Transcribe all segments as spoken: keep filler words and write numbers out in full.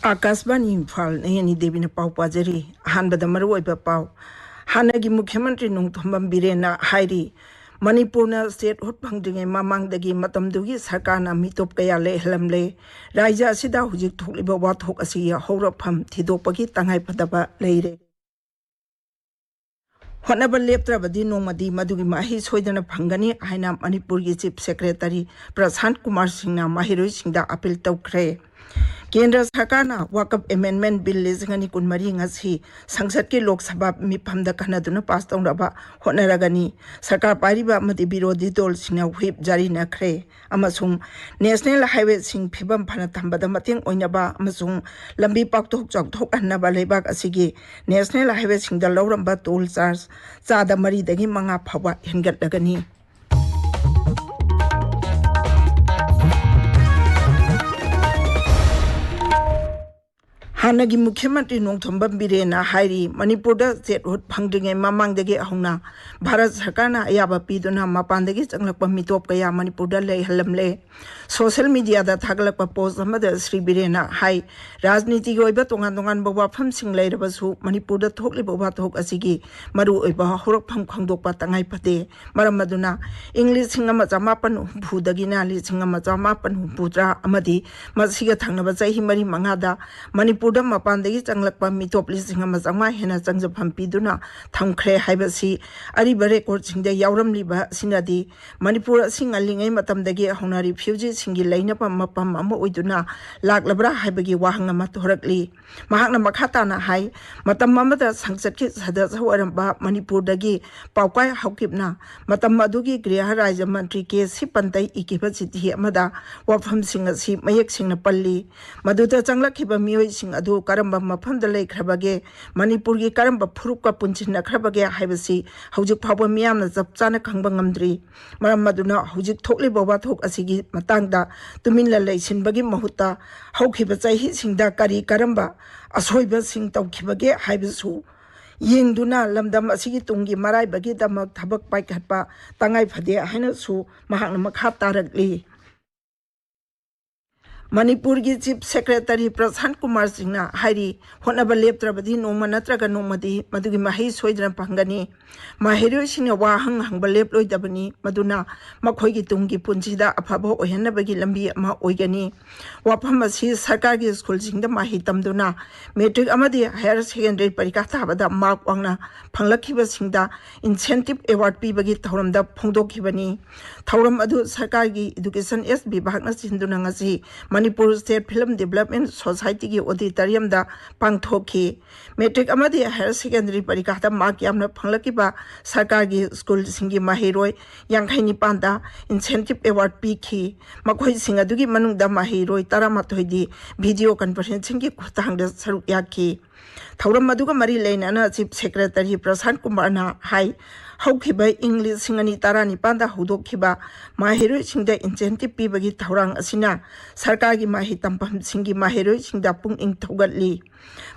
ꯑꯥꯀꯥꯁꯕꯥꯅꯤ ꯏꯝꯐꯥꯜ, ꯅꯌꯅꯤ ꯗꯦꯕꯤꯅ ꯄꯥꯎ ꯄꯥꯖꯔꯤ꯫ ꯑꯍꯥꯟꯕꯗ ꯃꯔꯨꯑꯣꯏꯕ ꯄꯥꯎ꯫ ꯍꯥꯟꯅꯒꯤ ꯃꯨꯈ꯭ꯌ ꯃꯟꯇ꯭ꯔꯤ ꯅꯣꯡꯊꯣꯝꯕꯝ ꯕꯤꯔꯦꯟꯅ ꯍꯥꯏꯔꯤ, ꯃꯅꯤꯄꯨꯔꯅ statehood ꯐꯪꯗ꯭ꯔꯤꯉꯩ ꯃꯃꯥꯡꯗꯒꯤ ꯃꯇꯝꯗꯨꯒꯤ ꯁꯔꯀꯥꯔꯅ ꯃꯤꯇꯣꯞ ꯀꯌꯥ ꯂꯩꯍꯜꯂꯝꯂꯦ꯫ ꯔꯥꯖ꯭ꯌ ꯑꯁꯤꯗ ꯍꯧꯖꯤꯛ ꯊꯣꯛꯂꯤꯕ ꯋꯥꯊꯣꯛ ꯑꯁꯤꯒꯤ ꯍꯧꯔꯛꯐꯝ ꯊꯤꯗꯣꯛꯄꯒꯤ ꯇꯉꯥꯏꯐꯗꯕ ꯂꯩꯔꯦ꯫ ꯍꯣꯠꯅꯕ ꯂꯦꯞꯇ꯭ꯔꯕꯗꯤ ꯅꯣꯡꯃꯗꯤ ꯃꯗꯨꯒꯤ ꯃꯍꯩ ꯁꯣꯏꯗꯅ ꯐꯪꯒꯅꯤ ꯍꯥꯏꯅ ꯃꯅꯤꯄꯨꯔꯒꯤ Chief Secretary ꯄ꯭ꯔꯁꯥꯟꯠ ꯀꯨꯃꯥꯔ ꯁꯤꯡꯅ ꯃꯍꯩꯔꯣꯏꯁꯤꯡꯗ appeal ꯇꯧꯈ꯭ꯔꯦ꯫ ꯀꯦꯟꯗ꯭ꯔ ꯁꯔꯀꯥꯔꯅ ꯋꯥꯀꯞ Amendment Bill ꯂꯤꯁꯤꯡ ꯑꯅꯤ ꯀꯨꯟꯃꯔꯤ ꯉꯁꯤ ꯁꯪꯁꯠꯀꯤ ꯂꯣꯛ ꯁꯚꯥ ꯃꯤꯐꯝꯗ ꯈꯟꯅꯗꯨꯅ pass ꯇꯧꯅꯕ ꯍꯣꯠꯅꯔꯒꯅꯤ꯫ ꯁꯔꯀꯥꯔ ꯄꯥꯏꯔꯤꯕ ꯑꯃꯗꯤ ꯕꯤꯔꯣꯙꯤ ꯗꯣꯜꯁꯤꯡꯅ whip ꯖꯥꯔꯤꯅꯈ꯭ꯔꯦ ꯑꯃꯁꯨꯡ national highwayꯁꯤꯡ ꯐꯤꯕꯝ ꯐꯅ ꯊꯝꯕꯗ ꯃꯇꯦꯡ ꯑꯣꯏꯅꯕ ꯑꯃꯁꯨꯡ ꯂꯝꯕꯤ ꯄꯥꯛꯊꯣꯛ ꯆꯥꯎꯊꯣꯛꯍꯟꯅꯕ ꯂꯩꯕꯥꯛ ꯑꯁꯤꯒꯤ national highwayꯁꯤꯡꯗ ꯂꯧꯔꯝꯕ toll charge ꯆꯥꯗ ꯃꯔꯤꯗꯒꯤ ꯃꯉꯥ ꯐꯥꯎꯕ ꯍꯦꯟꯒꯠꯂꯒꯅꯤ꯫ ꯍꯥꯟꯅꯒꯤ ꯃꯨꯈ꯭ꯌ ꯃꯟꯇ꯭ꯔꯤ ꯅꯣꯡꯊꯣꯝꯕꯝ ꯕꯤꯔꯦꯟꯅ ꯍꯥꯏꯔꯤ, ꯃꯅꯤꯄꯨꯔꯗ statehood ꯐꯪꯗ꯭ꯔꯤꯉꯩ ꯃꯃꯥꯡꯗꯒꯤ ꯍꯧꯅ ꯚꯥꯔꯠ ꯁꯔꯀꯥꯔꯅ ꯑꯌꯥꯕ ꯄꯤꯗꯨꯅ ꯃꯄꯥꯟꯗꯒꯤ ꯆꯪꯂꯛꯄ ꯃꯤꯇꯣꯞ ꯀꯌꯥ ꯃꯅꯤꯄꯨꯔꯗ ꯂꯩꯍꯜꯂꯝꯂꯦ꯫ Social mediaꯗ ꯊꯥꯒꯠꯂꯛꯄ post ꯑꯃꯗ ꯁ꯭ꯔꯤ ꯕꯤꯔꯦꯟꯅ ꯍꯥꯏ, ꯔꯥꯖꯅꯤꯇꯤꯒꯤ ꯑꯣꯏꯕ ꯇꯣꯉꯥꯟ ꯇꯣꯉꯥꯟꯕ ꯋꯥꯐꯝꯁꯤꯡ ꯂꯩꯔꯕꯁꯨ ꯃꯅꯤꯄꯨꯔꯗ ꯊꯣꯛꯂꯤꯕ ꯋꯥꯊꯣꯛ ꯑꯁꯤꯒꯤ ꯃꯔꯨꯑꯣꯏꯕ ꯍꯧꯔꯛꯐꯝ ꯈꯪꯗꯣꯛꯄ ꯇꯉꯥꯏ ꯐꯗꯦ꯫ ꯃꯔꯝ ꯑꯗꯨꯅ ꯏꯪ ꯂꯤꯁꯤꯡ ꯑꯃ ꯆꯃꯥꯄꯟ ꯍꯨꯝꯐꯨꯗꯒꯤꯅ ꯂꯤꯁꯤꯡ ꯑꯃ ꯆꯃꯥꯄꯟ ꯍꯨꯝꯐꯨꯇꯔꯥ ꯑꯃꯗꯤ ꯃꯁꯤꯒ ꯊꯪꯅꯕ ꯆꯍꯤ ꯃꯔꯤ ꯃꯉꯥꯗ ꯃꯅꯤꯄꯨꯔꯗ ꯃꯄꯥꯟꯗꯒꯤ ꯆꯪꯂꯛꯄ ꯃꯤꯇꯣꯞ ꯂꯤꯁꯤꯡ ꯑꯃ ꯆꯥꯝꯃꯉꯥ ꯍꯦꯟꯅ ꯆꯪꯖꯐꯝ ꯄꯤꯗꯨꯅ ꯊꯝꯈ꯭ꯔꯦ ꯍꯥꯏꯕꯁꯤ ꯑꯔꯤꯕ recordꯁꯤꯡꯗ ꯌꯥꯎꯔꯝꯂꯤꯕ ꯑꯁꯤꯅꯗꯤ ꯃꯅꯤꯄꯨꯔ ꯑꯁꯤ ꯉꯜꯂꯤꯉꯩ ꯃꯇꯝꯗꯒꯤ ꯍꯧꯅ refugeeꯁꯤꯡꯒꯤ ꯂꯩꯅꯕ ꯃꯐꯝ ꯑꯃ ꯑꯣꯏꯗꯨꯅ ꯂꯥꯛꯂꯕ꯭ꯔꯥ ꯍꯥꯏꯕꯒꯤ ꯋꯥꯍꯪ ꯑꯃ ꯊꯣꯔꯛꯂꯤ꯫ ꯃꯍꯥꯛꯅ ꯃꯈꯥ ꯇꯥꯅ ꯍꯥꯏ, ꯃꯇꯝ ꯑꯃꯗ ꯁꯪꯁꯠꯀꯤ ꯁꯗꯁ꯭ꯌ ꯑꯣꯏꯔꯝꯕ ꯃꯅꯤꯄꯨꯔꯗꯒꯤ ꯄꯥꯎꯀꯥꯏ ꯍꯥꯎꯀꯤꯞꯅ ꯃꯇꯝ ꯑꯗꯨꯒꯤ ꯒ꯭ꯔꯤꯍ ꯔꯥꯖ꯭ꯌ ꯃꯟꯇ꯭ꯔꯤ ꯀꯦ ꯁꯤ ꯄꯟꯇꯩ ꯏꯈꯤꯕ ꯆꯤꯊꯤ ꯑꯃꯗ ꯋꯥꯐꯝꯁꯤꯡ ꯑꯁꯤ ꯃꯌꯦꯛ ꯁꯦꯡꯅ ꯄꯜꯂꯤ꯫ ꯃꯗꯨꯗ ꯆꯪꯂꯛꯈꯤꯕ ꯃꯤꯑꯣꯏꯁꯤꯡ ꯑꯗꯨ ꯀꯔꯝꯕ ꯃꯐꯝꯗ ꯂꯩꯈ꯭ꯔꯕꯒꯦ, ꯃꯅꯤꯄꯨꯔꯒꯤ ꯀꯔꯝꯕ ꯐꯨꯔꯨꯞꯀ ꯄꯨꯟꯁꯤꯟꯅꯈ꯭ꯔꯕꯒꯦ ꯍꯥꯏꯕꯁꯤ ꯍꯧꯖꯤꯛ ꯐꯥꯎꯕ ꯃꯤꯌꯥꯝꯅ ꯆꯞ ꯆꯥꯅ ꯈꯪꯕ ꯉꯝꯗ꯭ꯔꯤ꯫ ꯃꯔꯝ ꯑꯗꯨꯅ ꯍꯧꯖꯤꯛ ꯊꯣꯛꯂꯤꯕ ꯋꯥꯊꯣꯛ ꯑꯁꯤꯒꯤ ꯃꯇꯥꯡꯗ ꯇꯨꯃꯤꯟꯅ ꯂꯩꯁꯤꯟꯕꯒꯤ ꯃꯍꯨꯠꯇ ꯍꯧꯈꯤꯕ ꯆꯍꯤꯁꯤꯡꯗ ꯀꯔꯤ ꯀꯔꯝꯕ ꯑꯁꯣꯏꯕꯁꯤꯡ ꯇꯧꯈꯤꯕꯒꯦ ꯍꯥꯏꯕꯁꯨ ꯌꯦꯡꯗꯨꯅ ꯂꯝꯗꯝ ꯑꯁꯤꯒꯤ ꯇꯨꯡꯒꯤ ꯃꯔꯥꯏꯕꯛꯀꯤꯗꯃꯛ ꯊꯕꯛ ꯄꯥꯏꯈꯠꯄ ꯇꯉꯥꯏ ꯐꯗꯦ ꯍꯥꯏꯅꯁꯨ ꯃꯍꯥꯛꯅ ꯃꯈꯥ ꯇꯥꯔꯛꯂꯤ꯫ ꯃꯅꯤꯄꯨꯔꯒꯤ ꯆꯤꯐ ꯁꯦꯀ꯭ꯔꯦꯇꯔꯤ ꯄ꯭ꯔꯁꯥꯟ ꯀꯨꯃꯥꯔ ꯁꯤꯡꯅ ꯍꯥꯏꯔꯤ, ꯍꯣꯠꯅꯕ ꯂꯦꯞꯇ꯭ꯔꯕꯗꯤ ꯅꯣꯡꯃ ꯅꯠꯇ꯭ꯔꯒ ꯅꯣꯡꯃꯗꯤ ꯃꯗꯨꯒꯤ ꯃꯍꯩ ꯁꯣꯏꯗꯅ ꯐꯪꯒꯅꯤ꯫ ꯃꯍꯩꯔꯣꯏꯁꯤꯡꯅ ꯋꯥꯍꯪ ꯍꯪꯕ ꯂꯦꯞꯂꯣꯏꯗꯕꯅꯤ, ꯃꯗꯨꯅ ꯃꯈꯣꯏꯒꯤ ꯇꯨꯡꯒꯤ ꯄꯨꯟꯁꯤꯗ ꯑꯐꯕ ꯑꯣꯏꯍꯟꯅꯕꯒꯤ ꯂꯝꯕꯤ ꯑꯃ ꯑꯣꯏꯒꯅꯤ꯫ ꯋꯥꯐꯝ ꯑꯁꯤ ꯁꯔꯀꯥꯔꯒꯤ ꯁ꯭ꯀꯨꯜꯁꯤꯡꯗ ꯃꯍꯩ ꯇꯝꯗꯨꯅ ꯃꯦꯇ꯭ꯔꯤꯛ ꯑꯃꯗꯤ ꯍꯥꯌꯔ ꯁꯦꯀꯦꯟꯗꯔꯤ ꯄꯔꯤꯈꯥ ꯊꯥꯕꯗ ꯃꯥꯔꯛ ꯋꯥꯡꯅ ꯐꯪꯂꯛꯈꯤꯕꯁꯤꯡꯗ ꯏꯟꯁꯦꯟꯇꯤꯞ ꯑꯦꯋꯥꯔꯗ ꯄꯤꯕꯒꯤ ꯊꯧꯔꯝꯗ ꯐꯣꯡꯗꯣꯛꯈꯤꯕꯅꯤ꯫ ꯊꯧꯔꯝ ꯑꯗꯨ ꯁꯔꯀꯥꯔꯒꯤ ꯏꯗꯨꯀꯦꯁꯟ ꯑꯦꯁ ꯕꯤꯚꯥꯒꯅ ꯁꯤꯟꯗꯨꯅ ꯉꯁꯤ ꯃꯅꯤꯄꯨꯔ ꯁ꯭ꯇꯦꯠ ꯐꯤꯂꯝ ꯗꯤꯕꯦꯂꯞꯃꯦꯟ ꯁꯣꯁꯥꯏꯇꯤꯒꯤ ꯑꯣꯗꯤꯇꯣꯔꯤꯌꯝꯗ ꯄꯥꯡꯊꯣꯛꯈꯤ꯫ ꯃꯦꯇ꯭ꯔꯤꯛ ꯑꯃꯗꯤ ꯍꯥꯌꯔ ꯁꯦꯀꯦꯟꯗꯔꯤ ꯄꯔꯤꯈꯥꯗ ꯃꯥꯔꯛ ꯌꯥꯝꯅ ꯐꯪꯂꯛꯈꯤꯕ ꯁꯔꯀꯥꯔꯒꯤ ꯁ꯭ꯀꯨꯜꯁꯤꯡꯒꯤ ꯃꯍꯩꯔꯣꯏ ꯌꯥꯡꯈꯩ ꯅꯤꯄꯥꯟꯗ ꯏꯟꯁꯦꯟꯇꯤꯞ ꯑꯦꯋꯥꯔꯗ ꯄꯤꯈꯤ꯫ ꯃꯈꯣꯏꯁꯤꯡ ꯑꯗꯨꯒꯤ ꯃꯅꯨꯡꯗ ꯃꯍꯩꯔꯣꯏ ꯇꯔꯥꯃꯥꯊꯣꯏꯗꯤ ꯚꯤꯗꯤꯑꯣ ꯀꯟꯐꯔꯦꯟꯁꯤꯡꯒꯤ ꯈꯨꯠꯊꯥꯡꯗ ꯁꯔꯨꯛ ꯌꯥꯈꯤ꯫ ꯊꯧꯔꯝ ꯑꯗꯨꯒ ꯃꯔꯤ ꯂꯩꯅꯅ ꯆꯤꯐ ꯁꯦꯀ꯭ꯔꯦꯇꯔꯤ ꯄ꯭ꯔꯁꯥꯟ ꯀꯨꯃꯥꯔꯅ ꯍꯥꯏ, ꯍꯧꯈꯤꯕ ꯏꯪ ꯂꯤꯁꯤꯡ ꯑꯅꯤ ꯇꯔꯥꯅꯤꯄꯥꯟꯗ ꯍꯧꯗꯣꯛꯈꯤꯕ ꯃꯍꯩꯔꯣꯏꯁꯤꯡꯗ ꯏꯟꯁꯦꯟꯇꯤꯞ ꯄꯤꯕꯒꯤ ꯊꯧꯔꯥꯡ ꯑꯁꯤꯅ ꯁꯔꯀꯥꯔꯒꯤ ꯃꯍꯩ ꯇꯝꯐꯝꯁꯤꯡꯒꯤ ꯃꯍꯩꯔꯣꯏꯁꯤꯡꯗ ꯄꯨꯛꯅꯤꯡ ꯊꯧꯒꯠꯂꯤ꯫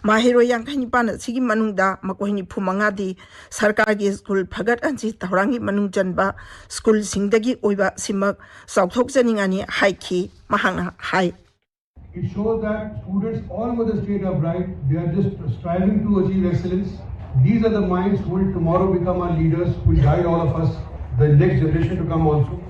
ꯃꯍꯩꯔꯣꯏ ꯌꯥꯡꯈꯩ ꯅꯤꯄꯥꯟ ꯑꯁꯤꯒꯤ ꯃꯅꯨꯡꯗ ꯃꯈꯣꯏ ꯅꯤꯐꯨ ꯃꯉꯥꯗꯤ ꯁꯔꯀꯥꯔꯒꯤ ꯁ꯭ꯀꯨꯜ ꯐꯒꯠꯍꯟꯁꯤ ꯊꯧꯔꯥꯡꯒꯤ ꯃꯅꯨꯡ ꯆꯟꯕ ꯁ꯭ꯀꯨꯜꯁꯤꯡꯗꯒꯤ ꯑꯣꯏꯕ ꯑꯁꯤꯃꯛ ꯆꯥꯎꯊꯣꯛꯆꯅꯤꯡꯉꯥꯏꯅꯤ ꯍꯥꯏꯈꯤ꯫ ꯃꯍꯥꯛꯅ ꯍꯥꯏ꯫ It shows that students all over the state are bright. They are just striving to achieve excellence. These are the minds who will tomorrow become our leaders, who will guide all of us, the next generation to come also.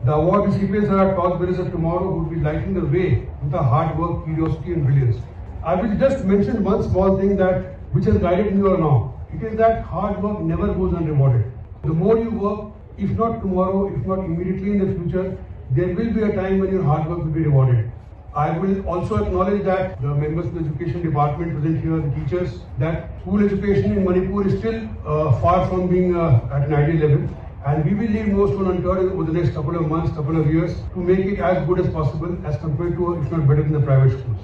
The award recipients are our torchbearers of tomorrow, who will be lighting the way with our hard work, curiosity, and brilliance. I will just mention one small thing that which has guided me all along. It is that hard work never goes unrewarded. The more you work, if not tomorrow, if not immediately in the future, there will be a time when your hard work will be rewarded. I will also acknowledge that the members of the education department present here, the teachers, that school education in Manipur is still uh, far from being uh, at an ideal level. And we will leave no stone unturned over the next couple of months, couple of years to make it as good as possible as compared to, if not better than the private schools.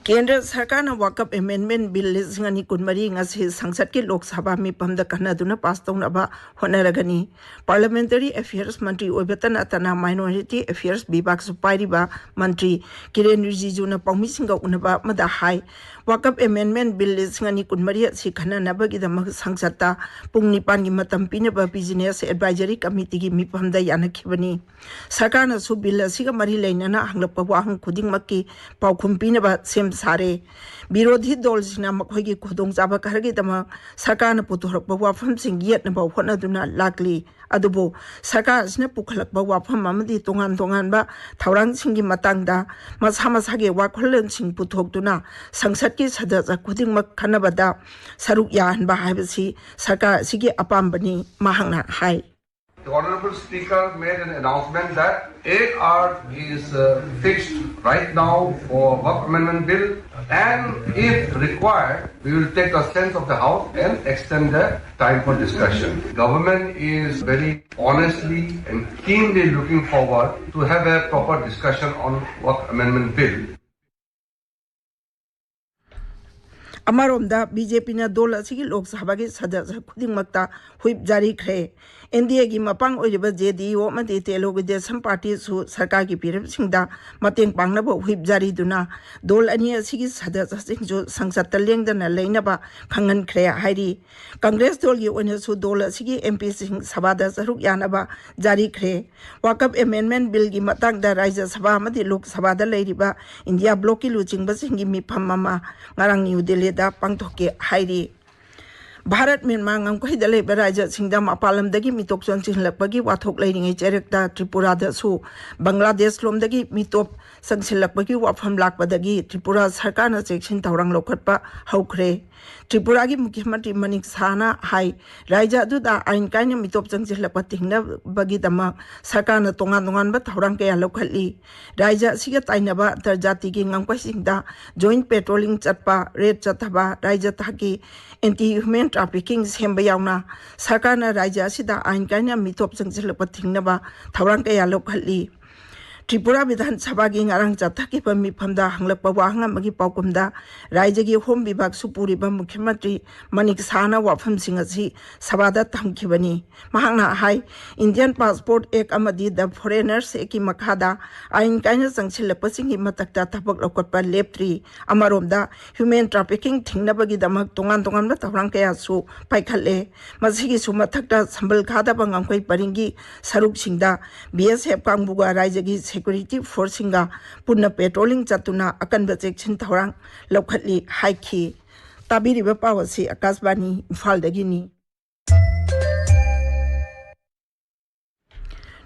ꯀꯦꯟꯗ꯭ꯔ ꯁꯔꯀꯥꯔꯅ ꯋꯥꯀꯞ ꯑꯦꯃꯦꯟꯗꯃꯦꯟ bill ꯂꯤꯁꯤꯡ ꯑꯅꯤ ꯀꯨꯟꯃꯔꯤ ꯉꯁꯤ ꯁꯪꯁꯠꯀꯤ Lok Sabha ꯃꯤꯐꯝꯗ ꯈꯟꯅꯗꯨꯅ pass ꯇꯧꯅꯕ ꯍꯣꯠꯅꯔꯒꯅꯤ꯫ Parliamentary affairs ꯃꯟꯇ꯭ꯔꯤ ꯑꯣꯏꯕꯇ ꯅꯠꯇꯅ minority affairs ꯕꯤꯚꯥꯒꯁꯨ ꯄꯥꯏꯔꯤꯕ ꯃꯟꯇ꯭ꯔꯤ ꯀꯤꯔꯦꯟ ꯔꯤꯖꯤꯖꯨꯅ ꯄꯥꯎꯃꯤꯁꯤꯡꯒ ꯎꯅꯕ ꯑꯃꯗ ꯍꯥꯏ, ꯋꯥꯀꯞ ꯑꯦꯃꯦꯟꯗꯃꯦꯟ ꯕꯤꯜ ꯂꯤꯁꯤꯡ ꯑꯅꯤ ꯀꯨꯟꯃꯔꯤ ꯑꯁꯤ ꯈꯟꯅꯅꯕꯒꯤꯗꯃꯛ ꯁꯪꯁꯠꯇ ꯄꯨꯡ ꯅꯤꯄꯥꯟꯒꯤ ꯃꯇꯝ ꯄꯤꯅꯕ ꯕꯤꯖꯤꯅꯦꯁ ꯑꯦꯗꯚꯥꯏꯖꯔꯤ ꯀꯃꯤꯇꯤꯒꯤ ꯃꯤꯐꯝꯗ ꯌꯥꯅꯈꯤꯕꯅꯤ꯫ ꯁꯔꯀꯥꯔꯅꯁꯨ ꯕꯤꯜ ꯑꯁꯤꯒ ꯃꯔꯤ ꯂꯩꯅꯅ ꯍꯪꯂꯛꯄ ꯋꯥꯍꯪ ꯈꯨꯗꯤꯡꯃꯛꯀꯤ ꯄꯥꯎꯈꯨꯝ ꯄꯤꯅꯕ ꯁꯦꯝ ꯁꯥꯔꯦ꯫ ꯕꯤꯔꯣꯙꯤ ꯗꯣꯜꯁꯤꯡꯅ ꯃꯈꯣꯏꯒꯤ ꯈꯨꯗꯣꯡꯆꯥꯕ ꯈꯔꯒꯤꯗꯃꯛ ꯁꯔꯀꯥꯔꯅ ꯄꯨꯊꯣꯔꯛꯄ ꯋꯥꯐꯝꯁꯤꯡ ꯌꯦꯠꯅꯕ ꯍꯣꯠꯅꯗꯨꯅ ꯂꯥꯛꯂꯤ꯫ ꯑꯗꯨꯕꯨ ꯁꯔꯀꯥꯔ ꯑꯁꯤꯅ ꯄꯨꯈꯠꯂꯛꯄ ꯋꯥꯐꯝ ꯑꯃꯗꯤ ꯇꯣꯉꯥꯟ ꯇꯣꯉꯥꯟꯕ ꯊꯧꯔꯥꯡꯁꯤꯡꯒꯤ ꯃꯇꯥꯡꯗ ꯃꯁꯥ ꯃꯁꯥꯒꯤ ꯋꯥꯈꯜꯂꯣꯟꯁꯤꯡ ꯄꯨꯊꯣꯛꯇꯨꯅ ꯁꯪꯁꯠꯀꯤ ꯁꯗꯁ꯭ꯌ ꯈꯨꯗꯤꯡꯃꯛ ꯈꯟꯅꯕꯗ ꯁꯔꯨꯛ ꯌꯥꯍꯟꯕ ꯍꯥꯏꯕꯁꯤ ꯁꯔꯀꯥꯔ ꯑꯁꯤꯒꯤ ꯑꯄꯥꯝꯕꯅꯤ, ꯃꯍꯥꯛꯅ ꯍꯥꯏ꯫ The Honorable Speaker made an announcement that eight hours is uh, fixed right now for work amendment bill, and if required, we will take the sense of the House and extend the time for discussion. Government is very honestly and keenly looking forward to have a proper discussion on work amendment bill. ꯑꯃꯔꯣꯝꯗ B J ꯄꯤꯅ ꯗꯣꯜ ꯑꯁꯤꯒꯤ ꯂꯣꯛ ꯁꯚꯥꯒꯤ ꯁꯗꯁ꯭ꯌ ꯈꯨꯗꯤꯡꯃꯛꯇ whip ꯖꯥꯔꯤꯈ꯭ꯔꯦ꯫ N D ꯑꯦꯒꯤ ꯃꯄꯥꯡ ꯑꯣꯏꯔꯤꯕ J ꯗꯤ U ꯑꯃꯗꯤ ꯇꯦꯂꯨꯒꯨ ꯗꯦꯁꯝ ꯄꯥꯔꯇꯤꯁꯨ ꯁꯔꯀꯥꯔꯒꯤ ꯄꯤꯔꯤꯕꯁꯤꯡꯗ ꯃꯇꯦꯡ ꯄꯥꯡꯅꯕ ꯍꯨꯏꯞ ꯖꯥꯔꯤꯗꯨꯅ ꯗꯣꯜ ꯑꯅꯤ ꯑꯁꯤꯒꯤ ꯁꯗꯁ꯭ꯌꯁꯤꯡꯁꯨ ꯁꯪꯁꯠꯇ ꯂꯦꯡꯗꯅ ꯂꯩꯅꯕ ꯈꯪꯍꯟꯈ꯭ꯔꯦ ꯍꯥꯏꯔꯤ꯫ ꯀꯪꯒ꯭ꯔꯦꯁ ꯗꯣꯜꯒꯤ ꯑꯣꯏꯅꯁꯨ ꯗꯣꯜ ꯑꯁꯤꯒꯤ ꯑꯦꯝ ꯄꯤꯁꯤꯡ ꯁꯚꯥꯗ ꯁꯔꯨꯛ ꯌꯥꯅꯕ ꯖꯥꯔꯤꯈ꯭ꯔꯦ꯫ ꯋꯥꯀꯞ ꯑꯦꯃꯦꯟꯗꯃꯦꯟ ꯕꯤꯜꯒꯤ ꯃꯇꯥꯡꯗ ꯔꯥꯖ꯭ꯌ ꯁꯚꯥ ꯑꯃꯗꯤ ꯂꯣꯛ ꯁꯚꯥꯗ ꯂꯩꯔꯤꯕ ꯏꯟꯗꯤꯌꯥ ꯕ꯭ꯂꯣꯛꯀꯤ ꯂꯨꯆꯤꯡꯕꯁꯤꯡꯒꯤ ꯃꯤꯐꯝ ꯑꯃ ꯉꯔꯥꯡ ꯅ꯭ꯌꯨ ꯗꯤꯜꯂꯤꯗ ꯄꯥꯡꯊꯣꯛꯀꯦ ꯍꯥꯏꯔꯤ꯫ ꯚꯥꯔꯠ ꯃ꯭ꯌꯥꯟꯃꯥꯔ ꯉꯝꯈꯩꯗ ꯂꯩꯕ ꯔꯥꯖ꯭ꯌꯁꯤꯡꯗ ꯃꯄꯥꯟ ꯂꯝꯗꯒꯤ ꯃꯤꯇꯣꯞ ꯆꯪꯁꯤꯜꯂꯛꯄꯒꯤ ꯋꯥꯊꯣꯛ ꯂꯩꯔꯤꯉꯩ ꯆꯩꯔꯛꯇ ꯇ꯭ꯔꯤꯄꯨꯔꯥꯗꯁꯨ ꯕꯪꯒ꯭ꯂꯥꯗꯦꯁ ꯂꯣꯝꯗꯒꯤ ꯃꯤꯇꯣꯞ ꯆꯪꯁꯤꯜꯂꯛꯄꯒꯤ ꯋꯥꯐꯝ ꯂꯥꯛꯄꯗꯒꯤ ꯇ꯭ꯔꯤꯄꯨꯔꯥ ꯁꯔꯀꯥꯔꯅ ꯆꯦꯛꯁꯤꯟ ꯊꯧꯔꯥꯡ ꯂꯧꯈꯠꯄ ꯍꯧꯈ꯭ꯔꯦ꯫ ꯇ꯭ꯔꯤꯄꯨꯔꯥꯒꯤ ꯃꯨꯈ꯭ꯌ ꯃꯟꯇ꯭ꯔꯤ ꯃꯅꯤꯛ ꯁꯍꯥꯅ ꯍꯥꯏ, ꯔꯥꯖ꯭ꯌ ꯑꯗꯨꯗ ꯑꯥꯏꯟ ꯀꯥꯏꯅ ꯃꯤꯇꯣꯞ ꯆꯪꯁꯤꯜꯂꯛꯄ ꯊꯤꯡꯅꯕꯒꯤꯗꯃꯛ ꯁꯔꯀꯥꯔꯅ ꯇꯣꯉꯥꯟ ꯇꯣꯉꯥꯟꯕ ꯊꯧꯔꯥꯡ ꯀꯌꯥ ꯂꯧꯈꯠꯂꯤ꯫ ꯔꯥꯖ꯭ꯌ ꯑꯁꯤꯒ ꯇꯥꯏꯅꯕ ꯑꯟꯇꯔꯖꯥꯇꯤꯒꯤ ꯉꯝꯈꯩꯁꯤꯡꯗ ꯖꯣꯏꯟꯠ ꯄꯦꯇ꯭ꯔꯣꯂꯤꯡ ꯆꯠꯄ, ꯔꯦꯗ ꯆꯠꯊꯕ, ꯔꯥꯖ꯭ꯌ ꯊꯥꯛꯀꯤ ꯑꯦꯟꯇꯤ ꯍ꯭ꯌꯨꯃꯦꯟ ꯇ꯭ꯔꯥꯐꯤꯀꯤꯡ ꯁꯦꯝꯕ ꯌꯥꯎꯅ ꯁꯔꯀꯥꯔꯅ ꯔꯥꯖ꯭ꯌ ꯑꯁꯤꯗ ꯑꯥꯏꯟ ꯀꯥꯏꯅ ꯃꯤꯇꯣꯞ ꯆꯪꯁꯤꯜꯂꯛꯄ ꯊꯤꯡꯅꯕ ꯊꯧꯔꯥꯡ ꯀꯌꯥ ꯂꯧꯈꯠꯂꯤ꯫ ꯇ꯭ꯔꯤꯄꯨꯔꯥ ꯕꯤꯙꯥꯟ ꯁꯚꯥꯒꯤ ꯉꯔꯥꯡ ꯆꯠꯊꯈꯤꯕ ꯃꯤꯐꯝꯗ ꯍꯪꯂꯛꯄ ꯋꯥꯍꯪ ꯑꯃꯒꯤ ꯄꯥꯎꯈꯨꯝꯗ ꯔꯥꯖ꯭ꯌꯒꯤ ꯍꯣꯝ ꯕꯤꯚꯥꯒꯁꯨ ꯄꯨꯔꯤꯕ ꯃꯨꯈ꯭ꯌ ꯃꯟꯇ꯭ꯔꯤ ꯃꯅꯤꯛ ꯁꯥꯍꯅ ꯋꯥꯐꯝꯁꯤꯡ ꯑꯁꯤ ꯁꯚꯥꯗ ꯊꯝꯈꯤꯕꯅꯤ꯫ ꯃꯍꯥꯛꯅ ꯍꯥꯏ, Indian Passport Act ꯑꯃꯗꯤ The Foreigners Actꯀꯤ ꯃꯈꯥꯗ ꯑꯥꯏꯟ ꯀꯥꯏꯅ ꯆꯪꯁꯤꯜꯂꯛꯄꯁꯤꯡꯒꯤ ꯃꯊꯛꯇ ꯊꯕꯛ ꯂꯧꯈꯠꯄ ꯂꯦꯞꯇ꯭ꯔꯤ꯫ ꯑꯃꯔꯣꯝꯗ, human trafficking ꯊꯤꯡꯅꯕꯒꯤꯗꯃꯛ ꯇꯣꯉꯥꯟ ꯇꯣꯉꯥꯟꯕ ꯊꯧꯔꯥꯡ ꯀꯌꯥꯁꯨ ꯄꯥꯏꯈꯠꯂꯦ꯫ ꯃꯁꯤꯒꯤꯁꯨ ꯃꯊꯛꯇ, ꯁꯝꯕꯜ ꯈꯥꯗꯕ ꯉꯝꯈꯩ ꯄꯔꯤꯡꯒꯤ ꯁꯔꯨꯛꯁꯤꯡꯗ B S F ꯀꯥꯡꯕꯨꯒ ꯔꯥꯖ꯭ꯌꯒꯤ security forceꯁꯤꯡꯒ ꯄꯨꯟꯅ patrolling ꯆꯠꯇꯨꯅ ꯑꯀꯟꯕ ꯆꯦꯛꯁꯤꯟ ꯊꯧꯔꯥꯡ ꯂꯧꯈꯠꯂꯤ ꯍꯥꯏꯈꯤ꯫ ꯇꯥꯕꯤꯔꯤꯕ ꯄꯥꯎ ꯑꯁꯤ ꯑꯀꯥꯁꯕꯥꯅꯤ ꯏꯝꯐꯥꯜꯗꯒꯤꯅꯤ꯫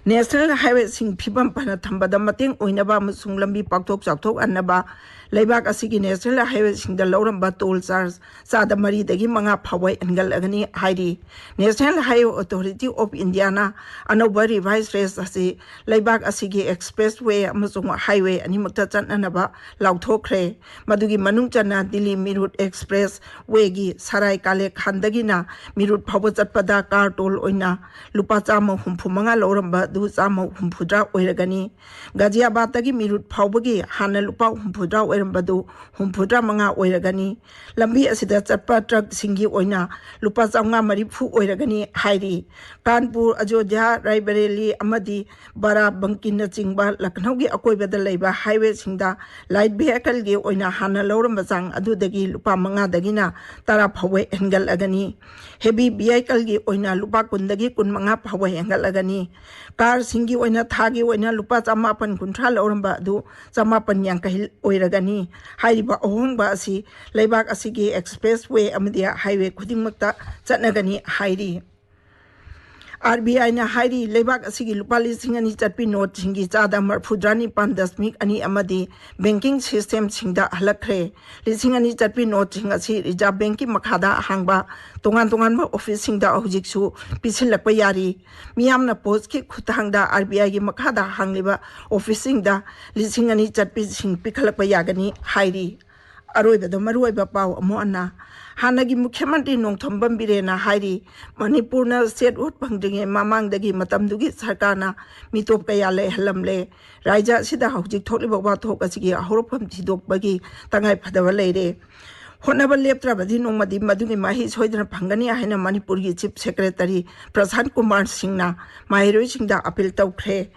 National Highwayꯁꯤꯡ ꯐꯤꯕꯝ ꯐꯅ ꯊꯝꯕꯗ ꯃꯇꯦꯡ ꯑꯣꯏꯅꯕ ꯑꯃꯁꯨꯡ ꯂꯝꯕꯤ ꯄꯥꯛꯊꯣꯛ ꯆꯥꯎꯊꯣꯛꯍꯟꯅꯕ ꯂꯩꯕꯥꯛ ꯑꯁꯤꯒꯤ National Highwayꯁꯤꯡꯗ ꯂꯧꯔꯝꯕ toll charge ꯆꯥꯗ ꯃꯔꯤꯗꯒꯤ ꯃꯉꯥ ꯐꯥꯎꯕ ꯍꯦꯟꯒꯠꯂꯒꯅꯤ ꯍꯥꯏꯔꯤ꯫ National Highway Authority of Indiaꯅ ꯑꯅꯧꯕ revise rates ꯑꯁꯤ ꯂꯩꯕꯥꯛ ꯑꯁꯤꯒꯤ expressway ꯑꯃꯁꯨꯡ highway ꯑꯅꯤꯃꯛꯇ ꯆꯠꯅꯅꯕ ꯂꯥꯎꯊꯣꯛꯈ꯭ꯔꯦ꯫ ꯃꯗꯨꯒꯤ ꯃꯅꯨꯡ ꯆꯟꯅ ꯗꯤꯜꯂꯤ ꯃꯤꯔꯨꯠ expresswayꯒꯤ ꯁꯔꯥꯏ ꯀꯥꯂꯦ ꯈꯥꯟꯗꯒꯤꯅ ꯃꯤꯔꯨꯠ ꯐꯥꯎꯕ ꯆꯠꯄꯗ car toll ꯑꯣꯏꯅ ꯂꯨꯄꯥ ꯆꯥꯝꯃ ꯍꯨꯝꯐꯨ ꯃꯉꯥ ꯂꯧꯔꯝꯕ ꯑꯗꯨ ꯆꯥꯝꯃ ꯍꯨꯝꯐꯨꯇꯔꯥ ꯑꯣꯏꯔꯒꯅꯤ꯫ ꯒꯥꯖꯤꯌꯥꯕꯥꯗꯇꯒꯤ ꯃꯤꯔꯨꯠ ꯐꯥꯎꯕꯒꯤ ꯍꯥꯟꯅ ꯂꯨꯄꯥ ꯍꯨꯝꯐꯨꯇꯔꯥ ꯑꯣꯏꯔꯝꯕꯗꯨ ꯍꯨꯝꯐꯨꯇꯔꯥ ꯃꯉꯥ ꯑꯣꯏꯔꯒꯅꯤ꯫ ꯂꯝꯕꯤ ꯑꯁꯤꯗ ꯆꯠꯄ truckꯁꯤꯡꯒꯤ ꯑꯣꯏꯅ ꯂꯨꯄꯥ ꯆꯥꯝꯃꯉꯥ ꯃꯔꯤꯐꯨ ꯑꯣꯏꯔꯒꯅꯤ ꯍꯥꯏꯔꯤ꯫ ꯀꯥꯟꯄꯨꯔ, ꯑꯌꯣꯙ꯭ꯌꯥ, ꯔꯥꯏꯕꯔꯦꯂꯤ ꯑꯃꯗꯤ ꯕꯥꯔꯥꯕꯪꯀꯤꯅꯆꯤꯡꯕ ꯂꯈꯅꯧꯒꯤ ꯑꯀꯣꯏꯕꯗ ꯂꯩꯕ highwayꯁꯤꯡꯗ light vehicleꯒꯤ ꯑꯣꯏꯅ ꯍꯥꯟꯅ ꯂꯧꯔꯝꯕ ꯆꯥꯡ ꯑꯗꯨꯗꯒꯤ ꯂꯨꯄꯥ ꯃꯉꯥꯗꯒꯤꯅ ꯇꯔꯥ ꯐꯥꯎꯕ ꯍꯦꯟꯒꯠꯂꯒꯅꯤ꯫ Heavy vehicleꯒꯤ ꯑꯣꯏꯅ ꯂꯨꯄꯥ ꯀꯨꯟꯗꯒꯤ ꯀꯨꯟꯃꯉꯥ ꯐꯥꯎꯕ ꯍꯦꯟꯒꯠꯂꯒꯅꯤ꯫ Carꯁꯤꯡꯒꯤ ꯑꯣꯏꯅ ꯊꯥꯒꯤ ꯑꯣꯏꯅ ꯂꯨꯄꯥ ꯆꯃꯥꯄꯟ ꯀꯨꯟꯊ꯭ꯔꯥ ꯂꯧꯔꯝꯕ ꯑꯗꯨ ꯆꯃꯥꯄꯟ ꯌꯥꯡꯈꯩ ꯑꯣꯏꯔꯒꯅꯤ꯫ ꯍꯥꯏꯔꯤꯕ ꯑꯍꯣꯡꯕ ꯑꯁꯤ ꯂꯩꯕꯥꯛ ꯑꯁꯤꯒꯤ expressway ꯑꯃꯗꯤ highway ꯈꯨꯗꯤꯡꯃꯛꯇ ꯆꯠꯅꯒꯅꯤ ꯍꯥꯏꯔꯤ꯫ RBIꯅ ꯍꯥꯏꯔꯤ, ꯂꯩꯕꯥꯛ ꯑꯁꯤꯒꯤ ꯂꯨꯄꯥ ꯂꯤꯁꯤꯡ ꯑꯅꯤ ꯆꯠꯄꯤ noteꯁꯤꯡꯒꯤ ꯆꯥꯗ ꯃꯔꯐꯨꯇꯔꯥ ꯅꯤꯄꯥꯟ ꯗꯁꯃꯤꯛ ꯑꯅꯤ ꯑꯃꯗꯤ banking systemꯁꯤꯡꯗ ꯍꯜꯂꯛꯈ꯭ꯔꯦ꯫ ꯂꯤꯁꯤꯡ ꯑꯅꯤ ꯆꯠꯄꯤ noteꯁꯤꯡ ꯑꯁꯤ Reserve Bankꯀꯤ ꯃꯈꯥꯗ ꯍꯥꯡꯕ ꯇꯣꯉꯥꯟ ꯇꯣꯉꯥꯟꯕ officeꯁꯤꯡꯗ ꯍꯧꯖꯤꯛꯁꯨ ꯄꯤꯁꯤꯜꯂꯛꯄ ꯌꯥꯔꯤ꯫ ꯃꯤꯌꯥꯝꯅ postꯀꯤ ꯈꯨꯠꯊꯥꯡꯗ RBIꯒꯤ ꯃꯈꯥꯗ ꯍꯥꯡꯂꯤꯕ officeꯁꯤꯡꯗ ꯂꯤꯁꯤꯡ ꯑꯅꯤ ꯆꯠꯄꯤꯁꯤꯡ ꯄꯤꯈꯠꯂꯛꯄ ꯌꯥꯒꯅꯤ ꯍꯥꯏꯔꯤ꯫ ꯑꯔꯣꯏꯕꯗ ꯃꯔꯨꯑꯣꯏꯕ ꯄꯥꯎ ꯑꯃꯨꯛ ꯍꯟꯅ꯫ ꯍꯥꯟꯅꯒꯤ ꯃꯨꯈ꯭ꯌ ꯃꯟꯇ꯭ꯔꯤ ꯅꯣꯡꯊꯣꯝꯕꯝ ꯕꯤꯔꯦꯟꯅ ꯍꯥꯏꯔꯤ, ꯃꯅꯤꯄꯨꯔꯅ statehood ꯐꯪꯗ꯭ꯔꯤꯉꯩ ꯃꯃꯥꯡꯗꯒꯤ ꯃꯇꯝꯗꯨꯒꯤ ꯁꯔꯀꯥꯔꯅ ꯃꯤꯇꯣꯞ ꯀꯌꯥ ꯂꯩꯍꯜꯂꯝꯂꯦ꯫ ꯔꯥꯏꯖ ꯑꯁꯤꯗ ꯍꯧꯖꯤꯛ ꯊꯣꯛꯂꯤꯕ ꯋꯥꯊꯣꯛ ꯑꯁꯤꯒꯤ ꯍꯧꯔꯛꯐꯝ ꯊꯤꯗꯣꯛꯄꯒꯤ ꯇꯉꯥꯏ ꯐꯗꯕ ꯂꯩꯔꯦ꯫ ꯍꯣꯠꯅꯕ ꯂꯦꯞꯇ꯭ꯔꯕꯗꯤ ꯅꯣꯡꯃꯗꯤ ꯃꯗꯨꯒꯤ ꯃꯍꯩ ꯁꯣꯏꯗꯅ ꯐꯪꯒꯅꯤ ꯍꯥꯏꯅ ꯃꯅꯤꯄꯨꯔꯒꯤ Chief Secretary ꯄ꯭ꯔꯁꯥꯟ ꯀꯨꯃꯥꯔ ꯁꯤꯡꯅ ꯃꯍꯩꯔꯣꯏꯁꯤꯡꯗ ꯑꯄꯤꯜ ꯇꯧꯈ꯭ꯔꯦ꯫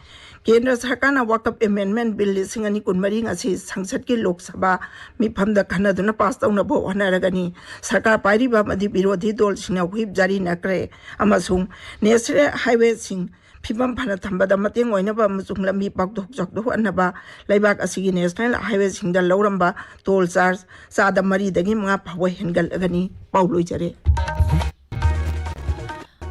ꯀꯦꯟꯗ꯭ꯔ ꯁꯔꯀꯥꯔꯅ ꯋꯥꯀꯞ ꯑꯦꯃꯦꯟꯗꯃꯦꯟ ꯕꯤꯜ ꯂꯤꯁꯤꯡ ꯑꯅꯤ ꯀꯨꯟꯃꯔꯤ ꯉꯁꯤ ꯁꯪꯁꯠꯀꯤ ꯂꯣꯛ ꯁꯚꯥ ꯃꯤꯐꯝꯗ ꯈꯟꯅꯗꯨꯅ ꯄꯥꯁ ꯇꯧꯅꯕ ꯍꯣꯠꯅꯔꯒꯅꯤ꯫ ꯁꯔꯀꯥꯔ ꯄꯥꯏꯔꯤꯕ ꯑꯃꯗꯤ ꯕꯤꯔꯣꯙꯤ ꯗꯣꯜꯁꯤꯡꯅ ꯋꯤꯞ ꯖꯥꯔꯤ ꯅꯛꯈ꯭ꯔꯦ ꯑꯃꯁꯨꯡ ꯅꯦꯁꯅꯦꯜ ꯍꯥꯏꯋꯦꯁꯤꯡ ꯐꯤꯕꯝ ꯐꯅ ꯊꯝꯕꯗ ꯃꯇꯦꯡ ꯑꯣꯏꯅꯕ ꯑꯃꯁꯨꯡ ꯂꯝꯕꯤ ꯄꯥꯛꯊꯣꯛ ꯆꯥꯎꯊꯣꯛꯍꯟꯅꯕ ꯂꯩꯕꯥꯛ ꯑꯁꯤꯒꯤ ꯅꯦꯁꯅꯦꯜ ꯍꯥꯏꯋꯦꯁꯤꯡꯗ ꯂꯧꯔꯝꯕ ꯇꯣꯜ ꯆꯥꯔꯖ ꯆꯥꯗ ꯃꯔꯤꯗꯒꯤ ꯃꯉꯥ ꯐꯥꯎꯕ ꯍꯦꯟꯒꯠꯂꯒꯅꯤ꯫ ꯄꯥꯎ ꯂꯣꯏꯖꯔꯦ꯫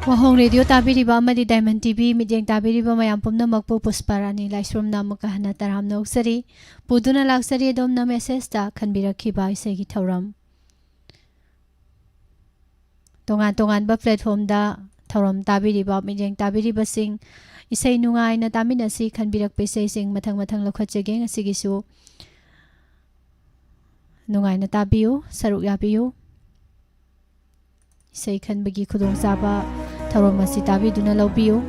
ꯋꯥꯍꯣꯡ ꯔꯦꯗꯤꯑꯣ ꯇꯥꯕꯤꯔꯤꯕ ꯑꯃꯗꯤ ꯗꯥꯏꯃꯟ ꯇꯤꯚꯤ ꯃꯤꯠꯌꯦꯡ ꯇꯥꯕꯤꯔꯤꯕ ꯃꯌꯥꯝ ꯄꯨꯝꯅꯃꯛꯄꯨ ꯄꯨꯁꯄꯥ ꯔꯥꯅꯤ ꯂꯥꯏꯁ꯭ꯔꯝꯅ ꯑꯃꯨꯛꯀ ꯍꯟꯅ ꯇꯔꯥꯝꯅ ꯑꯣꯛꯆꯔꯤ꯫ ꯄꯨꯗꯨꯅ ꯂꯥꯛꯆꯔꯤ ꯑꯗꯣꯝꯅ ꯃꯦꯁꯦꯖꯇ ꯈꯟꯕꯤꯔꯛꯈꯤꯕ ꯏꯁꯩꯒꯤ ꯊꯧꯔꯝ꯫ ꯇꯣꯉꯥꯟ ꯇꯣꯉꯥꯟꯕ ꯄ꯭ꯂꯦꯠꯐꯣꯝꯗ ꯊꯧꯔꯝ ꯇꯥꯕꯤꯔꯤꯕ, ꯃꯤꯠꯌꯦꯡ ꯇꯥꯕꯤꯔꯤꯕꯁꯤꯡ, ꯏꯁꯩ ꯅꯨꯡꯉꯥꯏꯅ ꯇꯥꯃꯤꯟꯅꯁꯤ꯫ ꯈꯟꯕꯤꯔꯛꯄ ꯏꯁꯩꯁꯤꯡ ꯃꯊꯪ ꯃꯊꯪ ꯂꯧꯈꯠꯆꯒꯦ꯫ ꯉꯁꯤꯒꯤꯁꯨ ꯅꯨꯡꯉꯥꯏꯅ ꯇꯥꯕꯤꯌꯨ, ꯁꯔꯨꯛ ꯌꯥꯕꯤꯌꯨ꯫ ꯏꯁꯩ ꯈꯟꯕꯒꯤ ꯈꯨꯗꯣꯡꯆꯥꯕ ꯊꯧꯔꯝ ꯑꯁꯤ ꯇꯥꯕꯤꯗꯨꯅ ꯂꯧꯕꯤꯌꯨ꯫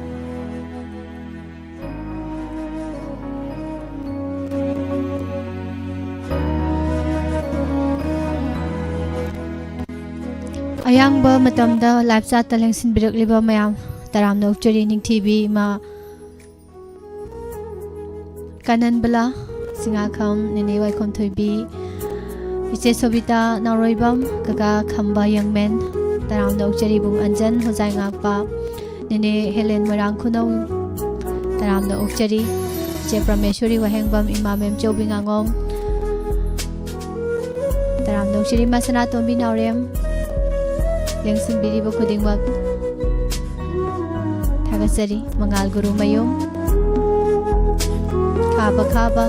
ꯑꯌꯥꯡꯕ ꯃꯇꯝꯗ live chat ꯇ ꯂꯦꯡꯁꯤꯟꯕꯤꯔꯛꯂꯤꯕ ꯃꯌꯥꯝ ꯇꯔꯥꯝꯅ ꯑꯣꯛꯆꯔꯤ꯫ ꯅꯤꯡꯊꯤꯕꯤ ꯏꯃꯥ ꯀꯥꯅꯟꯕꯂꯥ, ꯁꯤꯡꯉꯥꯈꯝ, ꯅꯦꯅꯦ ꯋꯥꯏꯈꯣꯝ ꯊꯣꯏꯕꯤ, ꯏꯆꯦ ꯁꯣꯕꯤꯇꯥ ꯅꯥꯎꯔꯣꯏꯕꯝ, ꯀꯀꯥ ꯈꯝꯕ ꯌꯪꯃꯦꯟ, ꯇꯔꯥꯝꯅ ꯑꯣꯛꯆꯔꯤ꯫ ꯕꯨꯡ ꯑꯟꯖꯟ, ꯍꯣꯖꯥꯏ ꯉꯥꯛꯄ, ꯅꯦꯅꯦ ꯍꯦꯂꯦꯟ ꯃꯣꯏꯔꯥꯡ ꯈꯨꯅꯧ, ꯇꯔꯥꯝꯅ ꯑꯣꯛꯆꯔꯤ꯫ ꯏꯆꯦ ꯄ꯭ꯔꯃꯦꯁꯣꯔꯤ ꯋꯥꯍꯦꯡꯕꯝ, ꯏꯃꯥ ꯃꯦꯝꯆꯧꯕꯤ ꯉꯥꯉꯣꯝ, ꯇꯔꯥꯝꯅ ꯑꯣꯛꯆꯔꯤ꯫ ꯏꯃꯥ ꯁꯅꯥꯇꯣꯝꯕꯤ ꯅꯥꯎꯔꯦꯝ, ꯂꯦꯡꯁꯤꯟꯕꯤꯔꯤꯕ ꯈꯨꯗꯤꯡꯃꯛ ꯊꯥꯒꯠꯆꯔꯤ꯫ ꯃꯉꯥꯜ ꯒꯨꯔꯨꯃꯌꯨꯝ, ꯈꯥꯕ ꯈꯥꯕ,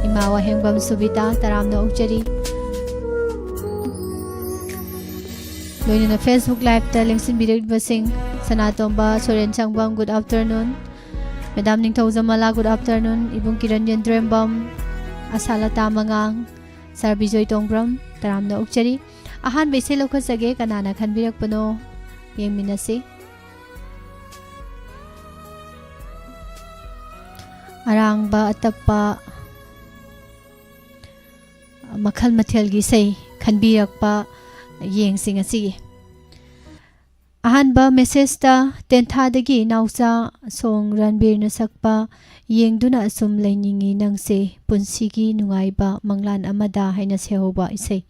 ꯏꯃꯥ ꯋꯥꯍꯦꯡꯕꯝ ꯁꯨꯕꯤꯇꯥ, ꯇꯔꯥꯝꯅ ꯑꯣꯛꯆꯔꯤ꯫ ꯂꯣꯏꯅꯅ Facebook live ꯇ ꯂꯦꯡꯁꯤꯟꯕꯤꯔꯛꯂꯤꯕꯁꯤꯡ, ꯁꯅꯥꯇꯣꯝꯕ ꯁꯣꯔꯦꯟ ꯁꯪꯕꯝ, good afternoon꯫ Madam ꯅꯤꯡꯊꯧꯖꯝ ꯃꯂꯥ, good afternoon꯫ ꯏꯕꯨꯡ ꯀꯤꯔꯟ ꯌꯦꯟꯗ꯭ꯔꯦꯝꯕꯝ, ꯑꯁꯥꯂꯇꯥ ꯃꯉꯥꯡ, ꯁꯥꯔ ꯕꯤꯖꯣꯏ ꯇꯣꯡꯕ꯭ꯔꯝ, ꯇꯔꯥꯝꯅ ꯑꯣꯛꯆꯔꯤ꯫ ꯑꯍꯥꯟꯕ ꯏꯁꯩ ꯂꯧꯈꯠꯆꯒꯦ, ꯀꯅꯥꯅ ꯈꯟꯕꯤꯔꯛꯄꯅꯣ ꯌꯦꯡꯃꯤꯟꯅꯁꯤ꯫ ꯑꯔꯥꯡꯕ ꯑꯇꯞꯄ ꯃꯈꯜ ꯃꯊꯦꯜꯒꯤ ꯏꯁꯩ ꯈꯟꯕꯤꯔꯛꯄ ꯌꯦꯡꯁꯤ ꯉꯁꯤꯒꯤ꯫ ꯑꯍꯥꯟꯕ ꯃꯦꯁꯦꯖꯇ ꯇꯦꯟꯊꯥꯗꯒꯤ ꯅꯥꯎꯆꯥ ꯁꯣꯡ ꯔꯟꯕꯤꯔꯅ ꯁꯛꯄ ꯌꯦꯡꯗꯨꯅ ꯑꯁꯨꯝ ꯂꯩꯅꯤꯡꯉꯤ ꯅꯪꯁꯦ ꯄꯨꯟꯁꯤꯒꯤ ꯅꯨꯡꯉꯥꯏꯕ ꯃꯪꯂꯥꯟ ꯑꯃꯗ ꯍꯥꯏꯅ ꯁꯦꯍꯧꯕ ꯏꯁꯩ꯫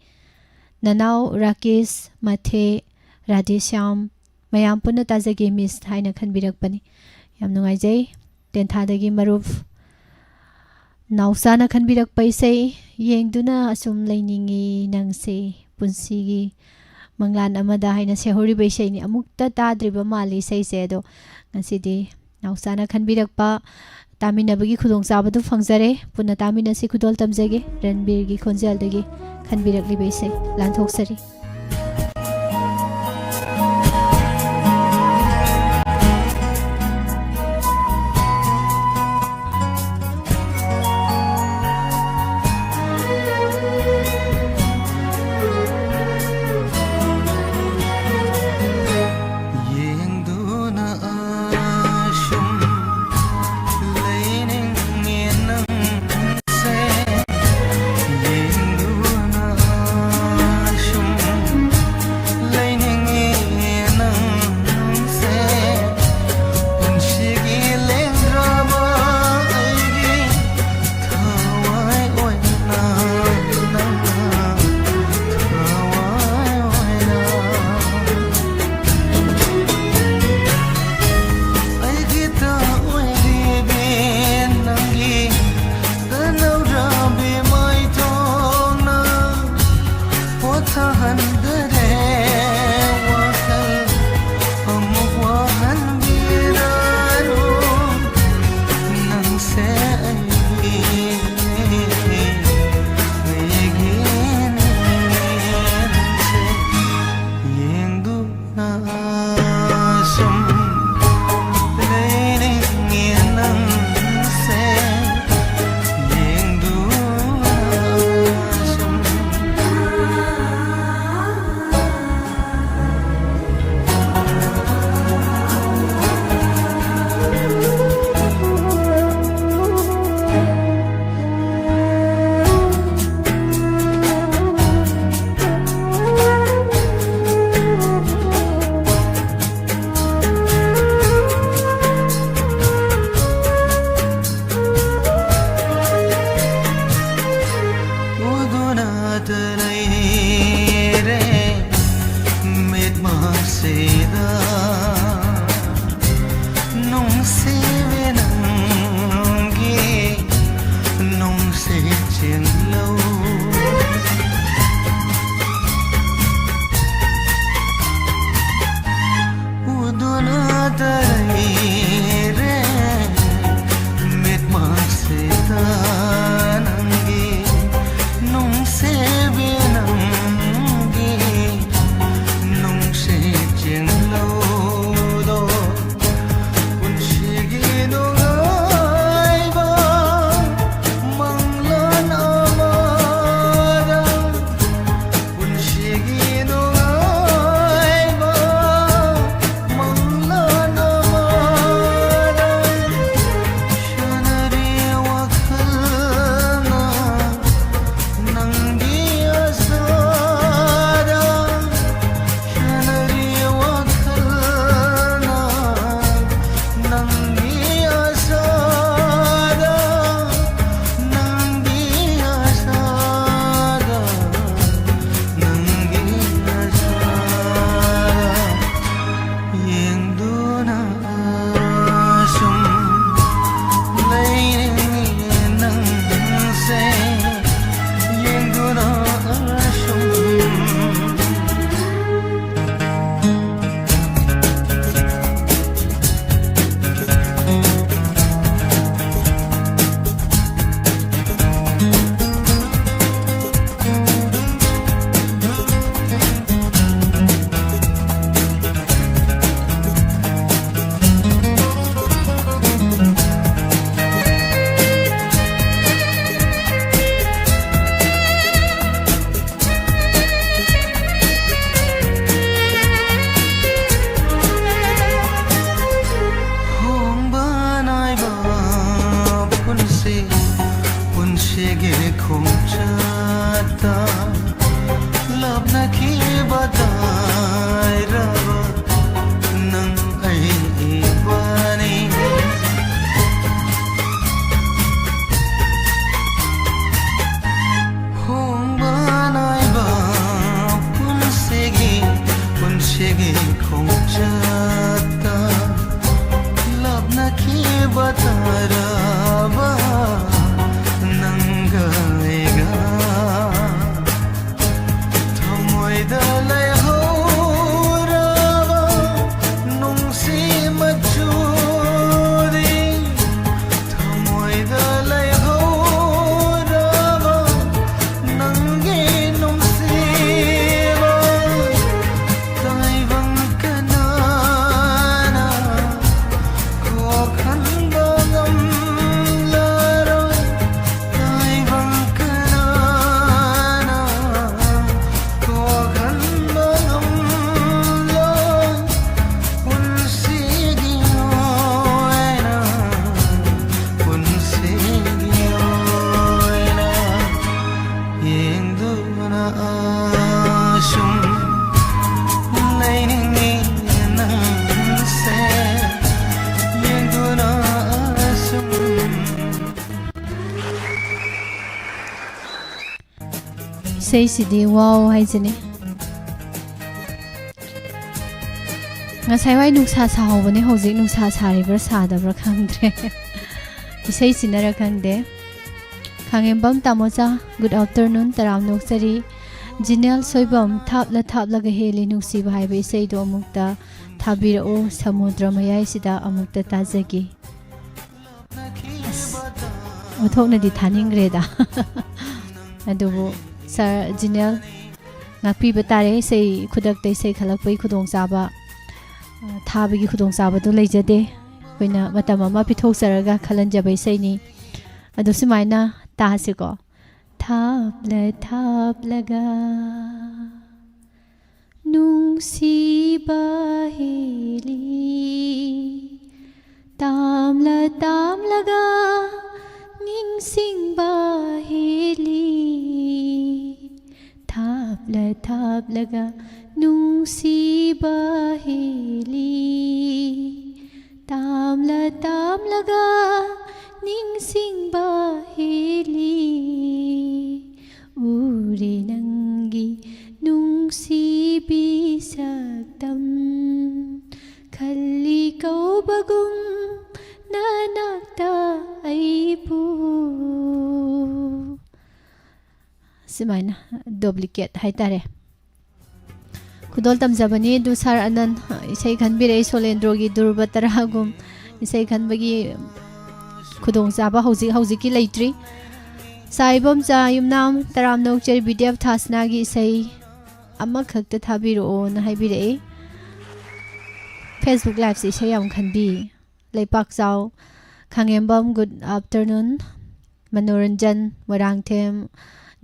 ꯅꯅꯥꯎ ꯔꯥꯀꯦꯁ, ꯃꯊꯦ, ꯔꯥꯙꯦꯁ꯭ꯌꯥꯝ, ꯃꯌꯥꯝ ꯄꯨꯟꯅ ꯇꯥꯖꯒꯦ ꯃꯤꯁ ꯍꯥꯏꯅ ꯈꯟꯕꯤꯔꯛꯄꯅꯤ꯫ ꯌꯥꯝ ꯅꯨꯡꯉꯥꯏꯖꯩ꯫ ꯇꯦꯟꯊꯥꯗꯒꯤ ꯃꯔꯨꯞ ꯅꯥꯎꯆꯥꯅ ꯈꯟꯕꯤꯔꯛꯄ ꯏꯁꯩ ꯌꯦꯡꯗꯨꯅ ꯑꯁꯨꯝ ꯂꯩꯅꯤꯡꯉꯤ ꯅꯪꯁꯦ ꯄꯨꯟꯁꯤꯒꯤ ꯃꯪꯂꯥꯟ ꯑꯃꯗ ꯍꯥꯏꯅ ꯁꯦꯍꯧꯔꯤꯕ ꯏꯁꯩꯅꯤ꯫ ꯑꯃꯨꯛꯇ ꯇꯥꯗ꯭ꯔꯤꯕ ꯃꯥꯜꯂꯤ ꯏꯁꯩꯁꯦ, ꯑꯗꯣ ꯉꯁꯤꯗꯤ ꯅꯥꯎꯆꯥꯅ ꯈꯟꯕꯤꯔꯛꯄ ꯇꯥꯃꯤꯟꯅꯕꯒꯤ ꯈꯨꯗꯣꯡꯆꯥꯕꯗꯨ ꯐꯪꯖꯔꯦ꯫ ꯄꯨꯟꯅ ꯇꯥꯃꯤꯟꯅꯁꯤ, ꯈꯨꯗꯣꯜ ꯇꯝꯖꯒꯦ ꯔꯟꯕꯤꯔꯒꯤ ꯈꯣꯟꯖꯦꯜꯗꯒꯤ ꯈꯟꯕꯤꯔꯛꯂꯤꯕ ꯏꯁꯩ ꯂꯥꯟꯊꯣꯛꯆꯔꯤ꯫ ꯌꯦꯡꯗꯨꯅ ꯑꯁꯨꯝ ꯂꯩꯅꯤꯡꯉꯦ ꯅꯪꯁꯦ, ꯌꯦꯡꯗꯨꯅ ꯑꯁꯨꯝ ꯏꯁꯩꯁꯤꯗꯤ ꯋꯥꯎ ꯍꯥꯏꯁꯤꯅꯤ꯫ ꯉꯁꯥꯏ ꯋꯥꯏ ꯅꯨꯡꯁꯥ ꯁꯥꯍꯧꯕꯅꯦ, ꯍꯧꯖꯤꯛ ꯅꯨꯡꯁꯥ ꯁꯥꯔꯤꯕ꯭ꯔꯥ ꯁꯥꯗꯕ꯭ꯔꯥ ꯈꯪꯗ꯭ꯔꯦ꯫ ꯏꯁꯩꯁꯤꯅꯔ ꯈꯪꯗꯦ꯫ ꯈꯥꯉꯦꯝꯕꯝ ꯇꯥꯃꯣꯆꯥ, good afternoon, ꯇꯔꯥꯝꯅ ꯑꯣꯛꯆꯔꯤ꯫ ꯖꯤꯅꯦꯜ ꯁꯣꯏꯕꯝ, ꯊꯥꯞꯂ ꯊꯥꯞꯂꯒ ꯍꯦꯜꯂꯤ ꯅꯨꯡꯁꯤꯕ ꯍꯥꯏꯕ ꯏꯁꯩꯗꯣ ꯑꯃꯨꯛꯇ ꯊꯥꯕꯤꯔꯛꯎ, ꯁꯃꯨꯗ꯭ꯔ ꯃꯌꯥꯏꯁꯤꯗ ꯑꯃꯨꯛꯇ ꯇꯥꯖꯒꯦ꯫ ꯑꯁ, ꯑꯣꯟꯊꯣꯛꯅꯗꯤ ꯊꯥꯅꯤꯡꯈ꯭ꯔꯦꯗ꯫ ꯑꯗꯨꯕꯨ ꯁꯥꯔ ꯖꯤꯅꯦꯜ ꯉꯥꯛꯄꯤꯕ ꯇꯥꯔꯦ꯫ ꯏꯁꯩ ꯈꯨꯗꯛꯇ ꯏꯁꯩ ꯈꯜꯂꯛꯄꯒꯤ ꯈꯨꯗꯣꯡꯆꯥꯕ, ꯑ, ꯊꯥꯕꯒꯤ ꯈꯨꯗꯣꯡꯆꯥꯕꯗꯨ ꯂꯩꯖꯗꯦ꯫ ꯑꯩꯈꯣꯏꯅ ꯃꯇꯝ ꯑꯃ ꯄꯤꯊꯣꯛꯆꯔꯒ ꯈꯜꯍꯟꯖꯕ ꯏꯁꯩꯅꯤ꯫ ꯑꯗꯨ ꯁꯨꯃꯥꯏꯅ ꯇꯥꯁꯤꯀꯣ꯫ ꯊꯥꯞꯂ ꯊꯥꯞꯂꯒ ꯅꯨꯡꯁꯤꯕ ꯍꯦꯜꯂꯤ, ꯇꯥꯝꯂ ꯇꯥꯝꯂꯒ ꯅꯤꯡꯁꯤꯡꯕ ꯍꯦꯜꯂꯤ, ꯊꯥꯞꯂ ꯊꯥꯞꯂꯒ ꯅꯨꯡꯁꯤꯕ ꯍꯦꯜꯂꯤ, ꯇꯥꯝꯂ ꯇꯥꯝꯂꯒ ꯅꯤꯡꯁꯤꯡꯕ ꯍꯦꯜꯂꯤ꯫ ꯎꯔꯦ ꯅꯪꯒꯤ ꯅꯨꯡꯁꯤꯕꯤ ꯁꯛꯇꯝ, ꯈꯜꯂꯤ ꯀꯧꯕꯒꯨꯝ ꯅꯅꯥꯛꯇ ꯑꯩꯕꯨ꯫ ꯁꯨꯃꯥꯏꯅ duplicate ꯍꯥꯏꯇꯥꯔꯦ꯫ ꯈꯨꯗꯣꯜ ꯇꯝꯖꯕꯅꯤ꯫ ꯑꯗꯨ ꯁꯥꯔ ꯑꯅꯟ, ꯏꯁꯩ ꯈꯟꯕꯤꯔꯛꯏ ꯁꯣꯂꯦꯟꯗ꯭ꯔꯣꯒꯤ ꯗꯨꯔꯕ ꯇꯔꯥꯒꯨꯝ ꯏꯁꯩ ꯈꯟꯕꯒꯤ ꯈꯨꯗꯣꯡꯆꯥꯕ ꯍꯧꯖꯤꯛ ꯍꯧꯖꯤꯛꯀꯤ ꯂꯩꯇ꯭ꯔꯤ꯫ ꯁꯥꯏꯕꯝꯆꯥ ꯌꯨꯝꯅꯥꯝ, ꯇꯔꯥꯝꯅ ꯑꯣꯛꯆꯔꯤ, ꯕꯤꯗ꯭ꯌꯥ ꯊꯥꯁꯅꯥꯒꯤ ꯏꯁꯩ ꯑꯃꯈꯛꯇ ꯊꯥꯕꯤꯔꯛꯑꯣꯅ ꯍꯥꯏꯕꯤꯔꯛꯏ꯫ Facebook liveꯁꯦ ꯏꯁꯩ ꯌꯥꯝ ꯈꯟꯕꯤ꯫ ꯂꯩꯄꯥꯛꯆꯥꯎ, ꯈꯥꯉꯦꯝꯕꯝ, good afternoon꯫ ꯃꯅꯣꯔꯟꯖꯟ, ꯃꯣꯏꯔꯥꯡꯊꯦꯝ,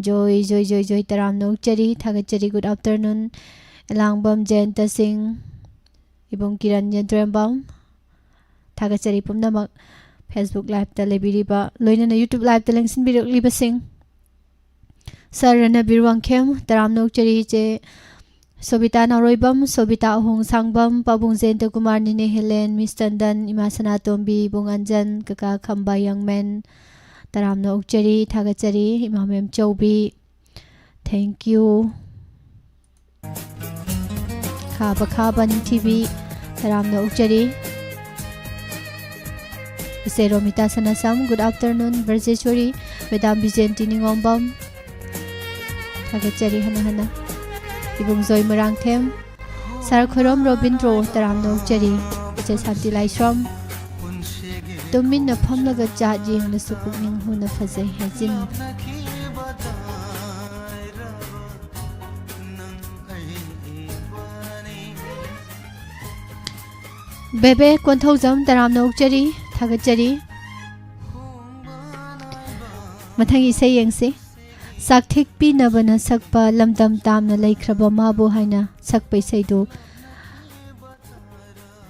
ꯖꯣꯏ, ꯖꯣꯏ, ꯖꯣꯏ, ꯖꯣꯏ, ꯇꯔꯥꯝꯅ ꯑꯣꯛꯆꯔꯤ, ꯊꯥꯒꯠꯆꯔꯤ, good afternoon꯫ ꯑꯦꯂꯥꯡꯕꯝ ꯖꯌꯟꯇ ꯁꯤꯡ, ꯏꯕꯨꯡ ꯀꯤꯔꯟ ꯌꯦꯟꯗ꯭ꯔꯦꯝꯕꯝ, ꯊꯥꯒꯠꯆꯔꯤ ꯄꯨꯝꯅꯃꯛ꯫ Facebook liveꯇ ꯂꯩꯕꯤꯔꯤꯕ, ꯂꯣꯏꯅꯅ YouTube liveꯇ ꯂꯦꯡꯁꯤꯟꯕꯤꯔꯛꯂꯤꯕꯁꯤꯡ꯫ ꯁꯥꯔ ꯔꯅꯕꯤꯔ ꯋꯥꯡꯈꯦꯝ, ꯇꯔꯥꯝꯅ ꯑꯣꯛꯆꯔꯤ ꯏꯆꯦ꯫ ꯁꯣꯕꯤꯇꯥ ꯅꯥꯎꯔꯣꯏꯕꯝ, ꯁꯣꯕꯤꯇꯥ ꯑꯍꯣꯡ ꯁꯥꯡꯕꯝ, ꯄꯥꯕꯨꯡ ꯖꯌꯟꯇ ꯀꯨꯃꯥꯔ, ꯅꯤꯅꯦ ꯍꯦꯂꯦꯟ, ꯃꯤꯁ ꯇꯟꯗꯟ, ꯏꯃꯥ ꯁꯅꯥꯇꯣꯝꯕꯤ, ꯏꯕꯨꯡ ꯑꯟꯖꯟ, ꯀꯀꯥ ꯈꯝꯕ ꯌꯪꯃꯦꯟ, ꯇꯔꯥꯝꯅ ꯑꯣꯛꯆꯔꯤ, ꯊꯥꯒꯠꯆꯔꯤ, ꯏꯃꯥ ꯃꯦꯝꯆꯧꯕꯤ, Thank you. ꯈꯥꯕ ꯈꯥꯕ ꯅꯤꯡꯊꯤꯕꯤ, ꯇꯔꯥꯝꯅ ꯑꯣꯛꯆꯔꯤ꯫ ꯏꯆꯦ ꯔꯣꯃꯤꯇꯥ ꯁꯅꯥꯁꯝ, good afternoon꯫ ꯕ꯭ꯔꯖꯦꯁꯣꯔꯤ, ꯃꯦꯗꯥꯝ ꯕꯤꯖꯦꯟꯇꯤ ꯅꯤꯉꯣꯝꯕꯝ, ꯊꯥꯒꯠꯆꯔꯤ ꯍꯟꯅ ꯍꯟꯅ꯫ ꯏꯕꯨꯡꯖꯣꯏ ꯃꯣꯏꯔꯥꯡꯊꯦꯝ, ꯁꯥꯔ ꯈꯣꯏꯔꯣꯝ ꯔꯣꯕꯤꯟꯗ꯭ꯔꯣ, ꯇꯔꯥꯝꯅ ꯑꯣꯛꯆꯔꯤ꯫ ꯏꯆꯦ ꯁꯥꯟꯇꯤ ꯂꯥꯏꯁ꯭ꯔꯝ, ꯇꯨꯃꯤꯟꯅ ꯐꯝꯂꯒ ꯆꯥꯠ ꯌꯦꯡꯂꯁꯨ ꯄꯨꯛꯅꯤꯡ ꯍꯨꯅ ꯐꯖꯩ ꯍꯥꯏꯖꯤꯟ꯫ ꯕꯦꯕꯦ ꯀꯣꯟꯊꯧꯖꯝ, ꯇꯔꯥꯝꯅ ꯑꯣꯛꯆꯔꯤ, ꯊꯥꯒꯠꯆꯔꯤ꯫ ꯃꯊꯪꯒꯤ ꯏꯁꯩ ꯌꯦꯡꯁꯤ꯫ ꯆꯥꯛꯊꯦꯛꯄꯤꯅꯕꯅ ꯁꯛꯄ ꯂꯝꯗꯝ ꯇꯥꯝꯅ ꯂꯩꯈ꯭ꯔꯕ ꯃꯥꯕꯨ ꯍꯥꯏꯅ ꯁꯛꯄ ꯏꯁꯩꯗꯨ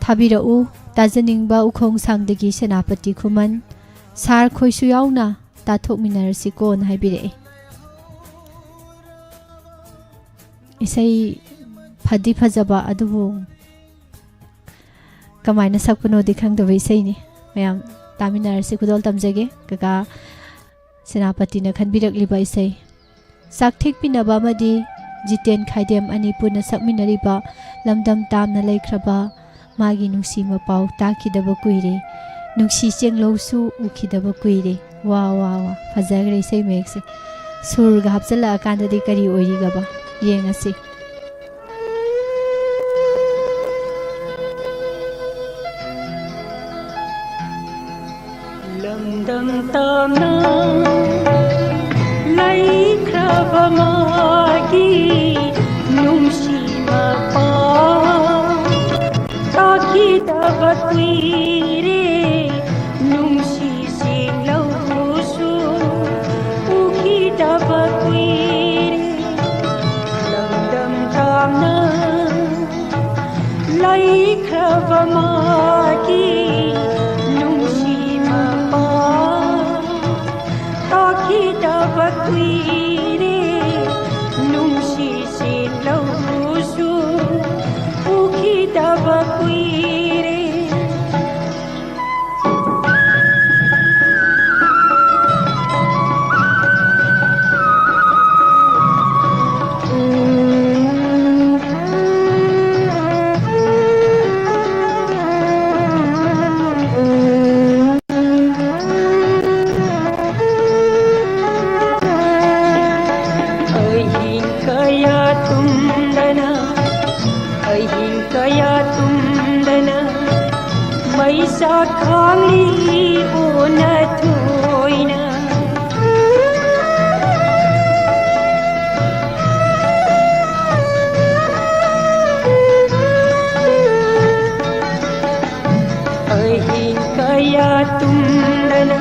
ꯊꯥꯕꯤꯔꯛꯎ꯫ ꯇꯥꯖꯅꯤꯡꯕ ꯎꯈꯣꯡ ꯁꯥꯡꯗꯒꯤ ꯁꯦꯅꯥꯄꯇꯤ ꯈꯨꯃꯟ, ꯁꯥꯔ ꯈꯣꯏꯁꯨ ꯌꯥꯎꯅ ꯇꯥꯊꯣꯛꯃꯤꯟꯅꯔꯁꯤꯀꯣꯅ ꯍꯥꯏꯕꯤꯔꯛꯑꯦ꯫ ꯏꯁꯩ ꯐꯗꯤ ꯐꯖꯕ, ꯑꯗꯨꯕꯨ ꯀꯃꯥꯏꯅ ꯁꯛꯄꯅꯣꯗꯤ ꯈꯪꯗꯕ ꯏꯁꯩꯅꯤ꯫ ꯃꯌꯥꯝ ꯇꯥꯃꯤꯟꯅꯔꯁꯤ, ꯈꯨꯗꯣꯜ ꯇꯝꯖꯒꯦ꯫ ꯀꯀꯥ ꯁꯦꯅꯥꯄꯇꯤꯅ ꯈꯟꯕꯤꯔꯛꯂꯤꯕ ꯏꯁꯩ꯫ ꯆꯥꯛꯊꯦꯛꯄꯤꯅꯕ ꯑꯃꯗꯤ ꯖꯤꯇꯦꯟ ꯈꯥꯏꯗꯦꯝ ꯑꯅꯤ ꯄꯨꯟꯅ ꯁꯛꯃꯤꯟꯅꯔꯤꯕ ꯂꯝꯗꯝ ꯇꯥꯝꯅ ꯂꯩꯈ꯭ꯔꯕ ꯃꯥꯒꯤ ꯅꯨꯡꯁꯤ ꯃꯄꯥꯎ ꯇꯥꯈꯤꯗꯕ ꯀꯨꯏꯔꯦ, ꯅꯨꯡꯁꯤ ꯆꯦꯡꯂꯧꯁꯨ ꯎꯈꯤꯗꯕ ꯀꯨꯏꯔꯦ꯫ ꯋꯥ, ꯋꯥ, ꯋꯥ꯫ ꯐꯖꯈ꯭ꯔꯦ ꯏꯁꯩ ꯃꯌꯦꯛꯁꯦ꯫ ꯁꯨꯔꯒ ꯍꯥꯞꯆꯤꯜꯂꯛꯑꯀꯥꯟꯗꯗꯤ ꯀꯔꯤ ꯑꯣꯏꯔꯤꯒꯕ? ꯌꯦꯡꯉꯁꯤ꯫ ꯂꯝꯗꯝ ꯇꯥꯝꯅ ꯂꯩꯈ꯭ꯔꯕ ꯃꯥꯒꯤ ꯅꯨꯡꯁꯤ ꯃꯄꯥꯎ ꯇꯥꯈꯤꯗꯕ ꯀꯨꯏꯔꯦ, ꯅꯨꯡꯁꯤ ꯆꯦꯡꯂꯧꯁꯨ ꯎꯈꯤꯗꯕ ꯀꯨꯏꯔꯦ꯫ ꯂꯝꯗꯝ ꯇꯥꯝꯅ ꯂꯩꯈ꯭ꯔꯕ ꯃꯥꯒꯤ ꯅꯨꯡꯁꯤ ꯃꯄꯥꯎ ꯇꯥꯈꯤꯗꯕ ꯀꯨꯏꯔꯦ, ꯅꯨꯡꯁꯤ ꯆꯦꯡꯂꯧꯁꯨ ꯎꯈꯤꯗꯕ ꯀꯨꯏꯔꯦ꯫ ꯈꯥꯡꯂꯤ ꯑꯣꯟꯅ ꯊꯣꯏꯅ꯫ ꯑꯍꯤꯡ ꯀꯌꯥ ꯇꯨꯝꯗꯅ,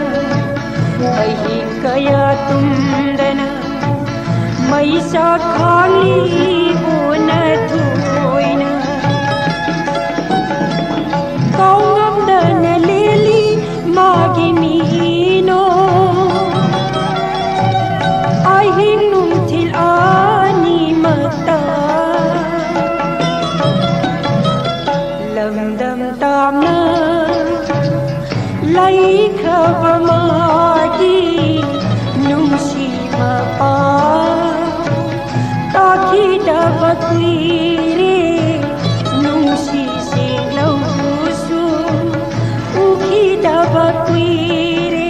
ꯑꯍꯤꯡ ꯀꯌꯥ ꯇꯨꯝꯗꯅ, ꯃꯩꯁꯥ ꯈꯥꯡꯂꯤ ꯑꯣꯟꯅ ꯊꯣꯏꯅ꯫ ꯀꯥꯎꯉꯝꯗꯅ ꯂꯦꯜꯂꯤ ꯃꯥꯒꯤ ꯃꯤꯅꯣ꯫ ꯑꯍꯤꯡ ꯅꯨꯡꯊꯤꯜ ꯑꯅꯤꯃꯛꯇ ꯂꯝꯗꯝ ꯇꯥꯝꯅ ꯂꯩꯈ꯭ꯔꯕ ꯃꯥꯒꯤ ꯅꯨꯡꯁꯤ ꯃꯄꯥ ꯇꯥꯈꯤꯗꯕ ꯀꯨꯏꯔꯦ꯫ ꯅꯨꯡꯁꯤꯁꯤꯡ ꯂꯧꯕꯁꯨ ꯎꯈꯤꯗꯕ ꯀꯨꯏꯔꯦ꯫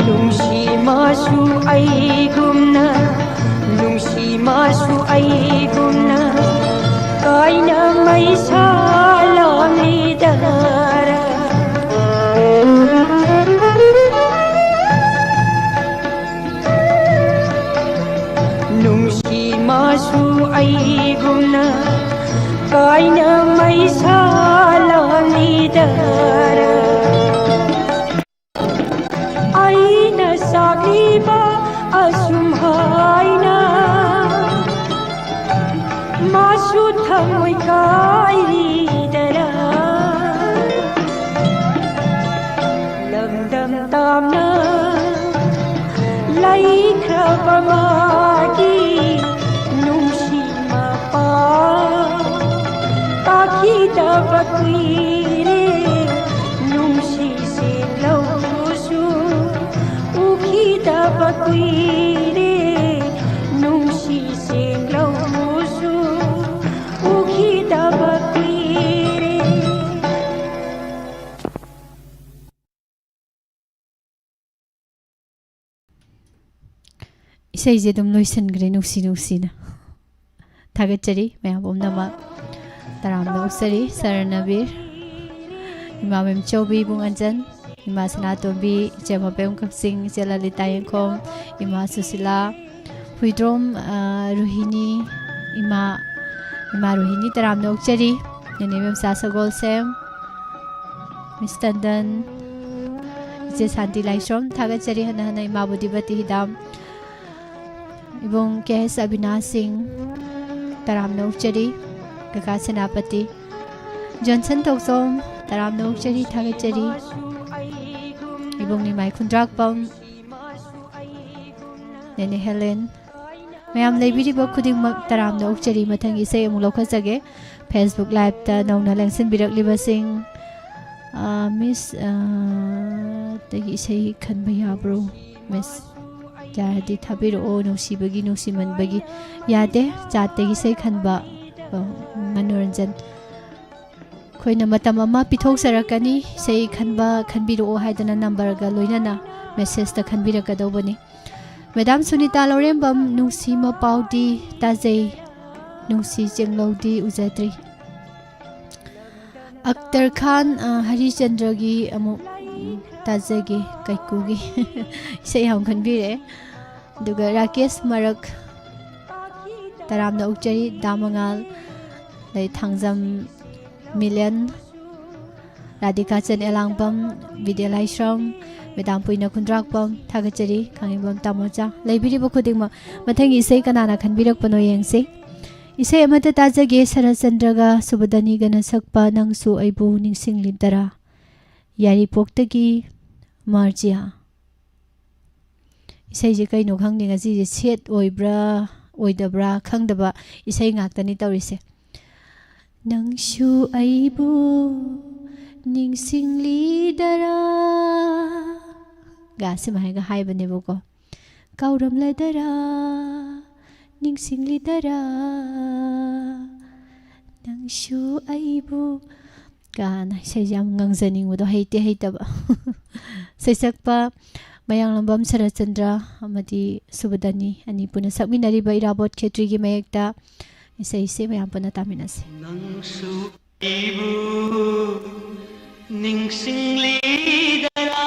ꯅꯨꯡꯁꯤ ꯃꯥꯁꯨ ꯑꯩꯒꯨꯝꯅ, ꯅꯨꯡꯁꯤ ꯃꯥꯁꯨ ꯑꯩꯒꯨꯝꯅ, ꯀꯥꯏꯅ ꯃꯩꯁꯥ ꯂꯥꯡꯂꯤꯗꯔ꯫ ꯅꯨꯡꯁꯤ ꯃꯥꯁꯨ ꯑꯩꯒꯨꯝꯅ, ꯀꯥꯏꯅ ꯃꯩꯁꯥ ꯂꯥꯡꯂꯤꯗꯔ꯫ ꯑꯩꯅ ꯆꯥꯛꯂꯤꯕ ꯑꯁꯨꯝ ꯍꯥꯏꯅ ꯃꯥꯁꯨ ꯊꯃꯣꯏ ꯀꯥꯏꯔꯤꯗꯔ꯫ ꯂꯝꯗꯝ ꯇꯥꯝꯅ ꯂꯩꯈ꯭ꯔꯕ ꯃꯥꯒꯤ ꯅꯨꯡꯁꯤ ꯃꯄꯥ ꯇꯥꯈꯤꯗꯕ ꯀꯨꯏꯔꯦ꯫ ꯅꯨꯡꯁꯤꯁꯦ ꯂꯧꯁꯨ ꯎꯈꯤꯗꯕ ꯀꯨꯏꯔꯦ꯫ ꯅꯨꯡꯁꯤ ꯏꯁꯩꯁꯦ ꯑꯗꯨꯝ ꯂꯣꯏꯁꯤꯟꯈ꯭ꯔꯦ ꯅꯨꯡꯁꯤ ꯅꯨꯡꯁꯤꯅ꯫ ꯊꯥꯒꯠꯆꯔꯤ ꯃꯌꯥꯝ ꯄꯨꯝꯅꯃꯛ꯫ ꯇꯔꯥꯝꯅ ꯑꯣꯛꯆꯔꯤ ꯁꯔꯅꯕꯤꯔ, ꯏꯃꯥ ꯃꯦꯝꯆꯧꯕꯤ, ꯏꯕꯨꯡ ꯑꯟꯖꯟ, ꯏꯃꯥ ꯁꯅꯥꯇꯣꯝꯕꯤ, ꯏꯆꯦ ꯃꯄꯦꯝ ꯀꯛꯆꯤꯡ, ꯏꯆꯦ ꯂꯂꯤꯇꯥ ꯌꯦꯡꯈꯣꯝ, ꯏꯃꯥ ꯁꯨꯁꯤꯂꯥ, ꯍꯨꯏꯗ꯭ꯔꯣꯝ, ꯑ, ꯔꯣꯍꯤꯅꯤ, ꯏꯃꯥ, ꯏꯃꯥ ꯔꯣꯍꯤꯅꯤ ꯇꯔꯥꯝꯅ ꯑꯣꯛꯆꯔꯤ꯫ ꯅꯦꯅꯦ ꯃꯦꯝꯆꯥ ꯁꯒꯣꯜꯁꯦꯝ, ꯃꯤꯁ ꯇꯟꯗꯟ, ꯏꯆꯦ ꯁꯥꯟꯇꯤ ꯂꯥꯏꯁ꯭ꯔꯣꯝ ꯊꯥꯒꯠꯆꯔꯤ ꯍꯟꯅ ꯍꯟꯅ꯫ ꯏꯃꯥ ꯕꯨꯙꯤꯄꯇꯤ ꯍꯤꯗꯥꯝ, ꯏꯕꯨꯡ ꯀꯦ ꯑꯦꯁ ꯑꯕꯤꯅꯥꯁ ꯁꯤꯡ ꯇꯔꯥꯝꯅ ꯑꯣꯛꯆꯔꯤ꯫ ꯀꯀꯥ ꯁꯦꯅꯥꯄꯇꯤ, ꯖꯣꯟꯁꯟ ꯇꯣꯛꯆꯣꯝ ꯇꯔꯥꯝꯅ ꯑꯣꯛꯆꯔꯤ, ꯊꯥꯒꯠꯆꯔꯤ꯫ ꯏꯕꯨꯡ ꯅꯤꯃꯥꯏ ꯈꯨꯟꯗ꯭ꯔꯥꯛꯄꯝ, ꯅꯦꯅꯦ ꯍꯦꯂꯦꯟ, ꯃꯌꯥꯝ ꯂꯩꯕꯤꯔꯤꯕ ꯈꯨꯗꯤꯡꯃꯛ ꯇꯔꯥꯝꯅ ꯑꯣꯛꯆꯔꯤ꯫ ꯃꯊꯪꯒꯤ ꯏꯁꯩ ꯑꯃꯨꯛ ꯂꯧꯈꯠꯆꯒꯦ꯫ Facebook Live ꯇ ꯅꯧꯅ ꯂꯦꯡꯁꯤꯟꯕꯤꯔꯛꯂꯤꯕꯁꯤꯡ, ꯑ, ꯃꯤꯁ, ꯑ, ꯗꯒꯤ ꯏꯁꯩ ꯈꯟꯕ ꯌꯥꯕ꯭ꯔꯣ? ꯃꯤꯁ, ꯌꯥꯔꯗꯤ ꯊꯥꯕꯤꯔꯛꯑꯣ, ꯅꯨꯡꯁꯤꯕꯒꯤ, ꯅꯨꯡꯁꯤꯃꯟꯕꯒꯤ꯫ ꯌꯥꯗꯦ, chat ꯇꯒꯤ ꯏꯁꯩ ꯈꯟꯕ, ꯑ, ꯃꯅꯣꯔꯟꯖꯟ꯫ ꯑꯩꯈꯣꯏꯅ ꯃꯇꯝ ꯑꯃ ꯄꯤꯊꯣꯛꯆꯔꯛꯀꯅꯤ, ꯏꯁꯩ ꯈꯟꯕ, ꯈꯟꯕꯤꯔꯛꯑꯣ ꯍꯥꯏꯗꯅ number ꯒ ꯂꯣꯏꯅꯅ message ꯇ ꯈꯟꯕꯤꯔꯛꯀꯗꯧꯕꯅꯤ꯫ ꯃꯦꯗꯥꯝ ꯁꯨꯅꯤꯇꯥ ꯂꯧꯔꯦꯝꯕꯝ, ꯅꯨꯡꯁꯤ ꯃꯄꯥꯎꯗꯤ ꯇꯥꯖꯩ, ꯅꯨꯡꯁꯤ ꯆꯦꯡꯂꯧꯗꯤ ꯎꯖꯗ꯭ꯔꯤ꯫ ꯑꯛꯇꯔ ꯈꯥꯟ, ꯑ, ꯍꯔꯤꯆꯟꯗ꯭ꯔꯒꯤ ꯑꯃꯨꯛ, ꯎꯝ, ꯇꯥꯖꯒꯦ, ꯀꯩꯀꯨꯒꯤ ꯏꯁꯩ ꯌꯥꯝ ꯈꯟꯕꯤꯔꯛꯑꯦ꯫ ꯑꯗꯨꯒ ꯔꯥꯀꯦꯁ ꯃꯔꯛ, ꯇꯔꯥꯝꯅ ꯑꯣꯛꯆꯔꯤ꯫ ꯗꯥ ꯃꯉꯥꯜ, ꯑꯗꯩ ꯊꯥꯡꯖꯝ ꯃꯤꯂꯟ, ꯔꯥꯙꯤꯀꯥꯆꯟ ꯑꯦꯂꯥꯡꯕꯝ, ꯕꯤꯗ꯭ꯌꯥ ꯂꯥꯏꯁ꯭ꯔꯝ, ꯃꯦꯗꯥꯝ ꯄꯨꯏꯅ ꯈꯨꯟꯗ꯭ꯔꯥꯛꯄꯝ, ꯊꯥꯒꯠꯆꯔꯤ꯫ ꯈꯥꯉꯦꯝꯕꯝ ꯇꯥꯃꯣꯆꯥ, ꯂꯩꯕꯤꯔꯤꯕ ꯈꯨꯗꯤꯡꯃꯛ꯫ ꯃꯊꯪꯒꯤ ꯏꯁꯩ ꯀꯅꯥꯅ ꯈꯟꯕꯤꯔꯛꯄꯅꯣ ꯌꯦꯡꯁꯤ꯫ ꯏꯁꯩ ꯑꯃꯠꯇ ꯇꯥꯖꯒꯦ ꯁꯔꯠꯆꯟꯗ꯭ꯔꯒ ꯁꯨꯕꯗꯅꯤꯒꯅ ꯁꯛꯄ ꯅꯪꯁꯨ ꯑꯩꯕꯨ ꯅꯤꯡꯁꯤꯡꯂꯤꯗꯔꯥ꯫ ꯌꯥꯏꯔꯤꯄꯣꯛꯇꯒꯤ ꯃꯥꯔꯖꯤꯌꯥ꯫ ꯏꯁꯩꯁꯦ ꯀꯩꯅꯣ ꯈꯪꯗꯦ, ꯉꯁꯤꯁꯦ sad ꯑꯣꯏꯕ꯭ꯔꯥ ꯑꯣꯏꯗꯕ꯭ꯔꯥ ꯈꯪꯗꯕ ꯏꯁꯩ ꯉꯥꯛꯇꯅꯤ ꯇꯧꯔꯤꯁꯦ꯫ ꯅꯪꯁꯨ ꯑꯩꯕꯨ ꯅꯤꯡꯁꯤꯡꯂꯤꯗꯔꯥ ꯒ ꯁꯨꯃꯥꯏꯅꯒ ꯍꯥꯏꯕꯅꯦꯕꯀꯣ꯫ ꯀꯥꯎꯔꯝꯂꯗꯔꯥ, ꯅꯤꯡꯁꯤꯡꯂꯤꯗꯔꯥ, ꯅꯪꯁꯨ ꯑꯩꯕꯨ ꯀꯥꯏꯅ ꯏꯁꯩꯁꯦ ꯌꯥꯝ ꯉꯪꯖꯅꯤꯡꯕꯗꯣ, ꯍꯩꯇꯦ ꯍꯩꯇꯕ꯫ ꯁꯩꯁꯛꯄ ꯃꯌꯥꯡꯂꯝꯕꯝ ꯁꯔꯠꯆꯟꯗ꯭ꯔ ꯑꯃꯗꯤ ꯁꯨꯕꯗꯅꯤ ꯑꯅꯤ ꯄꯨꯟꯅ ꯁꯛꯃꯤꯟꯅꯔꯤꯕ ꯏꯔꯥꯕꯣꯠ ꯈꯦꯇ꯭ꯔꯤꯒꯤ ꯃꯌꯦꯛꯇ ꯏꯁꯩꯁꯦ ꯃꯌꯥꯝ ꯄꯨꯟꯅ ꯇꯥꯃꯤꯟꯅꯁꯤ꯫ ꯅꯪꯁꯨ ꯑꯩꯕꯨ ꯅꯤꯡꯁꯤꯡꯂꯤꯗꯔꯥ?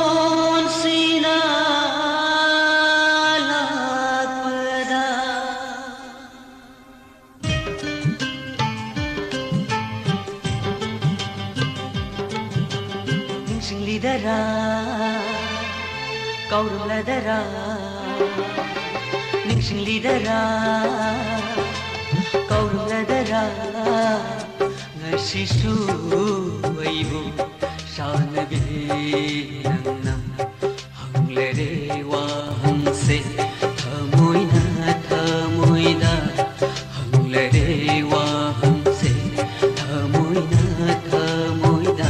ꯀꯨꯃꯣꯟꯁꯤꯅ ꯂꯥꯛꯄꯗ꯫ ꯅꯤꯡꯁꯤꯡꯂꯤꯗꯔꯥ, ꯀꯥꯎꯔꯝꯂꯗꯔꯥ? ꯅꯤꯡꯁꯤꯡꯂꯤꯗꯔꯥ, ꯀꯥꯎꯔꯝꯂꯗꯔꯥ? ꯉꯁꯤꯁꯨ ꯑꯩꯕꯨ ꯁꯥꯟꯅꯕꯤ ꯅꯪꯅ ꯍꯪꯂꯔꯦ ꯋꯥꯍꯪꯁꯦ ꯊꯃꯣꯏꯅ ꯊꯃꯣꯏꯗ, ꯍꯪꯂꯔꯦ ꯋꯥꯍꯪꯁꯦ ꯊꯃꯣꯏꯅ ꯊꯃꯣꯏꯗ꯫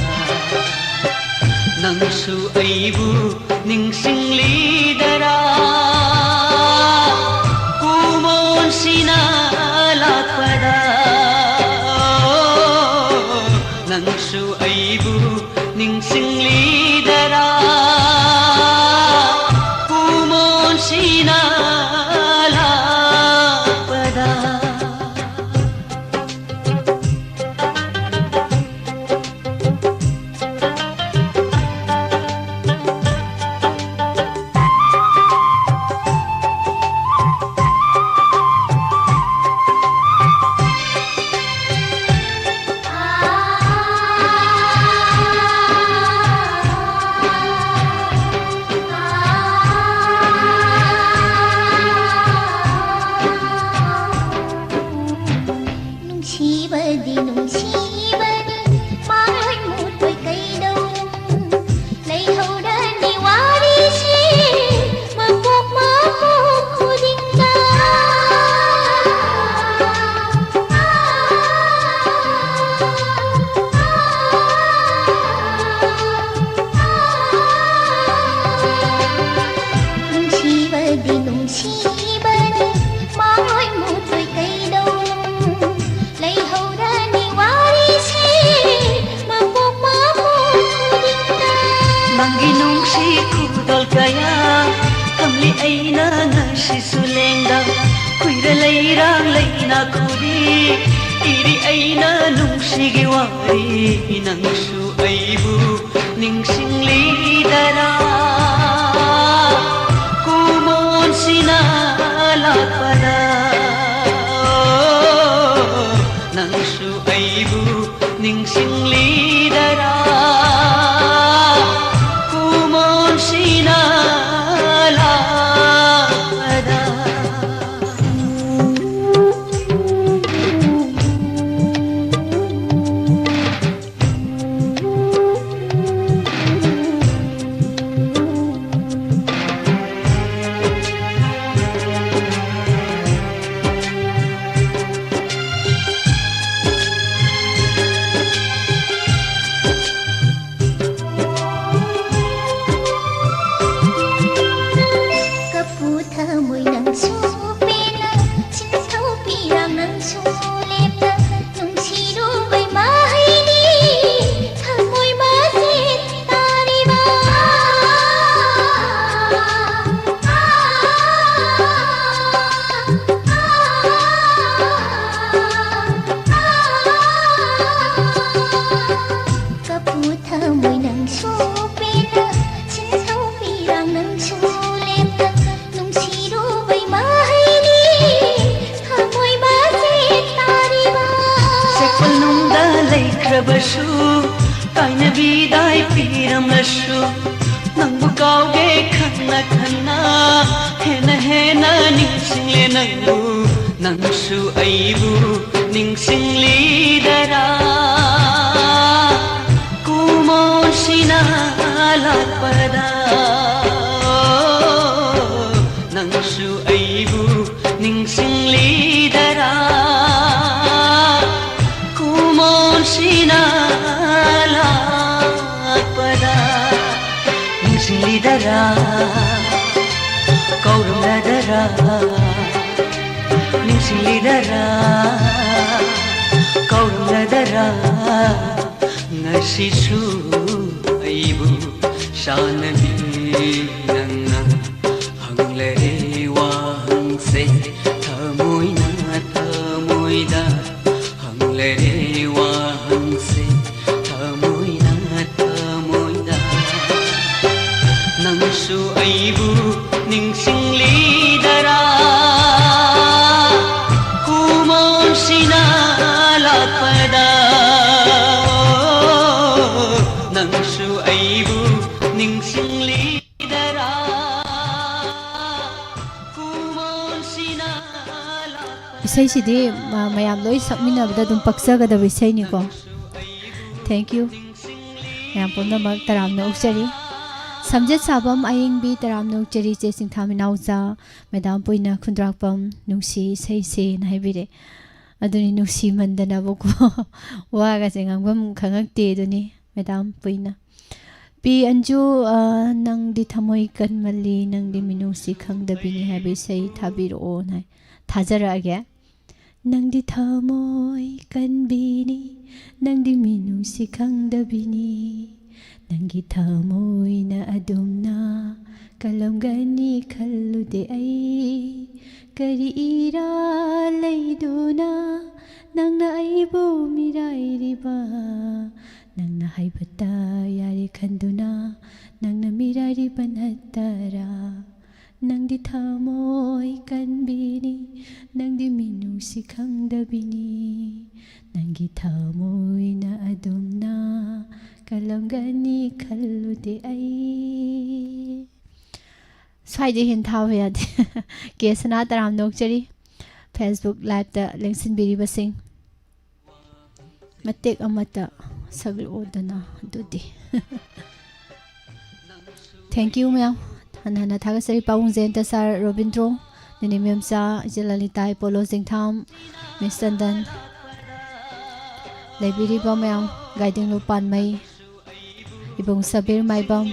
ꯅꯪꯁꯨ ꯑꯩꯕꯨ ꯅꯤꯡꯁꯤꯡꯂꯤꯗꯔꯥ? ꯀꯨꯃꯣꯟꯁꯤꯅ ꯂꯥꯛꯄꯗ ꯅꯪꯁꯨ ꯑꯩꯕꯨ ꯅꯤꯡꯁꯤꯡꯂꯤꯗꯔꯥ? ꯑꯩꯅ ꯅꯨꯡꯁꯤꯒꯤ ꯋꯥꯔꯤ, ꯅꯪꯁꯨ ꯑꯩꯕꯨ ꯅꯤꯡꯁꯤꯡꯂꯤꯗꯔꯥ? ꯀꯨꯃꯣꯟꯁꯤꯅ ꯂꯥꯛꯄꯗ ꯅꯪꯁꯨ ꯑꯩꯕꯨ ꯅꯤꯡꯁꯤꯡꯂꯤꯗꯔꯥ? ꯀꯨꯃꯣꯟꯁꯤꯅ ꯂꯥꯛꯄꯗ꯫ ꯀꯄꯨ ꯊꯃꯣꯏ ꯅꯪꯁꯨ ꯄꯦꯟꯅ, ꯁꯤꯟꯊꯧ ꯄꯤꯔꯥꯡ ꯅꯪꯁꯨ ꯂꯦꯞꯅ, ꯅꯨꯡꯁꯤꯔꯨꯕꯩ ꯃꯍꯩꯅꯤ ꯊꯃꯣꯏ ꯃꯆꯦꯠ ꯇꯥꯔꯤꯕ꯫ ꯀꯄꯨ ꯊꯃꯣꯏ ꯅꯪꯁꯨ ꯄꯦꯟꯅ, ꯁꯤꯟꯊꯧ ꯄꯤꯔꯥꯡ ꯅꯪꯁꯨ ꯂꯦꯞꯅ, ꯅꯨꯡꯁꯤꯔꯨꯕꯩ ꯃꯍꯩꯅꯤ ꯊꯃꯣꯏ ꯃꯆꯦꯠ ꯇꯥꯔꯤꯕ꯫ ꯁꯦꯛꯄꯜ ꯅꯨꯡꯗ ꯂꯩꯈ꯭ꯔꯕꯁꯨ, ꯀꯥꯏꯅꯕꯤꯗꯥꯏ ꯄꯤꯔꯝꯂꯁꯨ, ꯅꯪꯕꯨ ꯀꯥꯎꯒꯦ ꯈꯟꯅ ꯈꯟꯅ, ꯍꯦꯟꯅ ꯍꯦꯟꯅ ꯅꯤꯡꯁꯤꯡꯂꯦ ꯅꯪꯕꯨ, ꯅꯪꯁꯨ ꯑꯩꯕꯨ ꯅꯤꯡꯁꯤꯡꯂꯤꯗꯔꯥ? ꯀꯨꯃꯣꯟꯁꯤꯅ ꯂꯥꯛꯄꯗ ꯅꯪꯁꯨ ꯑꯩꯕꯨ ꯅꯤꯡꯁꯤꯡꯂꯤꯗꯔꯥ? ꯀꯨꯃꯣꯟꯁꯤꯅ ꯂꯥꯛꯄꯗ ꯅꯤꯡꯁꯤꯡꯂꯤꯗꯔꯥ? ꯀꯧꯔꯝꯂꯗꯔꯥ? ꯅꯤꯡꯁꯤꯡꯂꯤꯗꯔꯥ? ꯀꯧꯔꯝꯂꯗꯔꯥ? ꯉꯁꯤꯁꯨ ꯑꯩꯕꯨ ꯆꯥꯟꯅꯕꯤ ꯅꯪꯅ ꯍꯪꯂꯦ ꯋꯥꯍꯪꯁꯦ, ꯊꯃꯣꯏꯅ ꯊꯃꯣꯏꯗ ꯍꯪꯂꯦ꯫ ꯏꯁꯩꯁꯤꯗꯤ ꯃ-, ꯃꯌꯥꯝ ꯂꯣꯏ ꯁꯛꯃꯤꯟꯅꯕꯗ ꯑꯗꯨꯝ ꯄꯛꯆꯒꯗꯕ ꯏꯁꯩꯅꯤꯀꯣ꯫ Thank you꯫ ꯃꯌꯥꯝ ꯄꯨꯝꯅꯃꯛ ꯇꯔꯥꯝꯅ ꯑꯣꯛꯆꯔꯤ꯫ ꯁꯝꯖꯦꯠ ꯁꯥꯕꯝ ꯑꯌꯤꯡꯕꯤ ꯇꯔꯥꯝꯅ ꯑꯣꯛꯆꯔꯤ, ꯆꯦ ꯆꯤꯡꯊꯥ ꯃꯤꯅꯥꯎꯆꯥ, ꯃꯦꯗꯥꯝ ꯄꯨꯏꯅ ꯈꯨꯟꯗ꯭ꯔꯥꯛꯄꯝ ꯅꯨꯡꯁꯤ ꯏꯁꯩꯁꯦꯅ ꯍꯥꯏꯕꯤꯔꯦ꯫ ꯑꯗꯨꯅꯤ, ꯅꯨꯡꯁꯤꯃꯟꯗꯅꯕꯀꯣ ꯋꯥꯒꯁꯦ ꯉꯥꯡꯐꯝ ꯈꯪꯉꯛꯇꯦ ꯑꯗꯨꯅꯤ꯫ ꯃꯦꯗꯥꯝ ꯄꯨꯏꯅ꯫ ꯄꯤ ꯑꯟꯖꯨ, ꯑ, "ꯅꯪꯗꯤ ꯊꯃꯣꯏ ꯀꯟꯃꯜꯂꯤ, ꯅꯪꯗꯤ ꯃꯤꯅꯨꯡꯁꯤ ꯈꯪꯗꯕꯤꯅꯤ" ꯍꯥꯏꯕ ꯏꯁꯩ ꯊꯥꯕꯤꯔꯛꯑꯣꯅ ꯍꯥꯏ꯫ ꯊꯥꯖꯔꯛꯑꯒꯦ꯫ ꯅꯪꯗꯤ ꯊꯃꯣꯏ ꯀꯟꯕꯤꯅꯤ, ꯅꯪꯗꯤ ꯃꯤꯅꯨꯡꯁꯤ ꯈꯪꯗꯕꯤꯅꯤ, ꯅꯪꯒꯤ ꯊꯃꯣꯏꯅ ꯑꯗꯨꯝꯅ ꯀꯜꯂꯝꯒꯅꯤ ꯈꯜꯂꯨꯗꯦ ꯑꯩ꯫ ꯀꯔꯤ ꯏꯔꯥ ꯂꯩꯗꯨꯅ ꯅꯪꯅ ꯑꯩꯕꯨ ꯃꯤꯔꯥꯏꯔꯤꯕ? ꯅꯪꯅ ꯍꯥꯏꯕꯇ ꯌꯥꯔꯦ ꯈꯟꯗꯨꯅ ꯅꯪꯅ ꯃꯤꯔꯥꯏꯔꯤꯕ ꯅꯠꯇꯔꯥ? ꯅꯪꯗꯤ ꯊꯃꯣꯏ ꯀꯟꯕꯤꯅꯤ, ꯅꯪꯗꯤ ꯃꯤꯅꯨꯡꯁꯤ ꯈꯪꯗꯕꯤꯅꯤ, ꯅꯪꯒꯤ ꯊꯃꯣꯏꯅ ꯑꯗꯨꯝꯅ ꯀꯜꯂꯝꯒꯅꯤ ꯈꯜꯂꯨꯗꯦ ꯑꯩ꯫ ꯁ꯭ꯋꯥꯏꯗ ꯍꯦꯟ ꯊꯥꯕ ꯌꯥꯗꯦ꯫ ꯀꯦ ꯁꯅꯥ ꯇꯔꯥꯝꯅ ꯑꯣꯛꯆꯔꯤ꯫ Facebook liveꯇ ꯂꯦꯡꯁꯤꯟꯕꯤꯔꯤꯕꯁꯤꯡ꯫ ꯃꯇꯦꯛ ꯑꯃꯇ ꯁꯛꯂꯛꯑꯣꯗꯅ ꯑꯗꯨꯗꯤ꯫ Thank you ꯃꯌꯥꯝ꯫ ꯍꯟꯅ ꯍꯟꯅ ꯊꯥꯒꯠꯆꯔꯤ꯫ ꯄꯥꯕꯨꯡ ꯖꯌꯟꯇ ꯁꯥꯔ ꯔꯣꯕꯤꯟꯗ꯭ꯔꯣ, ꯅꯦꯅꯦ ꯃꯦꯝꯆꯥ, ꯏꯆꯦ ꯂꯂꯤꯇꯥ, ꯏꯄꯣꯂꯣ ꯆꯤꯡꯊꯥꯝ, ꯃꯤꯁ ꯆꯟꯗꯟ, ꯂꯩꯕꯤꯔꯤꯕ ꯃꯌꯥꯝ, ꯒꯥꯏꯗꯤꯡꯂꯨ ꯄꯥꯟꯃꯩ, ꯏꯕꯨꯡ ꯁꯕꯤꯔ ꯃꯥꯏꯕꯝ,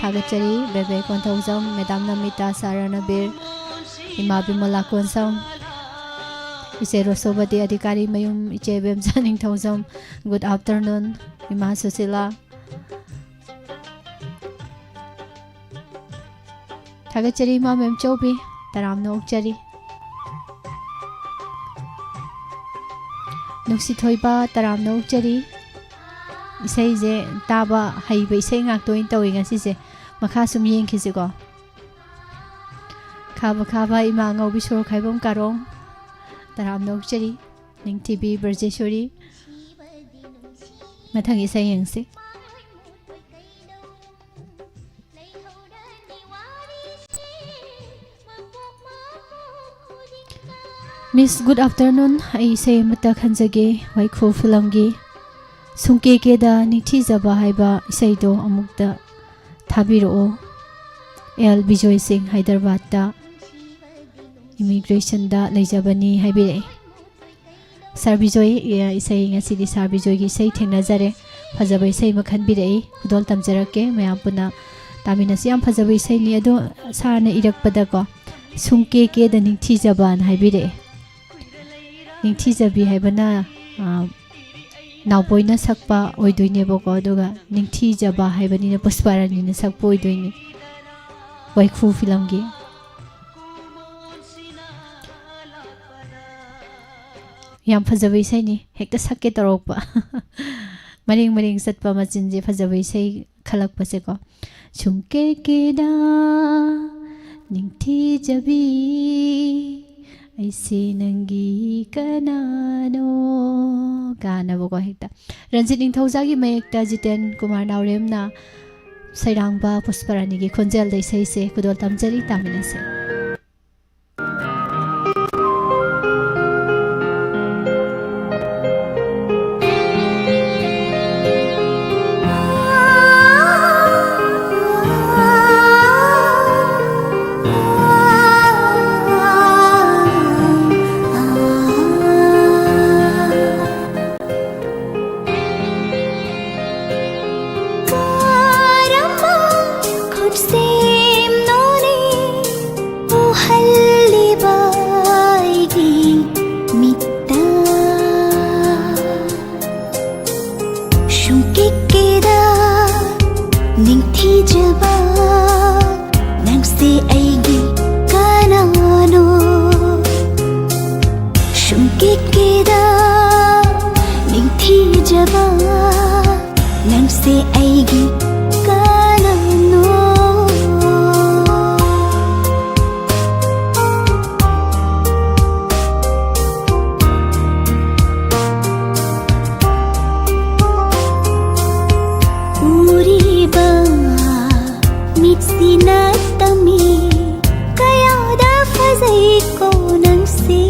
ꯊꯥꯒꯠꯆꯔꯤ꯫ ꯕꯦꯕꯦ ꯀꯣꯟꯊꯧꯖꯝ, ꯃꯦꯗꯥꯝ ꯅꯃꯤꯇꯥ, ꯁꯥꯔ ꯔꯅꯕꯤꯔ, ꯏꯃꯥ ꯕꯤꯃꯂꯥ ꯀꯣꯟꯁꯝ, ꯏꯆꯦ ꯔꯣꯁꯣꯕꯇꯤ ꯑꯙꯤꯀꯥꯔꯤ ꯃꯌꯨꯝ, ꯏꯆꯦ ꯕꯦꯝꯆꯥ ꯅꯤꯡꯊꯧꯖꯝ, good afternoon, ꯏꯃꯥ ꯁꯨꯁꯤꯂꯥ꯫ ꯊꯥꯒꯠꯆꯔꯤ ꯏꯃꯥ ꯃꯦꯝꯆꯧꯕꯤ, ꯇꯔꯥꯝꯅ ꯑꯣꯛꯆꯔꯤ꯫ ꯅꯨꯡꯁꯤꯊꯣꯏꯕ, ꯇꯔꯥꯝꯅ ꯑꯣꯛꯆꯔꯤ꯫ ꯏꯁꯩꯁꯦ ꯇꯥꯕ ꯍꯩꯕ ꯏꯁꯩ ꯉꯥꯛꯇ ꯑꯣꯏꯅ ꯇꯧꯋꯤ ꯉꯁꯤꯁꯦ꯫ ꯃꯈꯥ ꯁꯨꯝ ꯌꯦꯡꯈꯤꯁꯤꯀꯣ꯫ ꯈꯥꯕ ꯈꯥꯕ ꯏꯃꯥ ꯑꯉꯧꯕꯤ ꯁꯣꯔꯣꯛ ꯈꯥꯏꯕꯝ ꯀꯥꯔꯣꯡ, ꯇꯔꯥꯝꯅ ꯑꯣꯛꯆꯔꯤ꯫ ꯅꯤꯡꯊꯤꯕꯤ ꯕ꯭ꯔꯖꯦꯁꯣꯔꯤ꯫ ꯃꯊꯪ ꯏꯁꯩ ꯌꯦꯡꯁꯤ꯫ Miss, good afternoon. ꯑꯩ ꯏꯁꯩ ꯑꯃꯇ ꯈꯟꯖꯒꯦ, ꯋꯥꯏꯈꯨ ꯐꯤꯂꯝꯒꯤ ꯁꯨꯡꯀꯦ ꯀꯦꯗ ꯅꯤꯡꯊꯤꯖꯕ ꯍꯥꯏꯕ ꯏꯁꯩꯗꯣ ꯑꯃꯨꯛꯇ ꯊꯥꯕꯤꯔꯛꯑꯣ꯫ ꯑꯦꯜ ꯕꯤꯖꯣꯏ ꯁꯤꯡ, ꯍꯥꯏꯗ꯭ꯔꯕꯥꯗꯇ ꯏꯃꯤꯒ꯭ꯔꯦꯁꯟꯗ ꯂꯩꯖꯕꯅꯤ ꯍꯥꯏꯕꯤꯔꯛꯑꯦ꯫ ꯁꯥꯔ ꯕꯤꯖꯣꯏ, ꯑꯦ, ꯏꯁꯩ ꯉꯁꯤꯗꯤ ꯁꯥꯔ ꯕꯤꯖꯣꯏꯒꯤ ꯏꯁꯩ ꯊꯦꯡꯅꯖꯔꯦ꯫ ꯐꯖꯕ ꯏꯁꯩ ꯑꯃ ꯈꯟꯕꯤꯔꯛꯏ, ꯈꯨꯗꯣꯜ ꯇꯝꯖꯔꯛꯀꯦ꯫ ꯃꯌꯥꯝ ꯄꯨꯟꯅ ꯇꯥꯃꯤꯟꯅꯁꯤ꯫ ꯌꯥꯝ ꯐꯖꯕ ꯏꯁꯩꯅꯤ꯫ ꯑꯗꯣ ꯁꯥꯔꯅ ꯏꯔꯛꯄꯗꯀꯣ, "ꯁꯨꯡꯀꯦ ꯀꯦꯗ ꯅꯤꯡꯊꯤꯖꯕꯅ" ꯍꯥꯏꯕꯤꯔꯛꯑꯦ꯫ ꯅꯤꯡꯊꯤꯖꯕꯤ ꯍꯥꯏꯕꯅ, ꯑ, ꯅꯥꯎꯕꯣꯏꯅ ꯁꯛꯄ ꯑꯣꯏꯗꯣꯏꯅꯦꯕꯀꯣ, ꯑꯗꯨꯒ ꯅꯤꯡꯊꯤꯖꯕ ꯍꯥꯏꯕꯅꯤꯅ ꯄꯨꯁꯄꯥꯔꯥꯅꯤꯅ ꯁꯛꯄ ꯑꯣꯏꯗꯣꯏꯅꯤ, ꯋꯥꯏꯈꯨ ꯐꯤꯂꯝꯒꯤ꯫ ꯌꯥꯝ ꯐꯖꯕ ꯏꯁꯩꯅꯤ, ꯍꯦꯛꯇ ꯁꯛꯀꯦ ꯇꯧꯔꯛꯄ꯫ ꯃꯔꯦꯡ ꯃꯔꯦꯡ ꯆꯠꯄ ꯃꯆꯤꯟꯁꯦ, ꯐꯖꯕ ꯏꯁꯩ ꯈꯜꯂꯛꯄꯁꯦꯀꯣ꯫ "ꯁꯨꯡꯀꯦ ꯀꯦꯗ ꯅꯤꯡꯊꯤꯖꯕꯤ, ꯑꯩꯁꯦ ꯅꯪꯒꯤ ꯀꯅꯥꯅꯣ?" ꯀꯥꯅꯕꯀꯣ ꯍꯦꯛꯇ꯫ ꯔꯟꯖꯤꯠ ꯅꯤꯡꯊꯧꯖꯥꯒꯤ ꯃꯌꯦꯛꯇ ꯖꯤꯇꯦꯟ ꯀꯨꯃꯥꯔ ꯅꯥꯎꯔꯦꯝꯅ ꯁꯩꯔꯥꯡꯕ ꯄꯨꯁꯄꯔꯥꯅꯤꯒꯤ ꯈꯣꯟꯖꯦꯜꯗ ꯏꯁꯩꯁꯦ ꯈꯨꯗꯣꯜ ꯇꯝꯖꯔꯤ, ꯇꯥꯃꯤꯟꯅꯁꯦ꯫ ꯀꯔꯝꯕ ꯈꯨꯠꯁꯦꯝꯅꯣꯅꯦ ꯎꯍꯜꯂꯤꯕ ꯑꯩꯒꯤ ꯃꯤꯠꯇ? ꯁꯨꯡꯀꯦ ꯀꯦꯗ ꯅꯤꯡꯊꯤꯖꯕ, ꯅꯪꯁꯦ ꯑꯩꯒꯤ ꯀꯅꯥꯅꯣ? ꯁꯨꯡꯀꯦ ꯀꯦꯗ ꯅꯤꯡꯊꯤꯖꯕ, ꯅꯪꯁꯦ ꯑꯩꯒꯤ ꯀꯅꯥꯅꯣ? ꯎꯔꯤꯕ ꯃꯤꯠꯁꯤꯅ ꯇꯝꯃꯤ, ꯀꯌꯥꯗ ꯐꯖꯩꯀꯣ ꯅꯪꯁꯦ꯫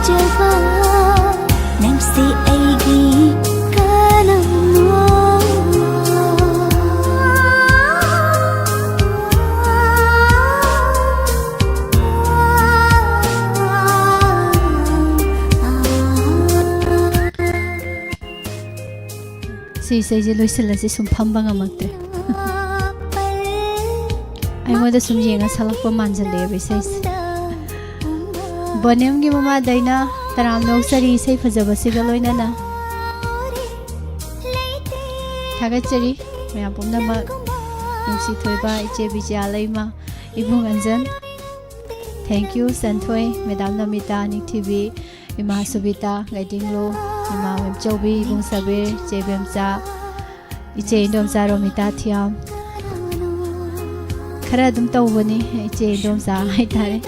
ꯆꯕ ꯅꯪꯁꯦ ꯑꯩꯒꯤ ꯀꯅꯥꯅꯣ? ꯁꯤ ꯏꯁꯩꯁꯦ ꯂꯣꯏꯁꯤꯜꯂꯁꯤ, ꯁꯨꯝ ꯐꯝꯕ ꯉꯝꯃꯛꯇ꯭ꯔꯦ꯫ ꯑꯩꯉꯣꯟꯗ ꯁꯨꯝ ꯌꯦꯡꯉ ꯁꯛꯂꯛꯄ ꯃꯥꯟꯁꯤꯜꯂꯛꯑꯦꯕ ꯏꯁꯩꯁꯦ꯫ ꯕꯣꯅꯦꯝꯒꯤ ꯃꯃꯥꯗꯩꯅ ꯇꯔꯥꯝꯅ ꯑꯣꯛꯆꯔꯤ ꯏꯁꯩ ꯐꯖꯕꯁꯤꯒ ꯂꯣꯏꯅꯅ꯫ ꯊꯥꯒꯠꯆꯔꯤ ꯃꯌꯥꯝ ꯄꯨꯝꯅꯃꯛ, ꯅꯨꯡꯁꯤ ꯊꯣꯏꯕ ꯏꯆꯦ ꯕꯤꯖꯌꯥ ꯂꯩꯃ, ꯏꯕꯨꯡ ꯑꯟꯖꯟ꯫ Thank you ꯁꯟꯊꯣꯏ, ꯃꯦꯗꯥꯝ ꯅꯃꯤꯇꯥ, ꯅꯤꯡꯊꯤꯕꯤ, ꯏꯃꯥ ꯁꯨꯕꯤꯇꯥ, ꯒꯥꯏꯗꯤꯡꯂꯨ, ꯏꯃꯥ ꯃꯦꯝꯆꯧꯕꯤ, ꯏꯕꯨꯡ ꯁꯕꯤꯔ, ꯏꯆꯦ ꯕꯦꯝꯆꯥ, ꯏꯆꯦ ꯏꯟꯗꯣꯝꯆꯥ ꯔꯣꯃꯤꯇꯥ ꯊꯤꯌꯥꯝ꯫ ꯈꯔ ꯑꯗꯨꯝ ꯇꯧꯕꯅꯤ ꯏꯆꯦ ꯏꯟꯗꯣꯝꯆꯥ ꯍꯥꯏꯇꯥꯔꯦ꯫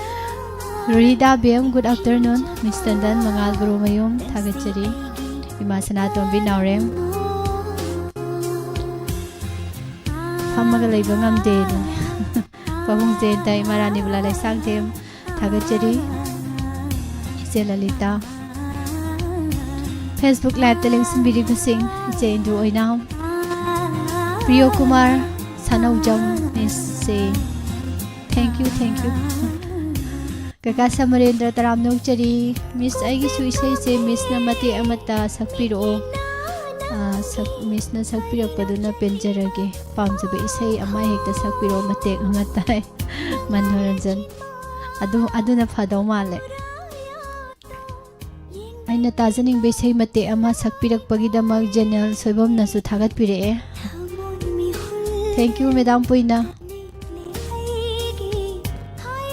ꯔꯣꯍꯤꯗꯥ ꯕꯦꯝ, good afternoon꯫ ꯃꯤꯁ ꯇꯟꯗꯟ, ꯃꯉꯥꯜ ꯒꯨꯔꯨꯃꯌꯨꯝ, ꯊꯥꯒꯠꯆꯔꯤ꯫ ꯏꯃꯥ ꯁꯅꯥꯇꯣꯝꯕꯤ ꯅꯥꯎꯔꯦꯝ꯫ ꯐꯝꯃꯒ ꯂꯩꯕ ꯉꯝꯗꯦ ꯑꯗꯨꯅꯤ꯫ ꯄꯥꯕꯨꯡ ꯖꯌꯟꯇ, ꯏꯃꯥ ꯔꯥꯅꯤꯕꯂꯥ ꯂꯩꯁꯥꯡꯊꯦꯝ, ꯊꯥꯒꯠꯆꯔꯤ꯫ ꯏꯆꯦ ꯂꯂꯤꯇꯥ꯫ Facebook Live-ꯇ ꯂꯦꯡꯁꯤꯟꯕꯤꯔꯤꯕꯁꯤꯡ, ꯏꯆꯦ ꯏꯟꯗꯨ ꯑꯣꯏꯅꯥꯝ, ꯄ꯭ꯔꯤꯌꯣ ꯀꯨꯃꯥꯔ, ꯁꯥꯅꯧꯖꯝ, ꯃꯤꯁ ꯁꯦ꯫ Thank you, thank you꯫ ꯀꯀꯥ ꯁꯃꯔꯦꯟꯗ꯭ꯔ, ꯇꯔꯥꯝꯅ ꯑꯣꯛꯆꯔꯤ꯫ ꯃꯤꯁ, ꯑꯩꯒꯤꯁꯨ ꯏꯁꯩꯁꯦ ꯃꯤꯁꯅ ꯃꯇꯦꯛ ꯑꯃꯠꯇ ꯁꯛꯄꯤꯔꯛꯑꯣ꯫ ꯑꯥ, ꯁꯛ-, ꯃꯤꯁꯅ ꯁꯛꯄꯤꯔꯛꯄꯗꯨꯅ ꯄꯦꯟꯖꯔꯒꯦ꯫ ꯄꯥꯝꯖꯕ ꯏꯁꯩ ꯑꯃ ꯍꯦꯛꯇ ꯁꯛꯄꯤꯔꯛꯑꯣ, ꯃꯇꯦꯛ ꯑꯃꯠꯇ꯫ ꯃꯅꯣꯔꯟꯖꯟ꯫ ꯑꯗꯨ, ꯑꯗꯨꯅ ꯐꯗꯧ ꯃꯥꯜꯂꯦ꯫ ꯑꯩꯅ ꯇꯥꯖꯅꯤꯡꯕ ꯏꯁꯩ ꯃꯇꯦꯛ ꯑꯃ ꯁꯛꯄꯤꯔꯛꯄꯒꯤꯗꯃꯛ ꯖꯦꯅꯦꯜ ꯁꯣꯏꯕꯝꯅꯁꯨ ꯊꯥꯒꯠꯄꯤꯔꯛꯑꯦ꯫ Thank you, ꯃꯦꯗꯥꯝ ꯄꯨꯏꯅ꯫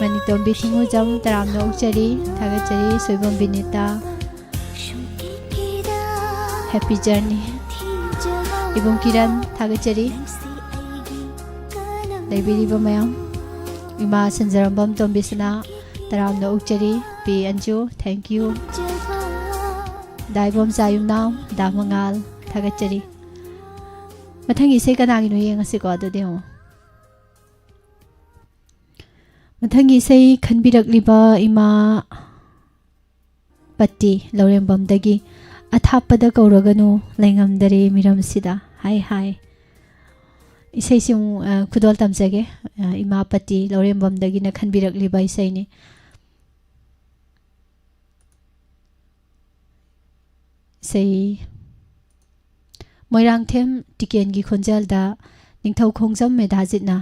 ꯃꯅꯤꯇꯣꯝꯕꯤ ꯊꯤꯡꯉꯨꯖꯝ, ꯇꯔꯥꯝꯅ ꯑꯣꯛꯆꯔꯤ, ꯊꯥꯒꯠꯆꯔꯤ꯫ Soibam Binita, Happy Journey꯫ ꯏꯕꯨꯡ ꯀꯤꯔꯟ, ꯊꯥꯒꯠꯆꯔꯤ꯫ ꯂꯩꯕꯤꯔꯤꯕ ꯃꯌꯥꯝ, ꯏꯃꯥ ꯁꯟꯖꯔꯝꯕꯝ ꯇꯣꯝꯕꯤꯁꯅꯥ, ꯇꯔꯥꯝꯅ ꯑꯣꯛꯆꯔꯤ꯫ ꯄꯤ ꯑꯟꯖꯨ, thank you꯫ ꯗꯥ ꯏꯕꯣꯝꯆꯥ ꯌꯨꯝꯅꯥꯝ, ꯗꯥ ꯃꯉꯥꯜ, ꯊꯥꯒꯠꯆꯔꯤ꯫ ꯃꯊꯪꯒꯤ ꯏꯁꯩ ꯀꯅꯥꯒꯤꯅꯣ ꯌꯦꯡꯉꯁꯤꯀꯣ, ꯑꯗꯨꯗꯤ ꯑꯃꯨꯛ꯫ ꯃꯊꯪꯒꯤ ꯏꯁꯩ ꯈꯟꯕꯤꯔꯛꯂꯤꯕ ꯏꯃꯥ ꯄꯇꯤ ꯂꯧꯔꯦꯝꯕꯝꯗꯒꯤ "ꯑꯊꯥꯞꯄꯗ ꯀꯧꯔꯒꯅꯨ, ꯂꯩꯉꯝꯗꯔꯦ ꯃꯤꯔꯝꯁꯤꯗ" ꯍꯥꯏ ꯍꯥꯏ꯫ ꯏꯁꯩꯁꯤ ꯑꯃꯨꯛ, ꯑ, ꯈꯨꯗꯣꯜ ꯇꯝꯖꯒꯦ꯫ ꯑ, ꯏꯃꯥ ꯄꯇꯤ ꯂꯧꯔꯦꯝꯕꯝꯗꯒꯤꯅ ꯈꯟꯕꯤꯔꯛꯂꯤꯕ ꯏꯁꯩꯅꯤ꯫ ꯏꯁꯩ ꯃꯣꯏꯔꯥꯡꯊꯦꯝ ꯇꯤꯀꯦꯟꯒꯤ ꯈꯣꯟꯖꯦꯜꯗ ꯅꯤꯡꯊꯧ ꯈꯣꯡꯖꯝ ꯃꯦꯙꯥꯖꯤꯠꯅ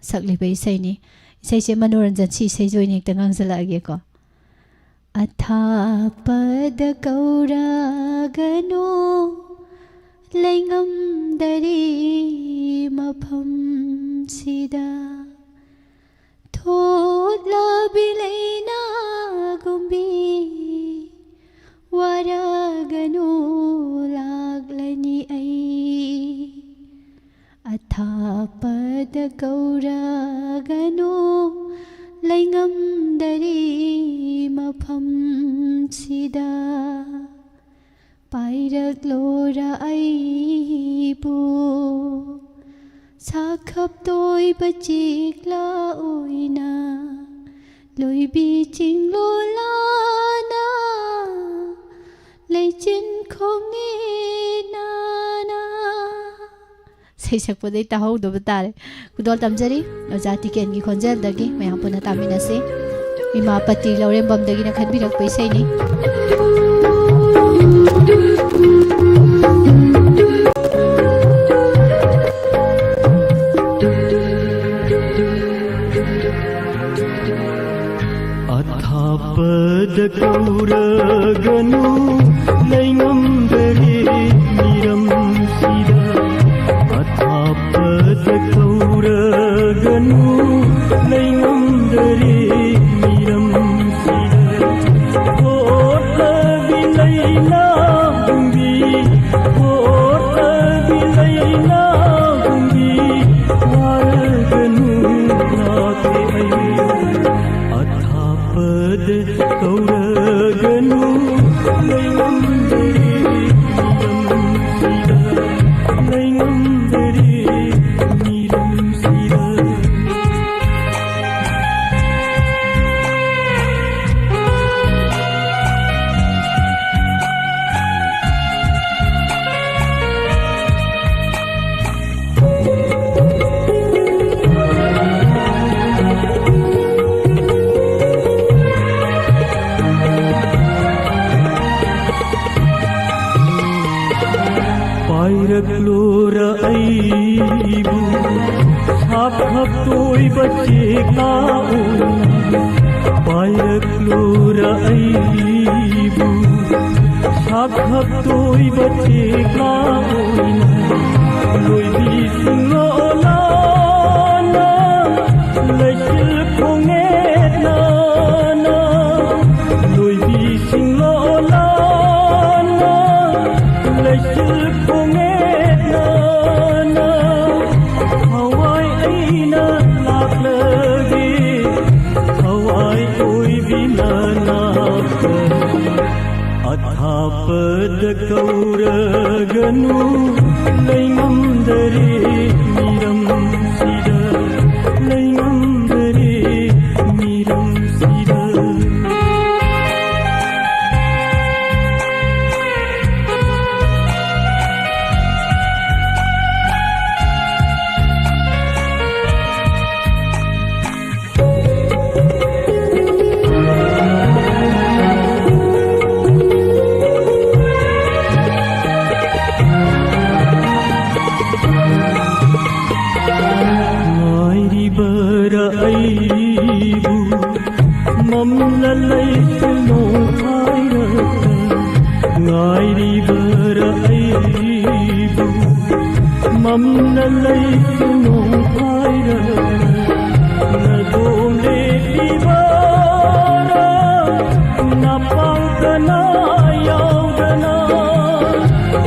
ꯁꯛꯂꯤꯕ ꯏꯁꯩꯅꯤ꯫ ꯏꯁꯩꯁꯦ ꯃꯅꯣꯔꯟꯖꯟ ꯁꯤ ꯏꯁꯩꯁꯦ ꯑꯣꯏꯅ ꯍꯦꯛꯇ ꯉꯥꯡꯖꯜꯂꯛꯑꯒꯦꯀꯣ꯫ "ꯑꯊꯥꯞꯄꯗ ꯀꯧꯔꯒꯅꯨ, ꯂꯩꯉꯝꯗꯔꯦ ꯃꯐꯝꯁꯤꯗ꯫ ꯊꯣꯠꯂꯕꯤ ꯂꯩꯅꯥꯒꯨꯝꯕꯤ, ꯋꯥꯔꯒꯅꯨ, ꯂꯥꯛꯂꯅꯤ ꯑꯩ꯫ ꯑꯊꯥꯞꯄꯗ ꯀꯧꯔꯒꯅꯨ, ꯂꯩꯉꯝꯗꯔꯦ ꯃꯐꯝꯁꯤꯗ꯫ ꯄꯥꯏꯔꯛꯂꯣꯔ ꯑꯩꯕꯨ, ꯁꯥꯈꯞ ꯇꯣꯏꯕ ꯆꯦꯛꯂꯥ ꯑꯣꯏꯅ, ꯂꯣꯏꯕꯤ ꯆꯤꯡꯂꯣꯂꯥꯅ ꯂꯩꯆꯤꯟ ꯈꯣꯡꯉꯦ ꯅꯥꯅ"꯫ ꯏꯁꯩ ꯁꯛꯄꯗꯩ ꯇꯥꯍꯧꯗꯕ ꯇꯥꯔꯦ꯫ ꯈꯨꯗꯣꯜ ꯇꯝꯖꯔꯤ ꯑꯣꯖꯥ ꯇꯤꯀꯦꯟꯒꯤ ꯈꯣꯟꯖꯦꯜꯗꯒꯤ꯫ ꯃꯌꯥꯝ ꯄꯨꯟꯅ ꯇꯥꯃꯤꯟꯅꯁꯤ꯫ ꯏꯃꯥ ꯄꯇꯤ ꯂꯧꯔꯦꯝꯕꯝꯗꯒꯤꯅ ꯈꯟꯕꯤꯔꯛꯄ ꯏꯁꯩꯅꯤ꯫ ꯑꯊꯥꯞꯄꯗ ꯀꯧꯔꯒꯅꯨ, ꯂꯩꯉꯝꯗꯔꯦ ꯃꯤꯔꯝꯁꯤꯗ꯫ ꯑꯊꯥꯞꯄꯗ ꯀꯧꯔꯒꯅꯨ, ꯂꯩꯉꯝꯗꯔꯦ ꯃꯤꯔꯝꯁꯤꯗ꯫ ꯊꯣꯠꯂꯕꯤ ꯂꯩꯅꯥꯒꯨꯝꯕꯤ, ꯊꯣꯠꯂꯕꯤ ꯂꯩꯅꯥꯒꯨꯝꯕꯤ, ꯋꯥꯔꯒꯅꯨ ꯂꯥꯛꯀꯦ ꯑꯩ꯫ ꯑꯊꯥꯞꯄꯗ ꯀꯧꯔꯒꯅꯨ, ꯂꯩ ꯄꯥꯏꯔꯛꯂꯣꯔ ꯑꯩꯕꯨ ꯁꯥꯞ ꯍꯛꯇꯣꯏꯕ ꯆꯦꯛꯂꯥ ꯑꯣꯏꯅ, ꯄꯥꯏꯔꯛꯂꯣꯔ ꯑꯩꯕꯨ ꯁꯥꯞ ꯍꯛꯇꯣꯏꯕ ꯆꯦꯛꯂꯥ ꯑꯣꯏꯅ, ꯂꯣꯏꯕꯤꯁꯤꯡ ꯂꯣꯂꯥꯅ ꯂꯩꯆꯤꯜ ꯈꯣꯡꯅꯦꯠꯅꯅ, ꯂꯣꯏꯕꯤꯁꯤꯡ ꯂꯣꯂꯥꯅ ꯂꯩꯆꯤꯜ ꯈꯣꯡꯅꯦꯠꯅꯅ, ꯊꯋꯥꯏ ꯑꯩꯅ ꯂꯥꯛꯂꯒꯦ, ꯊꯋꯥꯏ ꯑꯣꯏꯕꯤ ꯅꯅꯥꯛꯇ꯫ ꯑꯊꯥꯞꯄꯗ ꯀꯧꯔꯒꯅꯨ, ꯂꯩꯉꯝꯗꯔꯦ ꯃꯤꯔꯝꯁꯤꯗ, ꯂꯩꯉꯝꯗꯔꯦ ꯃꯤꯔꯝꯁꯤꯗ꯫ ꯉꯥꯏꯔꯤꯕꯔꯥ ꯑꯩꯕꯨ ꯃꯝꯂ ꯂꯩꯁꯅꯨ ꯍꯥꯏꯔꯒ, ꯉꯥꯏꯔꯤꯕꯔꯥ ꯑꯩꯕꯨ ꯃꯝꯂ ꯂꯩꯁꯅꯨ ꯍꯥꯏꯔꯒ, ꯅꯗꯣꯝ ꯂꯦꯞꯄꯤꯕꯔꯥ ꯅꯄꯥꯡ ꯀꯅꯥ ꯌꯥꯎꯗꯅ?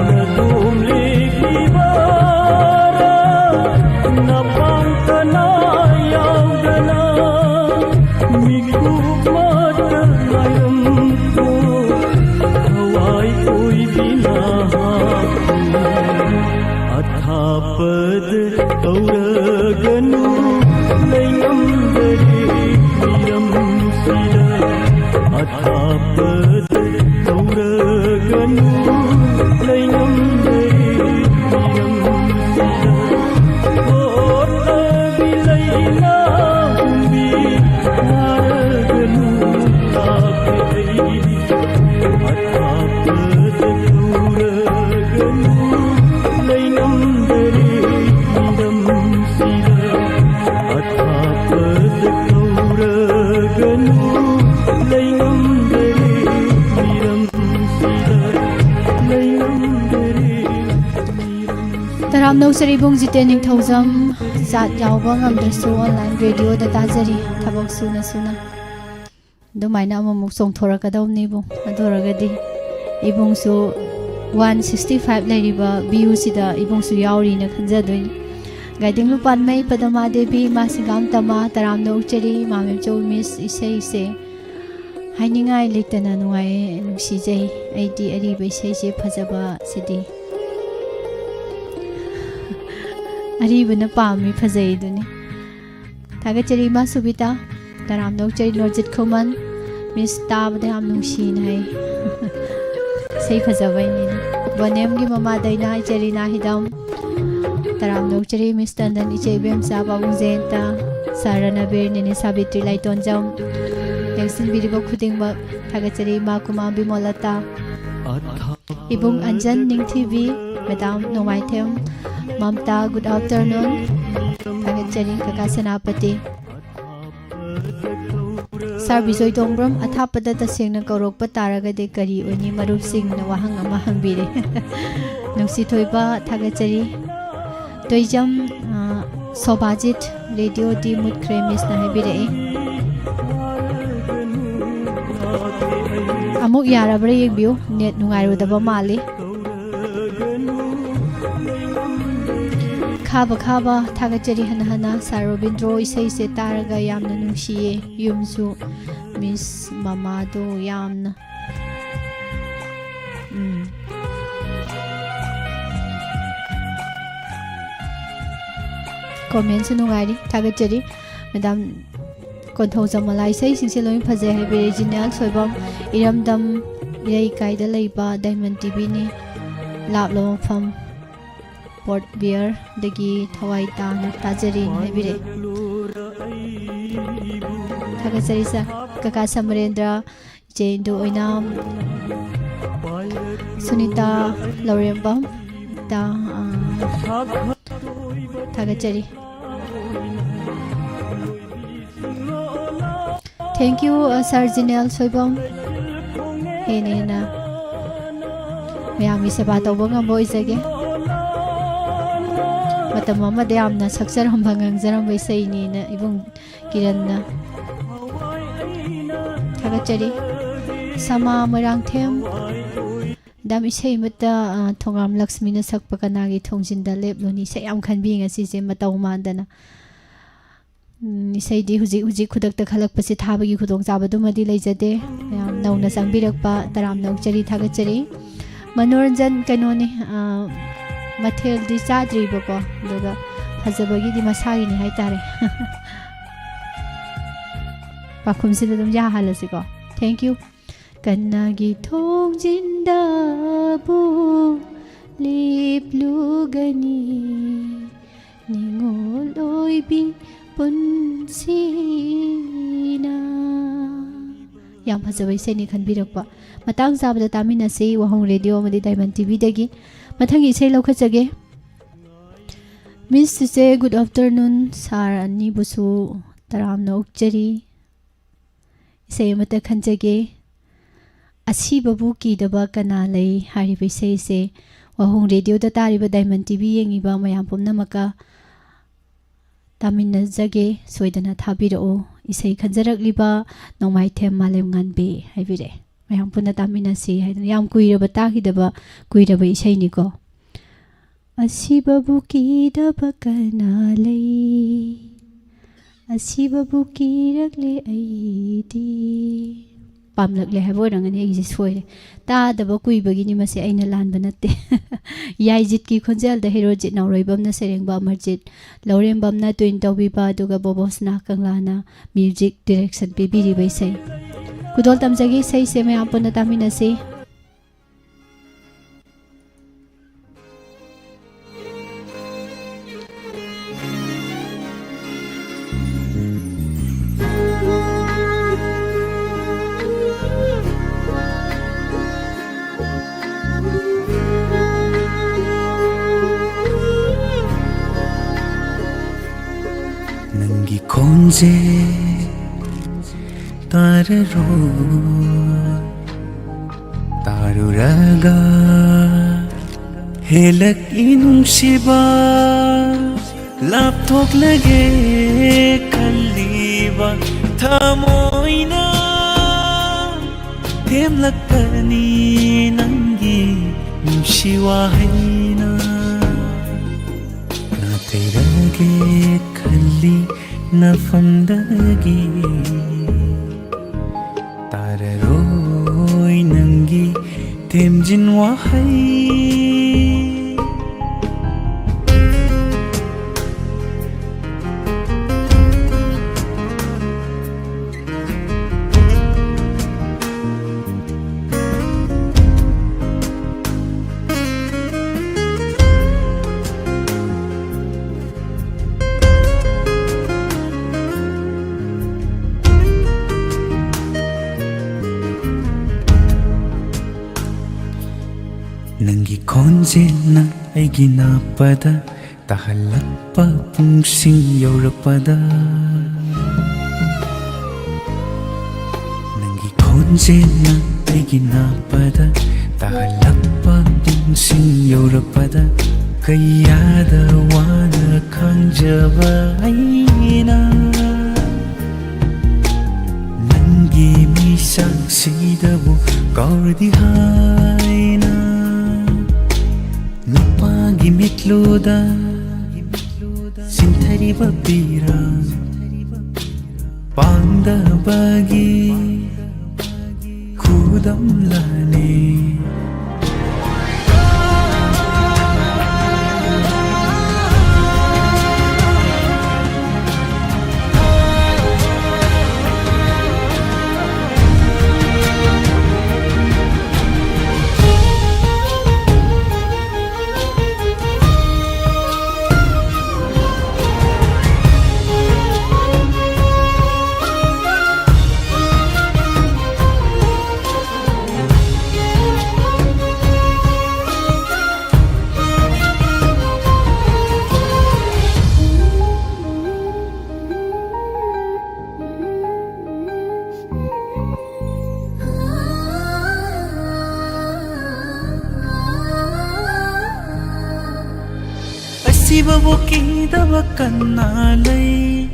ꯅꯗꯣꯝ ꯂꯦꯞꯄꯤꯕꯔꯥ ꯅꯄꯥꯡ ꯀꯅꯥ ꯌꯥꯎꯗꯅ? ꯃꯤꯀꯨꯞ ꯃꯇ ꯉꯥꯏꯔꯝꯀꯣ, ꯊꯋꯥꯏ ꯑꯣꯏꯕꯤ ꯅꯍꯥꯛꯄꯨ꯫ ꯑꯊꯥꯞꯄꯗ ꯀꯧꯔꯒꯅꯨ, ꯂꯩꯉꯝꯗꯔꯦ ꯃꯤꯔꯝꯁꯤꯗ꯫ ꯑꯊꯥꯞꯄꯗ ꯀꯧꯔꯒꯅꯨ, ꯂꯩꯉꯝꯗꯔꯦ ꯃꯤꯔꯝꯁꯤꯗ꯫ ꯍꯣꯠꯅꯕꯤ ꯂꯩꯅꯥ ꯍꯨꯝꯕꯤ ꯋꯥꯔꯒꯅꯨ, ꯂꯥꯛꯂꯦ ꯑꯩꯗꯤ꯫ ꯑꯊꯥꯞꯄꯗ ꯀꯧꯔꯒꯅꯨ, ꯌꯥꯝ ꯅꯧꯖꯔꯤ ꯏꯕꯨꯡ ꯖꯤꯇꯦꯟ ꯅꯤꯡꯊꯧꯖꯝ꯫ ꯆꯥꯠ ꯌꯥꯎꯕ ꯉꯝꯗ꯭ꯔꯁꯨ online radioꯗ ꯇꯥꯖꯔꯤ, ꯊꯕꯛ ꯁꯨꯅ ꯁꯨꯅ꯫ ꯑꯗꯨꯃꯥꯏꯅ ꯑꯃꯨꯛꯃꯨꯛ ꯆꯣꯡꯊꯣꯔꯛꯀꯗꯧꯅꯤ ꯏꯕꯨꯡ꯫ ꯑꯗꯨ ꯑꯣꯏꯔꯒꯗꯤ ꯏꯕꯨꯡꯁꯨ one sixty five ꯂꯩꯔꯤꯕ viewꯁꯤꯗ ꯏꯕꯨꯡꯁꯨ ꯌꯥꯎꯔꯤꯅ ꯈꯟꯖꯗꯣꯏꯅꯤ꯫ ꯒꯥꯏꯗꯤꯡ ꯂꯨꯄꯥꯟꯃꯩ, ꯄꯗꯃꯥ ꯗꯦꯕꯤ, ꯏꯃꯥ ꯁꯤꯡꯒꯥꯝ ꯇꯃꯥ, ꯇꯔꯥꯝꯅ ꯑꯣꯛꯆꯔꯤ, ꯏꯃꯥ ꯃꯦꯝꯆꯧ, ꯃꯤꯁ ꯏꯁꯩꯁꯦ ꯍꯥꯏꯅꯤꯡꯉꯥꯏ ꯂꯩꯇꯅ ꯅꯨꯡꯉꯥꯏꯌꯦ, ꯅꯨꯡꯁꯤꯖꯩ꯫ ꯑꯩꯗꯤ ꯑꯔꯤꯕ ꯏꯁꯩꯁꯦ ꯐꯖꯕ ꯁꯤꯗꯤ꯫ ꯑꯔꯤꯕꯅ ꯄꯥꯝꯃꯤ, ꯐꯖꯩꯗꯨꯅꯤ꯫ ꯊꯥꯒꯠꯆꯔꯤ ꯏꯃꯥ ꯁꯨꯕꯤꯇꯥ, ꯇꯔꯥꯝꯅ ꯑꯣꯛꯆꯔꯤ ꯅꯣꯔꯖꯤꯠ ꯈꯨꯃꯟ, ꯃꯤꯁ ꯇꯥꯕꯗ ꯌꯥꯝ ꯅꯨꯡꯁꯤꯅ ꯍꯥꯏ꯫ ꯏꯁꯩ ꯐꯖꯕꯩꯅꯤꯅꯦ꯫ ꯕꯣꯅꯦꯝꯒꯤ ꯃꯃꯥ ꯗꯩꯅꯥ, ꯏꯆꯦ ꯔꯤꯅꯥ ꯍꯤꯗꯝ, ꯇꯔꯥꯝꯅ ꯑꯣꯛꯆꯔꯤ ꯃꯤꯁ ꯇꯟꯗꯟ, ꯏꯆꯦ ꯏꯕꯦꯝꯆꯥ, ꯄꯥꯕꯨꯡ ꯖꯌꯟꯇ, ꯁꯥꯔ ꯔꯅꯕꯤꯔ, ꯅꯦꯅꯦ ꯁꯥꯕꯤꯇ꯭ꯔꯤ ꯂꯥꯏꯇꯣꯟꯖꯝ, ꯂꯦꯡꯁꯤꯟꯕꯤꯔꯤꯕ ꯈꯨꯗꯤꯡꯃꯛ ꯊꯥꯒꯠꯆꯔꯤ꯫ ꯏꯃꯥ ꯀꯨꯃꯥ ꯕꯤꯃꯣꯂꯇꯥ, ꯏꯕꯨꯡ ꯑꯟꯖꯟ ꯅꯤꯡꯊꯤꯕꯤ, ꯃꯦꯗꯥꯝ ꯅꯣꯡꯃꯥꯏꯊꯦꯝ, ꯃꯝꯇꯥ, good afternoon꯫ ꯊꯥꯒꯠꯆꯔꯤ ꯀꯀꯥ ꯁꯦꯅꯥꯄꯇꯤ꯫ ꯁꯥꯔ ꯕꯤꯖꯣꯏ ꯇꯣꯡꯕ꯭ꯔꯝ, ꯑꯊꯥꯞꯄꯗ ꯇꯁꯦꯡꯅ ꯀꯧꯔꯛꯄ ꯇꯥꯔꯒꯗꯤ ꯀꯔꯤ ꯑꯣꯏꯅꯤ ꯃꯔꯨꯞꯁꯤꯡꯅ ꯋꯥꯍꯪ ꯑꯃ ꯍꯪꯕꯤꯔꯦ꯫ ꯅꯨꯡꯁꯤꯊꯣꯏꯕ, ꯊꯥꯒꯠꯆꯔꯤ꯫ ꯇꯣꯏꯖꯝ, ꯑ, ꯁꯣꯚꯥꯖꯤꯠ, ꯔꯦꯗꯤꯑꯣꯗꯤ ꯃꯨꯠꯈ꯭ꯔꯦ ꯃꯤꯁꯅ ꯍꯥꯏꯕꯤꯔꯛꯏ꯫ ꯑꯃꯨꯛ ꯌꯥꯔꯕ꯭ꯔꯥ ꯌꯦꯡꯕꯤꯌꯨ, ꯅꯦꯠ ꯅꯨꯡꯉꯥꯏꯔꯨꯗꯕ ꯃꯥꯜꯂꯤ꯫ ꯈꯥꯕ ꯈꯥꯕ, ꯊꯥꯒꯠꯆꯔꯤ ꯍꯟꯅ ꯍꯟꯅ꯫ ꯁꯥꯔ ꯔꯣꯕꯤꯟꯗ꯭ꯔꯣ ꯏꯁꯩꯁꯦ ꯇꯥꯔꯒ ꯌꯥꯝꯅ ꯅꯨꯡꯁꯤꯌꯦ꯫ ꯌꯨꯝꯁꯨ ꯃꯤꯁ ꯃꯃꯥꯗꯣ ꯌꯥꯝꯅ꯫ ꯎꯝ꯫ ꯀꯣꯃꯦꯟꯁꯨ ꯅꯨꯡꯉꯥꯏꯔꯤ, ꯊꯥꯒꯠꯆꯔꯤ꯫ ꯃꯦꯗꯥꯝ ꯀꯣꯟꯊꯧꯖꯝ ꯃꯂꯥ, ꯏꯁꯩꯁꯤꯡꯁꯦ ꯂꯣꯏ ꯐꯖꯩ ꯍꯥꯏꯕꯤꯔꯦ꯫ ꯖꯤꯅꯦꯜ ꯁꯣꯏꯕꯝ, ꯏꯔꯝꯗꯝ ꯏꯔꯩꯀꯥꯏꯗ ꯂꯩꯕ ꯗꯥꯏꯃꯟ ꯇꯤꯚꯤꯅꯤ, ꯂꯥꯞꯂꯕ ꯃꯐꯝ ꯄꯣꯔꯠ ꯕꯤꯌꯔꯗꯒꯤ ꯊꯋꯥꯏ ꯇꯥꯅ ꯇꯥꯖꯔꯤꯅ ꯍꯥꯏꯕꯤꯔꯛꯏ꯫ ꯊꯥꯒꯠꯆꯔꯤ ꯁꯥꯔ꯫ ꯀꯀꯥ ꯁꯃꯔꯦꯟꯗ꯭ꯔ, ꯏꯆꯦ ꯏꯟꯗꯨ ꯑꯣꯏꯅꯥꯝ, ꯁꯨꯅꯤꯇꯥ ꯂꯧꯔꯦꯝꯕꯝ, ꯇ-, ꯑ, ꯊꯥꯒꯠꯆꯔꯤ꯫ Thank you, uh, ꯁꯥꯔ ꯖꯤꯅꯦꯜ ꯁꯣꯏꯕꯝ꯫ ꯍꯦꯟꯅ ꯍꯦꯟꯅ ꯃꯌꯥꯝꯒꯤ ꯁꯦꯕꯥ ꯇꯧꯕ ꯉꯝꯕ ꯑꯣꯏꯖꯒꯦ꯫ ꯃꯇꯝ ꯑꯃꯗ ꯌꯥꯝꯅ ꯁꯛꯆꯔꯝꯕ, ꯉꯪꯖꯔꯝꯕ ꯏꯁꯩꯅꯤꯅ ꯏꯕꯨꯡ ꯀꯤꯔꯟꯅ ꯊꯥꯒꯠꯆꯔꯤ꯫ ꯁꯃꯥ ꯃꯣꯏꯔꯥꯡꯊꯦꯝ, ꯃꯦꯗꯥꯝ, ꯏꯁꯩ ꯑꯃꯠꯇ, ꯑ, ꯊꯣꯉꯥꯝ ꯂꯛꯁꯃꯤꯅ ꯁꯛꯄ "ꯀꯅꯥꯒꯤ ꯊꯣꯡꯖꯤꯟꯗ ꯂꯦꯞꯂꯨꯅꯤ"? ꯏꯁꯩ ꯌꯥꯝ ꯈꯟꯕꯤ ꯉꯁꯤꯁꯦ, ꯃꯇꯧ ꯃꯥꯟꯗꯅ꯫ ꯎꯝ, ꯏꯁꯩꯗꯤ ꯍꯧꯖꯤꯛ, ꯍꯧꯖꯤꯛ ꯈꯨꯗꯛꯇ ꯈꯜꯂꯛꯄꯁꯦ ꯊꯥꯕꯒꯤ ꯈꯨꯗꯣꯡꯆꯥꯕꯗꯨꯃꯗꯤ ꯂꯩꯖꯗꯦ꯫ ꯌꯥꯝ ꯅꯧꯅ ꯆꯪꯕꯤꯔꯛꯄ ꯇꯔꯥꯝꯅ ꯑꯣꯛꯆꯔꯤ, ꯊꯥꯒꯠꯆꯔꯤ꯫ ꯃꯅꯣꯔꯟꯖꯟ, ꯀꯩꯅꯣꯅꯤ, ꯑ, ꯃꯊꯦꯜꯗꯤ ꯆꯥꯗ꯭ꯔꯤꯕꯀꯣ, ꯑꯗꯨꯒ ꯐꯖꯕꯒꯤꯗꯤ ꯃꯁꯥꯒꯤꯅꯤ ꯍꯥꯏꯇꯥꯔꯦ꯫ ꯄꯥꯎꯈꯨꯝꯁꯤꯗ ꯑꯗꯨꯝ ꯌꯥꯍꯜꯂꯁꯤꯀꯣ꯫ Thank you꯫ "ꯀꯅꯥꯒꯤ ꯊꯣꯡꯖꯤꯟꯗꯕꯨ ꯂꯦꯞꯂꯨꯒꯅꯤ, ꯅꯤꯉꯣꯜ ꯑꯣꯏꯕꯤ ꯄꯨꯟꯁꯤꯅ"꯫ ꯌꯥꯝ ꯐꯖꯕ ꯏꯁꯩꯅꯤ ꯈꯟꯕꯤꯔꯛꯄ꯫ ꯃꯇꯥꯡ ꯆꯥꯕꯗ ꯇꯥꯃꯤꯟꯅꯁꯤ ꯋꯥꯍꯣꯡ ꯔꯦꯗꯤꯑꯣ ꯑꯃꯗꯤ ꯗꯥꯏꯃꯟ ꯇꯤꯚꯤꯗꯒꯤ꯫ ꯃꯊꯪꯒꯤ ꯏꯁꯩ ꯂꯧꯈꯠꯆꯒꯦ꯫ ꯃꯤꯁ ꯆꯤꯆꯦ, good afternoon꯫ ꯁꯥꯔ ꯑꯅꯤꯕꯨꯁꯨ ꯇꯔꯥꯝꯅ ꯑꯣꯛꯆꯔꯤ꯫ ꯏꯁꯩ ꯑꯃꯠꯇ ꯈꯟꯖꯒꯦ꯫ "ꯑꯁꯤꯕꯕꯨ ꯀꯤꯗꯕ ꯀꯅꯥ ꯂꯩ" ꯍꯥꯏꯔꯤꯕ ꯏꯁꯩꯁꯦ ꯋꯥꯍꯣꯡ ꯔꯦꯗꯤꯑꯣꯗ ꯇꯥꯔꯤꯕ ꯗꯥꯏꯃꯟ ꯇꯤꯚꯤ ꯌꯦꯡꯉꯤꯕ ꯃꯌꯥꯝ ꯄꯨꯝꯅꯃꯛꯀ ꯇꯥꯃꯤꯟꯅꯖꯒꯦ꯫ ꯁꯣꯏꯗꯅ ꯊꯥꯕꯤꯔꯛꯎ꯫ ꯏꯁꯩ ꯈꯟꯖꯔꯛꯂꯤꯕ ꯅꯣꯡꯃꯥꯏꯊꯦꯝ ꯃꯥꯂꯦꯝꯉꯥꯟꯕꯤ ꯍꯥꯏꯕꯤꯔꯛꯑꯦ꯫ ꯃꯌꯥꯝ ꯄꯨꯟꯅ ꯇꯥꯃꯤꯟꯅꯁꯤ ꯍꯥꯏꯗꯅ꯫ ꯌꯥꯝ ꯀꯨꯏꯔꯕ ꯇꯥꯈꯤꯗꯕ, ꯀꯨꯏꯔꯕ ꯏꯁꯩꯅꯤꯀꯣ꯫ "ꯑꯁꯤꯕꯕꯨ ꯀꯤꯗꯕ ꯀꯅꯥ ꯂꯩ, ꯑꯁꯤꯕꯕꯨ ꯀꯤꯔꯛꯂꯦ ꯑꯩꯗꯤ"꯫ ꯄꯥꯝꯂꯛꯂꯦ ꯍꯥꯏꯕ ꯑꯣꯏꯔꯝꯒꯅꯤ, ꯑꯩꯒꯤꯁꯦ ꯁꯣꯏꯔꯦ꯫ ꯇꯥꯗꯕ ꯀꯨꯏꯕꯒꯤꯅꯤ ꯃꯁꯦ, ꯑꯩꯅ ꯂꯥꯟꯕ ꯅꯠꯇꯦ꯫ ꯌꯥꯏꯖꯤꯠꯀꯤ ꯈꯣꯟꯖꯦꯜꯗ ꯍꯦꯔꯣꯖꯤꯠ, ꯅꯥꯎꯔꯩꯕꯝꯅ ꯁꯩꯔꯦꯡꯕ, ꯑꯃꯔꯖꯤꯠ ꯂꯧꯔꯦꯝꯕꯝꯅ ꯇ꯭ꯋꯤꯟ ꯇꯧꯕꯤꯕ, ꯑꯗꯨꯒ ꯕꯣꯕꯣꯁꯅꯥ ꯀꯪꯂꯥꯅ ꯃ꯭ꯌꯨꯖꯤꯛ ꯗꯤꯔꯦꯛꯁꯟ ꯄꯤꯕꯤꯔꯤꯕ ꯏꯁꯩ꯫ ꯈꯨꯗꯣꯜ ꯇꯝꯖꯒꯦ, ꯏꯁꯩꯁꯦ ꯃꯌꯥꯝ ꯄꯨꯟꯅ ꯇꯥꯃꯤꯟꯅꯁꯤ꯫ ꯅꯪꯒꯤ ꯈꯣꯟꯖꯦꯜ ꯇꯥꯔꯔꯣꯏ, ꯇꯥꯔꯨꯔꯒ ꯍꯦꯜꯂꯛꯏ ꯅꯨꯡꯁꯤꯕ, ꯂꯥꯞꯊꯣꯛꯂꯒꯦ ꯈꯜꯂꯤꯕ ꯊꯃꯣꯏꯅ ꯊꯦꯝꯂꯛꯀꯅꯤ ꯅꯪꯒꯤ ꯅꯨꯡꯁꯤ ꯋꯥꯍꯩꯅ꯫ ꯅꯥꯊꯩꯔꯒꯦ ꯈꯜꯂꯤ ꯅꯐꯝꯗꯒꯤ, ꯇꯥꯔꯔꯣꯏ ꯅꯪꯒꯤ ꯊꯦꯝꯖꯤꯟ ꯋꯥꯍꯩ꯫ ꯅꯪꯒꯤ ꯈꯣꯟꯖꯦꯜꯅ ꯑꯩꯒꯤ ꯅꯥꯄꯗ ꯇꯥꯍꯜꯂꯛꯄ ꯄꯨꯡꯁꯤꯡ ꯌꯧꯔꯛꯄꯗ, ꯅꯪꯒꯤ ꯈꯣꯟꯖꯦꯜꯅ ꯑꯩꯒꯤ ꯅꯥꯄꯗ ꯇꯥꯍꯜꯂꯛꯄ ꯄꯨꯡꯁꯤꯡ ꯌꯧꯔꯛꯄꯗ, ꯀꯌꯥꯗ ꯋꯥꯅ ꯈꯥꯡꯖꯕ ꯑꯩꯅ ꯅꯪꯒꯤ ꯃꯤꯁꯛꯁꯤꯗꯕꯨ ꯀꯥꯎꯔꯗꯤ ꯍꯥꯏꯅ, ꯅꯨꯄꯥꯒꯤ ꯃꯤꯠꯂꯨꯗ ꯆꯤꯟꯊꯔꯤꯕ ꯄꯤꯔꯥꯡ ꯄꯥꯡꯗꯕꯒꯤ ꯈꯨꯗꯝꯂꯅꯤ꯫ ꯑꯁꯤꯕꯕꯨ ꯀꯤꯗꯕ ꯀꯅꯥ ꯂꯩ?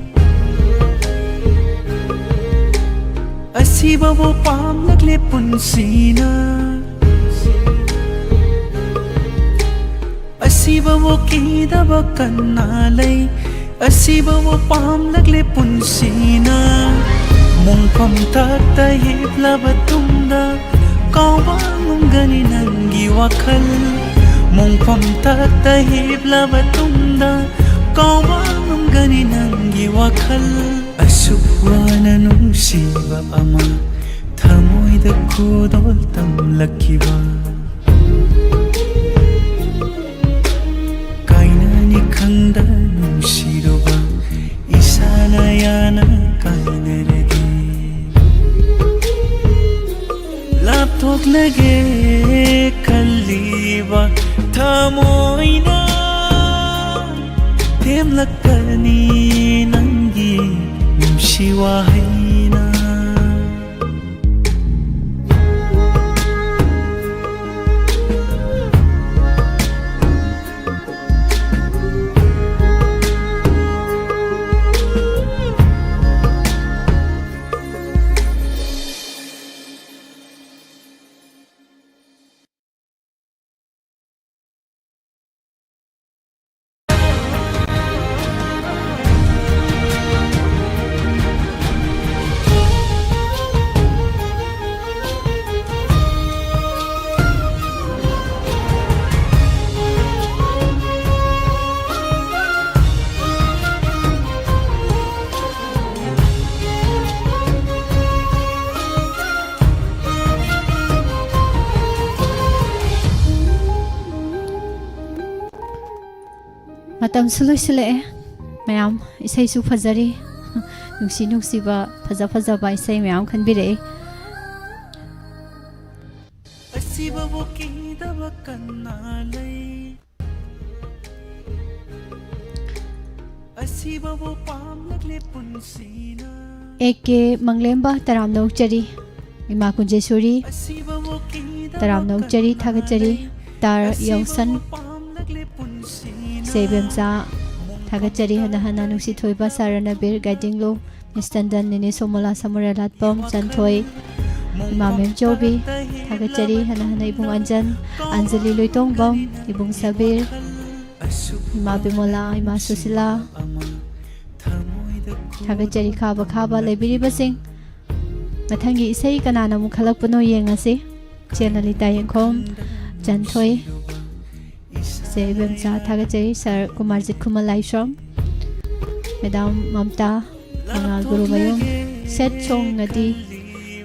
ꯑꯁꯤꯕꯕꯨ ꯄꯥꯝꯂꯛꯂꯦ ꯄꯨꯟꯁꯤꯅ꯫ ꯑꯁꯤꯕꯕꯨ ꯀꯤꯗꯕ ꯀꯅꯥ ꯂꯩ? ꯑꯁꯤꯕꯕꯨ ꯄꯥꯝꯂꯛꯂꯦ ꯄꯨꯟꯁꯤꯅ꯫ ꯃꯣꯡꯐꯝ ꯊꯛꯇ ꯍꯤꯞꯂꯕ ꯇꯨꯡꯗ ꯀꯥꯎꯕ ꯉꯝꯒꯅꯤ ꯅꯪꯒꯤ ꯋꯥꯈꯜ? ꯃꯣꯡꯐꯝ ꯊꯛꯇ ꯍꯤꯞꯂꯕ ꯇꯨꯡꯗ ꯀꯥꯎꯕ ꯉꯝꯒꯅꯤ ꯅꯪꯒꯤ ꯋꯥꯈꯜ? ꯑꯁꯨꯛ ꯋꯥꯅ ꯅꯨꯡꯁꯤꯕ ꯑꯃ ꯊꯃꯣꯏꯗ ꯈꯨꯗꯣꯜ ꯇꯝꯂꯛꯈꯤꯕ꯫ ꯀꯥꯏꯅꯅꯤ ꯈꯪꯗ ꯅꯨꯡꯁꯤꯔꯨꯕ ꯏꯁꯥꯅ ꯌꯥꯅ ꯀꯥꯏꯅꯔꯗꯤ꯫ ꯂꯥꯞꯊꯣꯛꯂꯒꯦ ꯈꯜꯂꯤꯕ ꯊꯃꯣꯏꯅ ꯊꯦꯝꯂꯛꯀꯅꯤ ꯅꯪꯒꯤ ꯅꯨꯡꯁꯤ ꯋꯥꯍꯩꯅ꯫ ꯃꯇꯝꯁꯨ ꯂꯣꯏꯁꯤꯜꯂꯛꯑꯦ꯫ ꯃꯌꯥꯝ ꯏꯁꯩꯁꯨ ꯐꯖꯔꯤ꯫ ꯅꯨꯡꯁꯤ ꯅꯨꯡꯁꯤꯕ, ꯐꯖ ꯐꯖꯕ ꯏꯁꯩ ꯃꯌꯥꯝ ꯈꯟꯕꯤꯔꯛꯑꯦ꯫ ꯑꯁꯤꯕꯕꯨ ꯀꯤꯗꯕ ꯀꯅꯥ ꯂꯩ? ꯑꯁꯤꯕꯕꯨ ꯄꯥꯝꯂꯛꯂꯦ ꯄꯨꯟꯁꯤꯅ꯫ ꯑꯦ ꯀꯦ ꯃꯪꯂꯦꯝꯕ, ꯇꯔꯥꯝꯅ ꯑꯣꯛꯆꯔꯤ꯫ ꯏꯃꯥ ꯀꯨꯟꯖꯦꯁꯣꯔꯤ, ꯑꯁꯤꯕꯕꯨ ꯀꯤꯗꯕ ꯇꯔꯥꯝꯅ ꯑꯣꯛꯆꯔꯤ, ꯀꯅꯥ ꯊꯥꯒꯠꯆꯔꯤ꯫ ꯂꯩ? ꯇꯥꯔ ꯑꯁꯤꯕꯕꯨ ꯌꯥꯎꯁꯟ꯫ ꯄꯥꯝꯂꯛꯂꯦ ꯄꯨꯟꯁꯤꯅ꯫ ꯏꯆꯦ ꯏꯕꯦꯝꯆꯥ, ꯊꯥꯒꯠꯆꯔꯤ ꯍꯟꯅ ꯍꯟꯅ ꯅꯨꯡꯁꯤ ꯊꯣꯏꯕ ꯁꯥꯔ ꯔꯅꯕꯤꯔ, ꯒꯥꯏꯗꯤꯡꯂꯨ, ꯃꯤꯁ ꯇꯟꯗꯟ, ꯅꯦꯅꯦ ꯁꯣꯃꯣꯂꯥ, ꯁꯃꯨꯔꯥ ꯂꯥꯠꯄꯝ, ꯆꯟꯊꯣꯏ, ꯏꯃꯥ ꯃꯦꯝꯆꯧꯕꯤ, ꯊꯥꯒꯠꯆꯔꯤ ꯍꯟꯅ ꯍꯟꯅ ꯏꯕꯨꯡ ꯑꯟꯖꯟ, ꯑꯟꯖꯂꯤ ꯂꯣꯏꯇꯣꯡꯕꯝ, ꯏꯕꯨꯡ ꯁꯕꯤꯔ, ꯏꯃꯥ ꯕꯤꯃꯣꯂꯥ, ꯏꯃꯥ ꯁꯨꯁꯤꯂꯥ, ꯊꯥꯒꯠꯆꯔꯤ ꯈꯥꯕ ꯈꯥꯕ ꯂꯩꯕꯤꯔꯤꯕꯁꯤꯡ꯫ ꯃꯊꯪꯒꯤ ꯏꯁꯩ ꯀꯅꯥꯅ ꯑꯃꯨꯛ ꯈꯜꯂꯛꯄꯅꯣ ꯌꯦꯡꯉꯁꯤ꯫ ꯆꯦ ꯂꯂꯤꯇꯥ ꯌꯦꯡꯈꯣꯝ, ꯆꯟꯊꯣꯏ, ꯆꯦ ꯏꯕꯦꯝꯆꯥ ꯊꯥꯒꯠꯆꯔꯤ, ꯁꯥꯔ ꯀꯨꯃꯥꯔꯖꯤꯠ ꯈꯨꯃꯟ ꯂꯥꯏꯁ꯭ꯔꯝ, ꯃꯦꯗꯥꯝ ꯃꯝꯇꯥ, ꯃꯉꯥꯜ ꯒꯨꯔꯨꯃꯌꯨꯝ꯫ ꯁꯦꯠ ꯁꯣꯡꯅꯗꯤ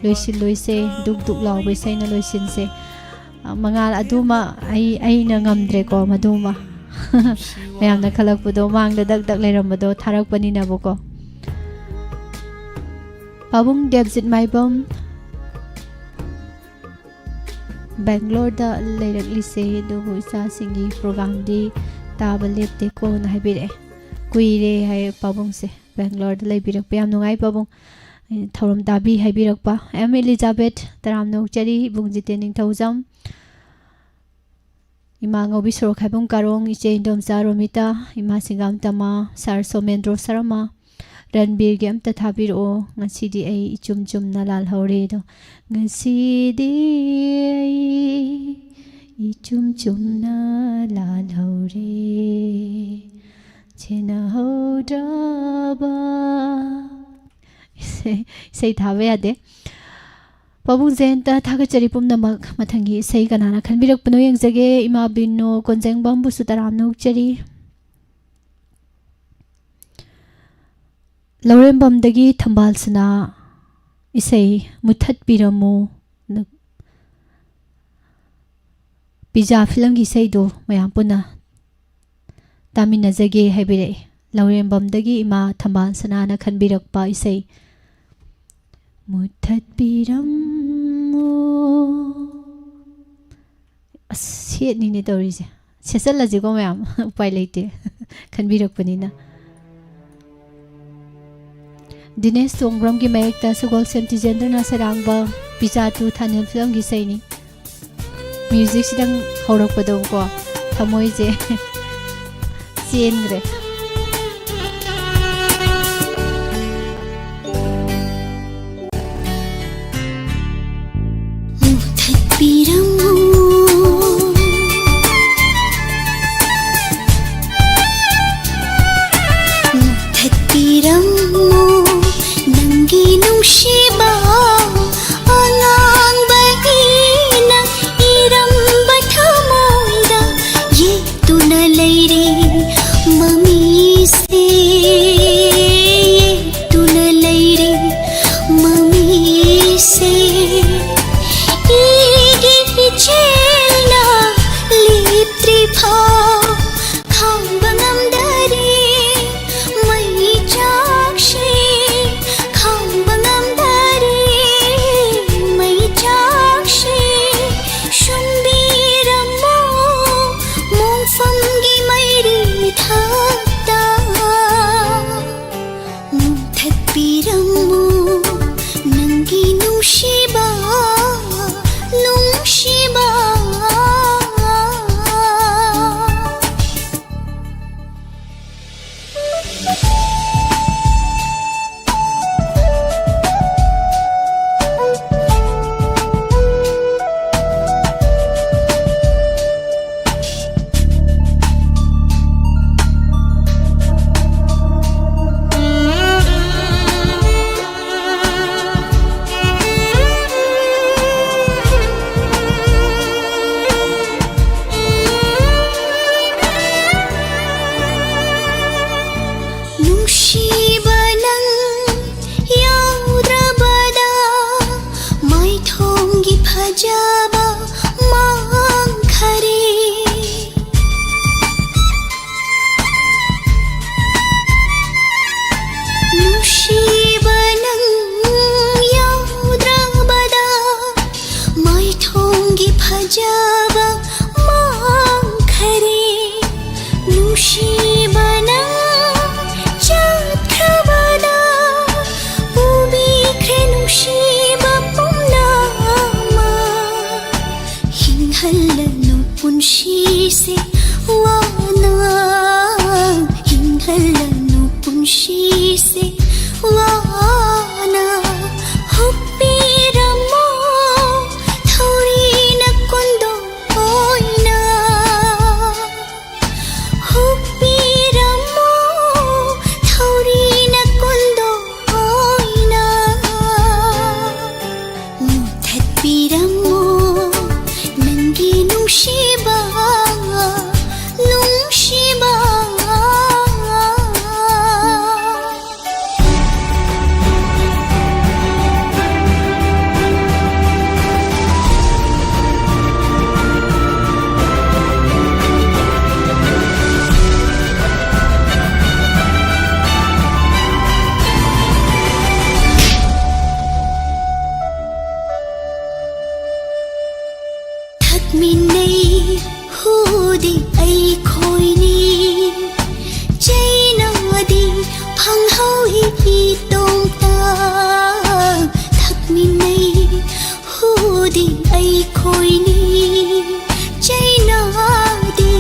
ꯂꯣꯏꯁꯤꯜꯂꯣꯏꯁꯦ, ꯗꯨꯛ ꯗꯨꯛ ꯂꯥꯎꯕ ꯏꯁꯩꯅ ꯂꯣꯏꯁꯤꯟꯁꯦ꯫ ꯑ, ꯃꯉꯥꯜ, ꯑꯗꯨꯃ ꯑꯩ, ꯑꯩꯅ ꯉꯝꯗ꯭ꯔꯦꯀꯣ, ꯃꯗꯨꯃ꯫ ꯃꯌꯥꯝꯅ ꯈꯜꯂꯛꯄꯗꯣ, ꯃꯥꯡꯗ ꯗꯛ ꯗꯛ ꯂꯩꯔꯝꯕꯗꯣ ꯊꯥꯔꯛꯄꯅꯤꯅꯕꯀꯣ꯫ ꯄꯥꯕꯨꯡ ꯗꯦꯕꯖꯤꯠ ꯃꯥꯏꯕꯝ, ꯕꯦꯡꯒ꯭ꯂꯣꯔꯗ ꯂꯩꯔꯛꯂꯤꯁꯦ, ꯑꯗꯨꯕꯨ ꯏꯆꯥꯁꯤꯡꯒꯤ ꯄ꯭ꯔꯣꯒꯥꯝꯗꯤ ꯇꯥꯕ ꯂꯦꯞꯇꯦꯀꯣꯅ ꯍꯥꯏꯕꯤꯔꯛꯑꯦ꯫ ꯀꯨꯏꯔꯦ ꯍꯥꯏ ꯄꯥꯕꯨꯡꯁꯦ, ꯕꯦꯡꯒ꯭ꯂꯣꯔꯗ ꯂꯩꯕꯤꯔꯛꯄ꯫ ꯌꯥꯝ ꯅꯨꯡꯉꯥꯏ ꯄꯥꯕꯨꯡ, ꯑꯩ ꯊꯧꯔꯝ ꯇꯥꯕꯤ ꯍꯥꯏꯕꯤꯔꯛꯄ꯫ ꯑꯦꯝ ꯑꯦꯂꯤꯖꯥꯕꯦꯊ, ꯇꯔꯥꯝꯅ ꯑꯣꯛꯆꯔꯤ, ꯏꯕꯨꯡ ꯖꯤꯇꯦꯟ ꯅꯤꯡꯊꯧꯖꯝ, ꯏꯃꯥ ꯉꯧꯕꯤ ꯁꯣꯔꯣꯛꯈꯥꯏꯕꯝ ꯀꯥꯔꯣꯡ, ꯏꯆꯦ ꯏꯟꯗꯣꯝꯆꯥ ꯔꯣꯃꯤꯇꯥ, ꯏꯃꯥ ꯁꯤꯡꯒꯥꯝ ꯇꯃꯥ, ꯁꯥꯔ ꯁꯣꯃꯦꯟꯗ꯭ꯔꯣ ꯁꯔꯃ, ꯔꯟꯕꯤꯔꯒꯤ ꯑꯝꯇ ꯊꯥꯕꯤꯔꯛꯑꯣ, ꯉꯁꯤꯗꯤ ꯑꯩ ꯏꯆꯨꯝ ꯆꯨꯝꯅ ꯂꯥꯜꯍꯧꯔꯦ ꯑꯗꯣ꯫ ꯉꯁꯤꯗꯤ ꯑꯩ ꯏꯆꯨꯝ ꯆꯨꯝꯅ ꯂꯥꯜꯍꯧꯔꯦ, ꯁꯦꯟꯅꯍꯧꯗ꯭ꯔꯕ꯫ ꯏꯁꯩ, ꯏꯁꯩ ꯊꯥꯕ ꯌꯥꯗꯦ꯫ ꯄꯥꯕꯨꯡ ꯖꯌꯟꯇ ꯊꯥꯒꯠꯆꯔꯤ ꯄꯨꯝꯅꯃꯛ꯫ ꯃꯊꯪꯒꯤ ꯏꯁꯩ ꯀꯅꯥꯅ ꯈꯟꯕꯤꯔꯛꯄꯅꯣ ꯌꯦꯡꯖꯒꯦ꯫ ꯏꯃꯥ ꯕꯤꯅꯣ ꯀꯣꯟꯖꯦꯡꯕꯝꯕꯨꯁꯨ ꯇꯔꯥꯝꯅ ꯑꯣꯛꯆꯔꯤ꯫ ꯂꯧꯔꯦꯝꯕꯝꯗꯒꯤ ꯊꯝꯕꯥꯜ ꯁꯅꯥ ꯏꯁꯩ ꯃꯨꯊꯠꯄꯤꯔꯝꯃꯨ꯫ ꯄꯤꯖꯥ ꯐꯤꯂꯝꯒꯤ ꯏꯁꯩꯗꯣ ꯃꯌꯥꯝ ꯄꯨꯟꯅ ꯇꯥꯃꯤꯟꯅꯖꯒꯦ ꯍꯥꯏꯕꯤꯔꯛꯏ꯫ ꯂꯧꯔꯦꯝꯕꯝꯗꯒꯤ ꯏꯃꯥ ꯊꯝꯕꯥꯜ ꯁꯅꯥꯅ ꯈꯟꯕꯤꯔꯛꯄ ꯏꯁꯩ꯫ ꯃꯨꯊꯠꯄꯤꯔꯝꯃꯣ꯫ ꯑꯁ, ꯁꯦꯠꯅꯤꯅꯦ ꯇꯧꯔꯤꯁꯦ꯫ ꯁꯦꯠꯆꯜꯂꯁꯤꯀꯣ ꯃꯌꯥꯝ, ꯎꯄꯥꯏ ꯂꯩꯇꯦ꯫ ꯈꯟꯕꯤꯔꯛꯄꯅꯤꯅ꯫ ꯗꯤꯅꯦꯁ ꯇꯣꯡꯕ꯭ꯔꯝꯒꯤ ꯃꯌꯦꯛꯇ ꯁꯒꯣꯜꯁꯦꯝ ꯇꯤꯖꯦꯟꯗ꯭ꯔꯅ ꯁꯩꯔꯥꯡꯕ ꯄꯤꯖꯥ ꯇꯨ ꯊꯥꯅꯤꯜ ꯐꯤꯂꯝꯒꯤ ꯏꯁꯩꯅꯤ꯫ ꯃ꯭ꯌꯨꯖꯤꯛꯁꯤꯗꯪ ꯍꯧꯔꯛꯄꯗꯀꯣ ꯊꯃꯣꯏꯁꯦ ꯆꯦꯟꯈ꯭ꯔꯦ꯫ ꯃꯨꯊꯠꯄꯤꯔꯝꯃꯨ, ꯃꯨꯊꯠꯄꯤꯔꯝꯃꯨ, ꯅꯪꯒꯤ ꯅꯨꯡꯁꯤꯕ ꯑꯉꯥꯡꯕꯒꯤꯅ ꯏꯔꯝꯕ ꯊꯃꯣꯏꯗ ꯌꯦꯛꯇꯨꯅ ꯂꯩꯔꯤ ꯃꯃꯤꯁꯦ, ꯌꯦꯛꯇꯨꯅ ꯂꯩꯔꯤ ꯃꯃꯤꯁꯦ꯫ ꯏꯒꯤ ꯏꯆꯦꯜꯅ ꯂꯦꯞꯇ꯭ꯔꯤ ꯐꯥꯎ ꯈꯥꯡꯕ ꯉꯝꯗꯔꯦ ꯃꯩ ꯆꯥꯛꯁꯦ, ꯈꯥꯡꯕ ꯉꯝꯗꯔꯦ ꯃꯩ ꯆꯥꯛꯁꯦ꯫ ꯁꯨꯝꯕꯤꯔꯝꯃꯣ ꯃꯣꯡꯐꯝꯒꯤ ꯃꯩꯔꯤ ꯊꯛꯇ꯫ ꯃꯨꯊꯠꯄꯤꯔꯝꯃꯨ ꯅꯪꯒꯤ ꯅꯨꯡꯁꯤꯕ, ꯅꯨꯡꯁꯤꯕ꯫ ꯅꯨꯡꯁꯤꯕ ꯅꯪ ꯌꯥꯎꯗ꯭ꯔꯕꯗ ꯃꯥꯏꯊꯣꯡꯒꯤ ꯐꯖꯕ ꯃꯥꯡꯈꯔꯦ꯫ ꯅꯨꯡꯁꯤꯕ ꯅꯪ ꯌꯥꯎꯗ꯭ꯔꯕꯗ ꯃꯥꯏꯊꯣꯡꯒꯤ ꯐꯖꯕ ꯃꯥꯡꯈꯔꯦ꯫ ꯅꯨꯡꯁꯤꯕ ꯅꯪ ꯆꯠꯈ꯭ꯔꯕꯗ ꯄꯨꯕꯤꯈ꯭ꯔꯦ ꯅꯨꯡꯁꯤꯕ ꯄꯨꯝꯅꯃꯛ꯫ ꯍꯤꯡꯍꯜꯂꯅꯨ ꯄꯨꯟꯁꯤꯁꯦ ꯋꯥꯅ꯫ ꯅꯨꯡꯁꯤꯕ, ꯅꯨꯡꯁꯤꯕ꯫ ꯊꯛꯃꯤꯟꯅꯩ ꯍꯨꯗꯤ ꯑꯩꯈꯣꯏꯅꯤ, ꯆꯩꯅꯥꯗꯤ ꯐꯪꯍꯧꯏ ꯏꯇꯣꯝꯇ꯫ ꯊꯛꯃꯤꯟꯅꯩ ꯍꯨꯗꯤ ꯑꯩꯈꯣꯏꯅꯤ, ꯆꯩꯅꯥꯗꯤ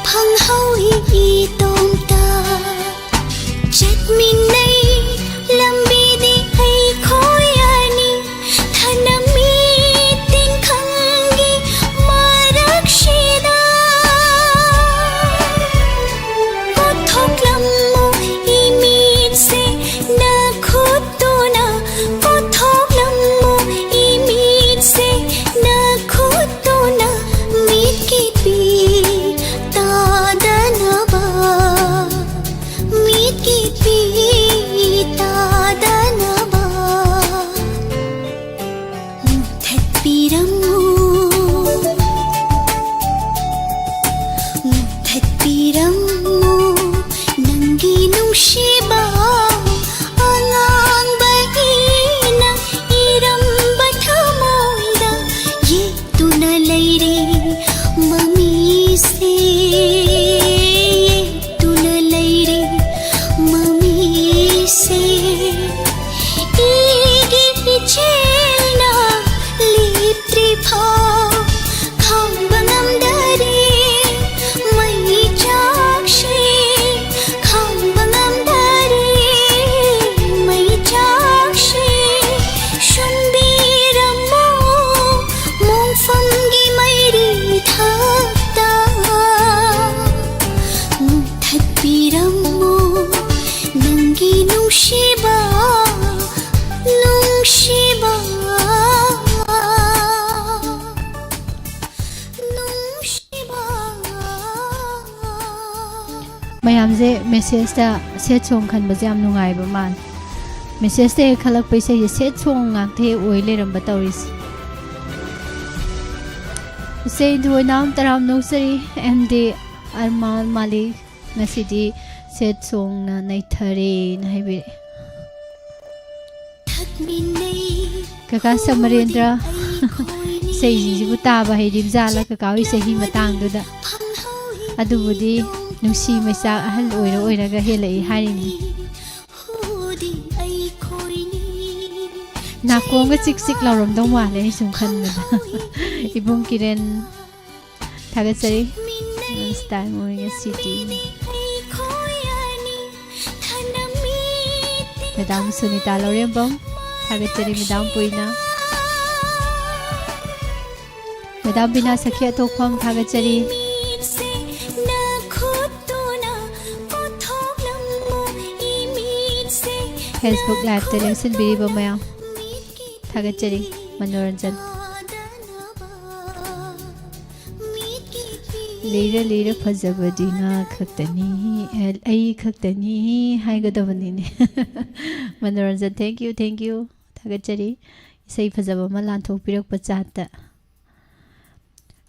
ꯐꯪꯍꯧꯏ ꯏꯇꯣꯝꯇ꯫ ꯆꯠꯃꯤꯟꯅꯩ ꯂꯝꯕꯤꯗꯤ ꯑꯩꯈꯣꯏ ꯑꯅꯤ, ꯊꯅꯝꯃꯤ ꯇꯤꯟꯈꯪꯒꯤ ꯃꯔꯛꯁꯤꯗ꯫ ꯄꯨꯊꯣꯛꯂꯝꯃꯨ ꯏꯃꯤꯠꯁꯦ ꯅꯈꯨꯠꯇꯨꯅ, ꯄꯨꯊꯣꯛꯂꯝꯃꯨ ꯏꯃꯤꯠꯁꯦ ꯅꯈꯨꯠ ꯃꯌꯥꯝꯁꯦ ꯃꯦꯁꯦꯖꯇ ꯁꯦꯠ ꯁꯣꯡ ꯈꯟꯕꯁꯦ ꯌꯥꯝ ꯅꯨꯡꯉꯥꯏꯕ ꯃꯥꯜꯂꯦ꯫ ꯃꯦꯁꯦꯖꯇ ꯍꯦꯛ ꯈꯜꯂꯛꯄ ꯏꯁꯩꯁꯦ ꯁꯦꯠ ꯁꯣꯡ ꯉꯥꯛꯇ ꯍꯦꯛ ꯑꯣꯏ ꯂꯩꯔꯝꯕ ꯇꯧꯔꯤꯁꯦ꯫ ꯏꯁꯩꯗꯨ ꯑꯣꯏꯅ ꯇꯔꯥꯝ ꯅꯣꯛꯆꯔꯤ꯫ ꯑꯦꯝ ꯗꯤ ꯑꯔꯃꯥꯟ ꯃꯥꯂꯤꯛ ꯉꯁꯤꯗꯤ ꯁꯦꯠ ꯁꯣꯡꯅ ꯅꯩꯊꯔꯦꯅ ꯍꯥꯏꯕꯤꯔꯛꯑꯦ꯫ ꯀꯀꯥ ꯁꯃꯔꯦꯟꯗ꯭ꯔ, ꯏꯁꯩꯁꯤꯡꯁꯤꯕꯨ ꯇꯥꯕ ꯍꯩꯔꯤꯕ ꯖꯥꯠꯂ ꯀꯀꯥ ꯍꯣꯏ ꯆꯍꯤ ꯃꯇꯥꯡꯗꯨꯗ? ꯑꯗꯨꯕꯨꯗꯤ ꯅꯨꯡꯁꯤ ꯃꯩꯆꯥꯛ ꯑꯍꯜ ꯑꯣꯏꯔ ꯑꯣꯏꯔꯒ ꯍꯦꯜꯂꯛꯏ ꯍꯥꯏꯔꯤꯅꯤ꯫ ꯅꯥꯀꯣꯡꯒ ꯆꯤꯛ ꯆꯤꯛ ꯂꯥꯎꯔꯝꯗꯧ ꯃꯥꯜꯂꯦ ꯑꯩ ꯁꯨꯝ ꯈꯟꯕꯗ꯫ ꯏꯕꯨꯡ ꯀꯤꯔꯦꯟ, ꯊꯥꯒꯠꯆꯔꯤ꯫ ꯁ꯭ꯇꯥꯏꯜ ꯃꯣꯏ ꯉꯁꯤꯗꯤ꯫ ꯃꯦꯗꯥꯝ ꯁꯨꯅꯤꯇꯥ ꯂꯧꯔꯦꯝꯕꯝ, ꯊꯥꯒꯠꯆꯔꯤ ꯃꯦꯗꯥꯝ ꯄꯨꯏꯅ꯫ ꯃꯦꯗꯥꯝ ꯕꯤꯅꯥ ꯁꯈꯤ ꯑꯊꯣꯛꯐꯝ, ꯊꯥꯒꯠꯆꯔꯤ꯫ Facebook Live-ꯇ ꯂꯦꯡꯁꯤꯟꯕꯤꯔꯤꯕ ꯃꯌꯥꯝ, ꯊꯥꯒꯠꯆꯔꯤ꯫ ꯃꯅꯣꯔꯟꯖꯟ꯫ ꯂꯤꯔ ꯂꯤꯔ ꯐꯖꯕꯗꯤ ꯉꯥ ꯈꯛꯇꯅꯤ, ꯑꯦ, ꯑꯩ ꯈꯛꯇꯅꯤ ꯍꯥꯏꯒꯗꯕꯅꯤꯅꯦ꯫ Manoranjan, thank you, thank you꯫ ꯊꯥꯒꯠꯆꯔꯤ꯫ ꯏꯁꯩ ꯐꯖꯕ ꯑꯃ ꯂꯥꯟꯊꯣꯛꯄꯤꯔꯛꯄ ꯆꯥꯠꯇ꯫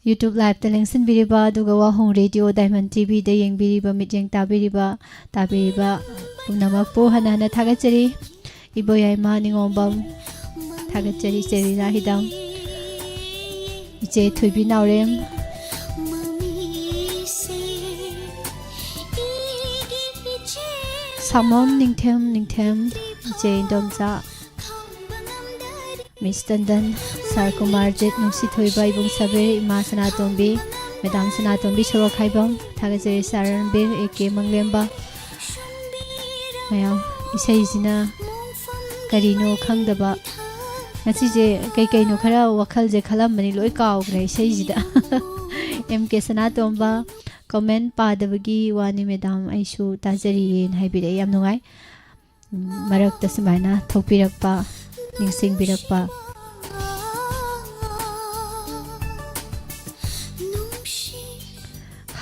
YouTube Live-ꯇ ꯂꯦꯡꯁꯤꯟꯕꯤꯔꯤꯕ, ꯑꯗꯨꯒ ꯋꯥꯍꯣꯡ Radio Diamond T V-ꯗ ꯌꯦꯡꯕꯤꯔꯤꯕ, ꯃꯤꯠꯌꯦꯡ ꯇꯥꯕꯤꯔꯤꯕ, ꯇꯥꯕꯤꯔꯤꯕ ꯄꯨꯝꯅꯃꯛꯄꯨ ꯍꯟꯅ ꯍꯟꯅ ꯊꯥꯒꯠꯆꯔꯤ꯫ ꯏꯕꯣꯌꯥꯏꯃ ꯅꯤꯉꯣꯝꯕꯝ, ꯊꯥꯒꯠꯆꯔꯤ꯫ ꯏꯆꯦ ꯔꯤꯅꯥ ꯍꯤꯗꯝ, ꯏꯆꯦ ꯊꯣꯏꯕꯤ ꯅꯥꯎꯔꯦꯝ, ꯁꯥꯃꯝ ꯅꯤꯡꯊꯦꯝ, ꯅꯤꯡꯊꯦꯝ, ꯏꯆꯦ ꯏꯟꯗꯣꯝꯆꯥ, ꯃꯤꯁ ꯇꯟꯗꯟ, ꯁꯥꯔ ꯀꯨꯃꯥꯔꯖꯤꯠ, ꯅꯨꯡꯁꯤꯊꯣꯏꯕ, ꯏꯕꯨꯡ ꯁꯕꯤꯔ, ꯏꯃꯥ ꯁꯅꯥꯇꯣꯝꯕꯤ, ꯃꯦꯗꯥꯝ ꯁꯅꯥꯇꯣꯝꯕꯤ ꯁꯣꯔꯣꯛꯈꯥꯏꯕꯝ, ꯊꯥꯒꯠꯆꯔꯤ ꯁꯥꯔ ꯔꯟꯕꯤꯔ, ꯑꯦ ꯀꯦ ꯃꯪꯂꯦꯝꯕ꯫ ꯃꯌꯥꯝ, ꯏꯁꯩꯁꯤꯅ ꯀꯔꯤꯅꯣ ꯈꯪꯗꯕ, ꯉꯁꯤꯁꯦ ꯀꯩꯀꯩꯅꯣ ꯈꯔ ꯋꯥꯈꯜꯁꯦ ꯈꯜꯂꯝꯕꯅꯤ, ꯂꯣꯏ ꯀꯥꯎꯈ꯭ꯔꯦ ꯏꯁꯩꯁꯤꯗ꯫ ꯑꯦꯝ ꯀꯦ ꯁꯅꯥꯇꯣꯝꯕ, comment ꯄꯥꯗꯕꯒꯤ ꯋꯥꯅꯤ ꯃꯦꯗꯥꯝ, ꯑꯩꯁꯨ ꯇꯥꯖꯔꯤꯌꯦꯅ ꯍꯥꯏꯕꯤꯔꯛꯑꯦ, ꯌꯥꯝ ꯅꯨꯡꯉꯥꯏ꯫ ꯎꯝ, ꯃꯔꯛꯇ ꯁꯨꯃꯥꯏꯅ ꯊꯣꯛꯄꯤꯔꯛꯄ, ꯅꯤꯡꯁꯤꯡꯕꯤꯔꯛꯄ꯫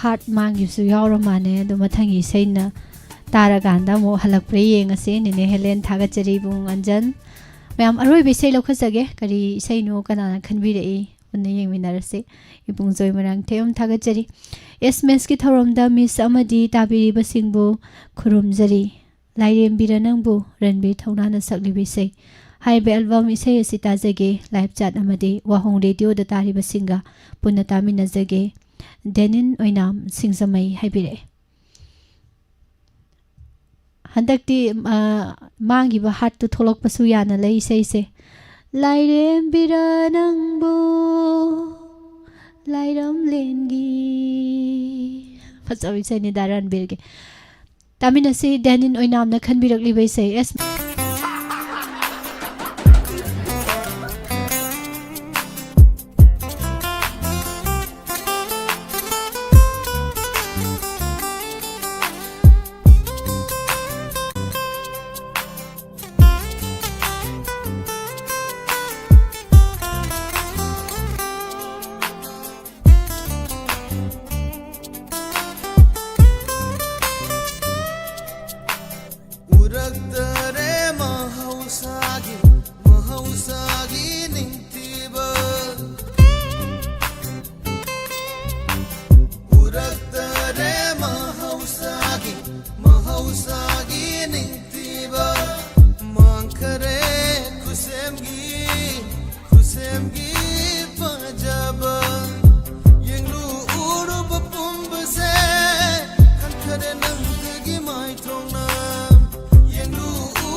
ꯍꯥꯔꯠ ꯃꯥꯡꯈꯤꯕꯁꯨ ꯌꯥꯎꯔ ꯃꯥꯜꯂꯦ꯫ ꯑꯗꯣ ꯃꯊꯪꯒꯤ ꯏꯁꯩꯅ ꯇꯥꯔꯀꯥꯟꯗ ꯑꯃꯨꯛ ꯍꯜꯂꯛꯄ꯭ꯔꯥ ꯌꯦꯡꯉꯁꯤ꯫ ꯅꯦꯅꯦ ꯍꯦꯂꯦꯟ, ꯊꯥꯒꯠꯆꯔꯤ꯫ ꯏꯕꯨꯡ ꯑꯟꯖꯟ, ꯃꯌꯥꯝ, ꯑꯔꯣꯏꯕ ꯏꯁꯩ ꯂꯧꯈꯠꯆꯒꯦ꯫ ꯀꯔꯤ ꯏꯁꯩꯅꯣ, ꯀꯅꯥꯅ ꯈꯟꯕꯤꯔꯛꯏ? ꯄꯨꯟꯅ ꯌꯦꯡꯃꯤꯟꯅꯔꯁꯤ꯫ ꯏꯕꯨꯡ ꯖꯣꯏ ꯃꯣꯏꯔꯥꯡꯊꯦꯝ, ꯊꯥꯒꯠꯆꯔꯤ꯫ ꯑꯦꯁ ꯑꯦꯝ ꯑꯦꯁꯀꯤ ꯊꯧꯔꯝꯗ ꯃꯤꯁ ꯑꯃꯗꯤ ꯇꯥꯕꯤꯔꯤꯕꯁꯤꯡꯕꯨ ꯈꯨꯔꯨꯝꯖꯔꯤ꯫ ꯂꯥꯏꯔꯦꯝꯕꯤꯔ ꯅꯪꯕꯨ, ꯔꯟꯕꯤꯔ ꯊꯧꯅꯥꯅ ꯁꯛꯂꯤꯕ ꯏꯁꯩ꯫ ꯍꯥꯏꯔꯤꯕ ꯑꯦꯜꯕꯝ ꯏꯁꯩ ꯑꯁꯤ ꯇꯥꯖꯒꯦ꯫ ꯂꯥꯏꯞ ꯆꯥꯠ ꯑꯃꯗꯤ ꯋꯥꯍꯣꯡ ꯔꯦꯗꯤꯑꯣꯗ ꯇꯥꯔꯤꯕꯁꯤꯡꯒ ꯄꯨꯟꯅ ꯇꯥꯃꯤꯟꯅꯖꯒꯦ꯫ ꯗꯦꯅꯤꯟ ꯑꯣꯏꯅꯥꯝ, ꯁꯤꯡꯖꯃꯩ ꯍꯥꯏꯕꯤꯔꯛꯑꯦ꯫ ꯍꯟꯗꯛꯇꯤ, ꯑ, ꯃꯥꯡꯈꯤꯕ ꯍꯥꯔꯠꯇꯨ ꯊꯣꯛꯂꯛꯄꯁꯨ ꯌꯥꯅ ꯂꯩ ꯏꯁꯩꯁꯦ꯫ ꯂꯥꯏꯔꯦꯝꯕꯤꯔ ꯅꯪꯕꯨ, ꯂꯥꯏꯔꯝꯂꯦꯟꯒꯤ꯫ ꯐꯖꯕ ꯏꯁꯩꯅꯤꯗ ꯔꯟꯕꯤꯔꯒꯤ꯫ ꯇꯥꯃꯤꯟꯅꯁꯤ, ꯗꯦꯅꯤꯟ ꯑꯣꯏꯅꯥꯝꯅ ꯈꯟꯕꯤꯔꯛꯂꯤꯕ ꯏꯁꯩ꯫ ꯑꯦꯁ꯫ ꯎꯔꯛꯇꯔꯦ ꯃꯍꯧꯁꯥꯒꯤ, ꯃꯍꯧꯁꯥꯒꯤ ꯅꯤꯡꯊꯤꯕ꯫ ꯎꯔꯛꯇꯔꯦ ꯃꯍꯧꯁꯥꯒꯤ, ꯃꯍꯧꯁꯥꯒꯤ ꯅꯤꯡꯊꯤꯕ꯫ ꯃꯥꯡꯈꯔꯦ ꯈꯨꯁꯦꯝꯒꯤ, ꯈꯨꯁꯦꯝꯒꯤ ꯐꯖꯕ꯫ ꯌꯦꯡꯂꯨ ꯎꯔꯨꯕ ꯄꯨꯝꯕꯁꯦ, ꯈꯟꯈꯔꯦ ꯅꯪꯗꯒꯤ ꯃꯥꯏꯊꯣꯡꯅ꯫ ꯌꯦꯡꯂꯨ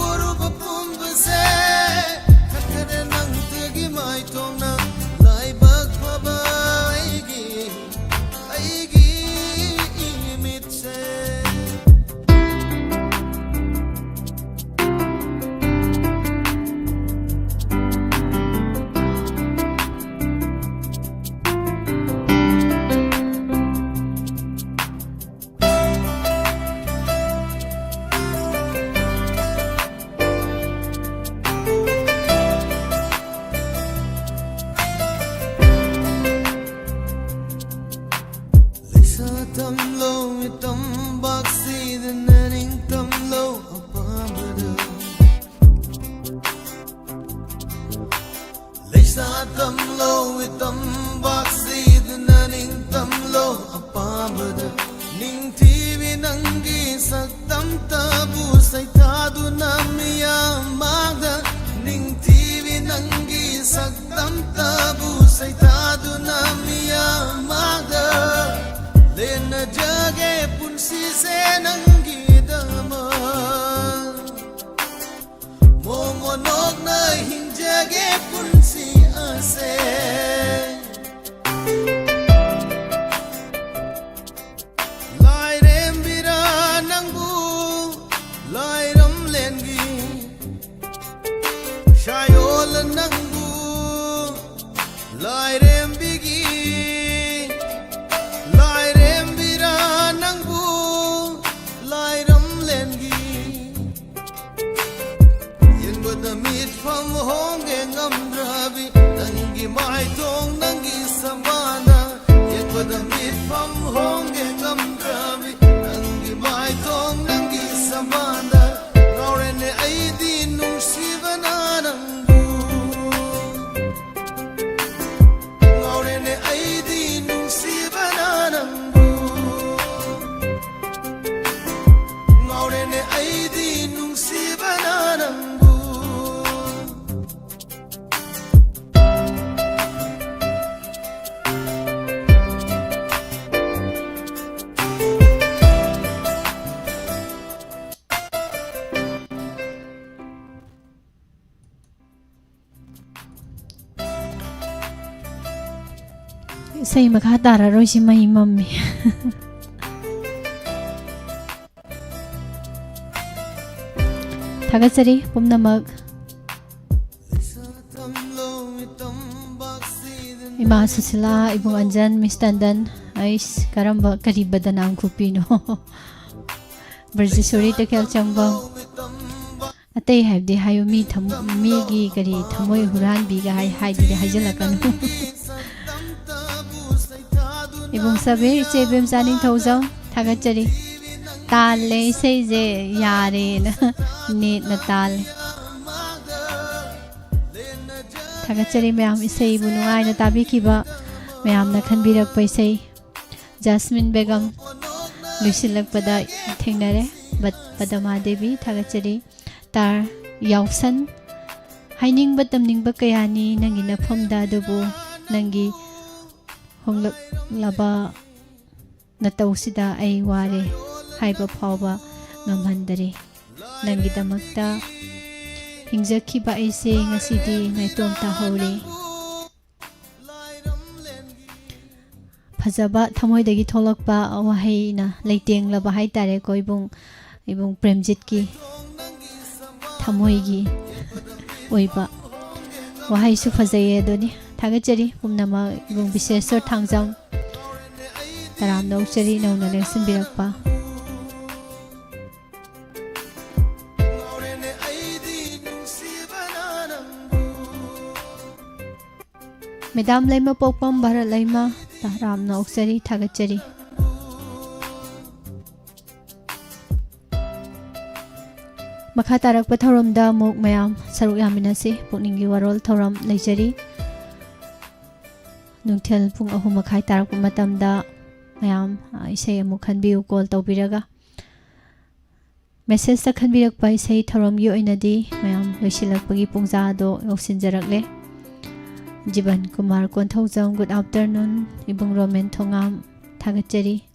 ꯎꯔꯨꯕ ꯄꯨꯝꯕꯁꯦ, ꯈꯟꯈꯔꯦ ꯅꯪꯗꯒꯤ ꯃꯥꯏꯊꯣꯡꯅ꯫ ꯂꯥꯏꯕꯛ ꯐꯕ ꯑꯩꯒꯤ, ꯑꯩꯒꯤ ꯏꯃꯤꯠꯁꯦ꯫ ꯁꯥ ꯇꯝꯂꯣ ꯏꯇꯝꯕꯥꯛꯁꯤꯗ ꯅꯅꯤꯡ ꯇꯝꯂꯣ ꯑꯄꯥꯝꯕꯗ꯫ ꯂꯩꯁꯥ ꯇꯝꯂꯣ ꯏꯇꯝꯕꯥꯛꯁꯤꯗ ꯅꯅꯤꯡ ꯇꯝꯂꯣ ꯑꯄꯥꯝꯕꯗ꯫ ꯅꯤꯡꯊꯤꯕꯤ ꯅꯪꯒꯤ ꯁꯛꯇꯝꯇꯕꯨ ꯁꯩꯊꯥꯗꯨꯅ ꯃꯤꯌꯥꯝ ꯃꯥꯡꯗ꯫ ꯅꯤꯡꯊꯤꯕꯤ ꯅꯪꯒꯤ ꯁꯛꯇꯝꯇꯕꯨ ꯁꯩꯊꯥꯗꯨꯅ ꯃꯤꯌꯥꯝ ꯃꯥꯡꯗ꯫ ꯂꯦꯟꯅꯖꯒꯦ ꯄꯨꯟꯁꯤꯁꯦ ꯅꯪꯒꯤꯗꯃꯛ꯫ ꯃꯣꯃꯣꯅꯣꯛꯅ ꯍꯤꯡꯖꯒꯦ ꯄꯨꯟꯁꯤ ꯑꯁꯦ꯫ ꯂꯥꯏꯔꯦꯝꯕꯤꯔꯥ ꯅꯪꯕꯨ ꯂꯥꯏꯔꯝꯂꯦꯟꯒꯤ ꯁꯥꯌꯣꯜ ꯅꯪꯕꯨ ꯂꯥꯏꯔꯦꯝꯕꯤꯒꯤ ꯂꯥꯏꯔꯦꯝꯕꯤꯔꯥ ꯅꯪꯕꯨ ꯂꯥꯏꯔꯝꯂꯦꯟꯒꯤ ꯌꯦꯡꯕꯗ ꯃꯤꯠꯐꯝ ꯍꯣꯡꯒꯦ ꯉꯝꯗ꯭ꯔꯕꯤ ꯅꯪꯒꯤ ꯃꯥꯏꯊꯣꯡ ꯅꯪꯒꯤ ꯁꯕꯥꯅ ꯌꯦꯡꯕꯗ ꯃꯤꯠꯐꯝ ꯍꯣꯡꯒꯦ ꯉꯝꯗ꯭ꯔꯕꯤ ꯅꯪꯒꯤ ꯃꯥꯏꯊꯣꯡ ꯅꯪꯒꯤ ꯁꯕꯥꯅ ꯉꯥꯎꯔꯦꯅꯦ ꯑꯩꯗꯤ ꯅꯨꯡꯁꯤꯕꯅ ꯅꯪꯕꯨ ꯉꯥꯎꯔꯦꯅꯦ ꯑꯩꯗꯤ ꯅꯨꯡꯁꯤꯕꯅ ꯅꯪꯕꯨ ꯉꯥꯎꯔꯦꯅꯦ ꯑꯩꯗꯤ ꯅꯨꯡꯁꯤꯕꯅ ꯅꯪꯕꯨ ꯏꯁꯩ ꯃꯈꯥ ꯇꯥꯔꯔꯣꯏꯁꯤ ꯃꯩ ꯃꯝꯃꯤ꯫ ꯊꯥꯒꯠꯆꯔꯤ ꯄꯨꯝꯅꯃꯛ꯫ ꯏꯃꯥ ꯁꯨꯁꯤꯂꯥ, ꯏꯕꯨꯡ ꯑꯟꯖꯟ, ꯃꯤꯁ ꯇꯟꯗꯟ, ꯑꯩꯁ ꯀꯔꯝꯕ ꯀꯔꯤ ꯕꯗꯅꯥꯝ ꯈꯨꯄꯤꯅꯣ? ꯕ꯭ꯔꯖꯦꯁꯣꯔꯤ ꯇꯈꯦꯜ ꯆꯪꯕꯝ꯫ ꯑꯇꯩ ꯍꯥꯏꯕꯗꯤ ꯍꯥꯏꯌꯨ, ꯃꯤ ꯊꯝ-, ꯃꯤꯒꯤ ꯀꯔꯤ ꯊꯃꯣꯏ ꯍꯨꯔꯥꯟꯕꯤꯒ ꯍꯥꯏ-, ꯍꯥꯏꯗꯨꯗꯤ ꯍꯥꯏꯖꯤꯜꯂꯛꯀꯅꯨ꯫ ꯏꯕꯨꯡ ꯁꯕꯤꯔ, ꯏꯆꯦ ꯏꯕꯦꯝꯆꯥ ꯅꯤꯡꯊꯧꯖꯝ, ꯊꯥꯒꯠꯆꯔꯤ꯫ ꯇꯥꯜꯂꯦ ꯏꯁꯩꯁꯦ, ꯌꯥꯔꯦꯅ ꯅꯦꯠꯅ ꯇꯥꯜꯂꯦ꯫ ꯊꯥꯒꯠꯆꯔꯤ ꯃꯌꯥꯝ, ꯏꯁꯩꯕꯨ ꯅꯨꯡꯉꯥꯏꯅ ꯇꯥꯕꯤꯈꯤꯕ ꯃꯌꯥꯝꯅ ꯈꯟꯕꯤꯔꯛꯄ ꯏꯁꯩ꯫ ꯖꯥꯁꯃꯤꯟ ꯕꯦꯒꯝ, ꯂꯣꯏꯁꯤꯜꯂꯛꯄꯗ ꯊꯦꯡꯅꯔꯦ꯫ ꯕꯠ-, ꯄꯗꯃꯥ ꯗꯦꯕꯤ, ꯊꯥꯒꯠꯆꯔꯤ꯫ ꯇꯥꯔ ꯌꯥꯎꯁꯟ, ꯍꯥꯏꯅꯤꯡꯕ ꯇꯝꯅꯤꯡꯕ ꯀꯌꯥꯅꯤ ꯅꯪꯒꯤ ꯅꯐꯝꯗ, ꯑꯗꯨꯕꯨ ꯅꯪꯒꯤ ꯍꯣꯡꯂꯛꯂꯕ ꯅꯇꯧꯁꯤꯗ ꯑꯩ ꯋꯥꯔꯦ ꯍꯥꯏꯕ ꯐꯥꯎꯕ ꯉꯝꯍꯟꯗꯔꯦ꯫ ꯅꯪꯒꯤꯗꯃꯛꯇ ꯍꯤꯡꯖꯈꯤꯕ ꯑꯩꯁꯦ ꯉꯁꯤꯗꯤ ꯅꯥꯏꯇꯣꯝ ꯇꯥꯍꯧꯔꯦ꯫ ꯐꯖꯕ ꯊꯃꯣꯏꯗꯒꯤ ꯊꯣꯛꯂꯛꯄ ꯋꯥꯍꯩꯅ ꯂꯩꯇꯦꯡꯂꯕ ꯍꯥꯏꯇꯥꯔꯦꯀꯣ, ꯏꯕꯨꯡ, ꯏꯕꯨꯡ ꯄ꯭ꯔꯦꯝꯖꯤꯠꯀꯤ ꯊꯃꯣꯏꯒꯤ ꯑꯣꯏꯕ ꯋꯥꯍꯩꯁꯨ ꯐꯖꯩꯌꯦ ꯑꯗꯨꯅꯤ꯫ ꯊꯥꯒꯠꯆꯔꯤ ꯄꯨꯝꯅꯃꯛ꯫ ꯏꯕꯨꯡ ꯕꯤꯁꯦꯁꯣꯔ ꯊꯥꯡꯖꯝ, ꯇꯔꯥꯝꯅ ꯑꯣꯛꯆꯔꯤ ꯅꯧꯅ ꯂꯦꯡꯁꯤꯟꯕꯤꯔꯛꯄ꯫ ꯃꯦꯗꯥꯝ ꯂꯩꯃꯄꯣꯛꯄꯝ ꯚꯥꯔꯠ ꯂꯩꯃ, ꯇꯔꯥꯝꯅ ꯑꯣꯛꯆꯔꯤ, ꯊꯥꯒꯠꯆꯔꯤ꯫ ꯃꯈꯥ ꯇꯥꯔꯛꯄ ꯊꯧꯔꯝꯗ ꯑꯃꯨꯛ ꯃꯌꯥꯝ ꯁꯔꯨꯛ ꯌꯥꯃꯤꯟꯅꯁꯤ꯫ ꯄꯨꯛꯅꯤꯡꯒꯤ ꯋꯥꯔꯣꯜ ꯊꯧꯔꯝ ꯂꯩꯖꯔꯤ꯫ ꯅꯨꯡꯊꯤꯜ ꯄꯨꯡ ꯑꯍꯨꯝ ꯃꯈꯥꯏ ꯇꯥꯔꯛꯄ ꯃꯇꯝꯗ ꯃꯌꯥꯝ, ꯑ, ꯏꯁꯩ ꯑꯃꯨꯛ ꯈꯟꯕꯤꯌꯨ, call ꯇꯧꯕꯤꯔꯒ꯫ Messageꯇ ꯈꯟꯕꯤꯔꯛꯄ ꯏꯁꯩ ꯊꯧꯔꯝꯒꯤ ꯑꯣꯏꯅꯗꯤ ꯃꯌꯥꯝ ꯂꯣꯏꯁꯤꯜꯂꯛꯄꯒꯤ ꯄꯨꯡꯖꯥꯗꯣ ꯌꯧꯁꯤꯟꯖꯔꯛꯂꯦ꯫ ꯖꯤꯕꯟ ꯀꯨꯃꯥꯔ ꯀꯣꯟꯊꯧꯖꯝ, good afternoon꯫ ꯏꯕꯨꯡ ꯔꯣꯃꯦꯟ ꯊꯣꯉꯥꯝ, ꯊꯥꯒꯠꯆꯔꯤ꯫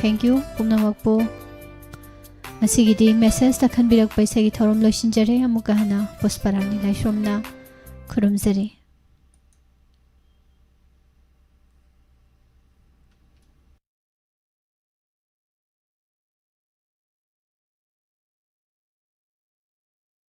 Thank you ꯄꯨꯝꯅꯃꯛꯄꯨ꯫ ꯉꯁꯤꯒꯤꯗꯤ messageꯇ ꯈꯟꯕꯤꯔꯛꯄ ꯏꯁꯩꯒꯤ ꯊꯧꯔꯝ ꯂꯣꯏꯁꯤꯟꯖꯔꯦ꯫ ꯑꯃꯨꯛꯀ ꯍꯟꯅ ꯄꯨꯁꯄꯔꯥꯅꯤ ꯂꯥꯏꯁ꯭ꯔꯝꯅ ꯈꯨꯔꯨꯝꯖꯔꯤ꯫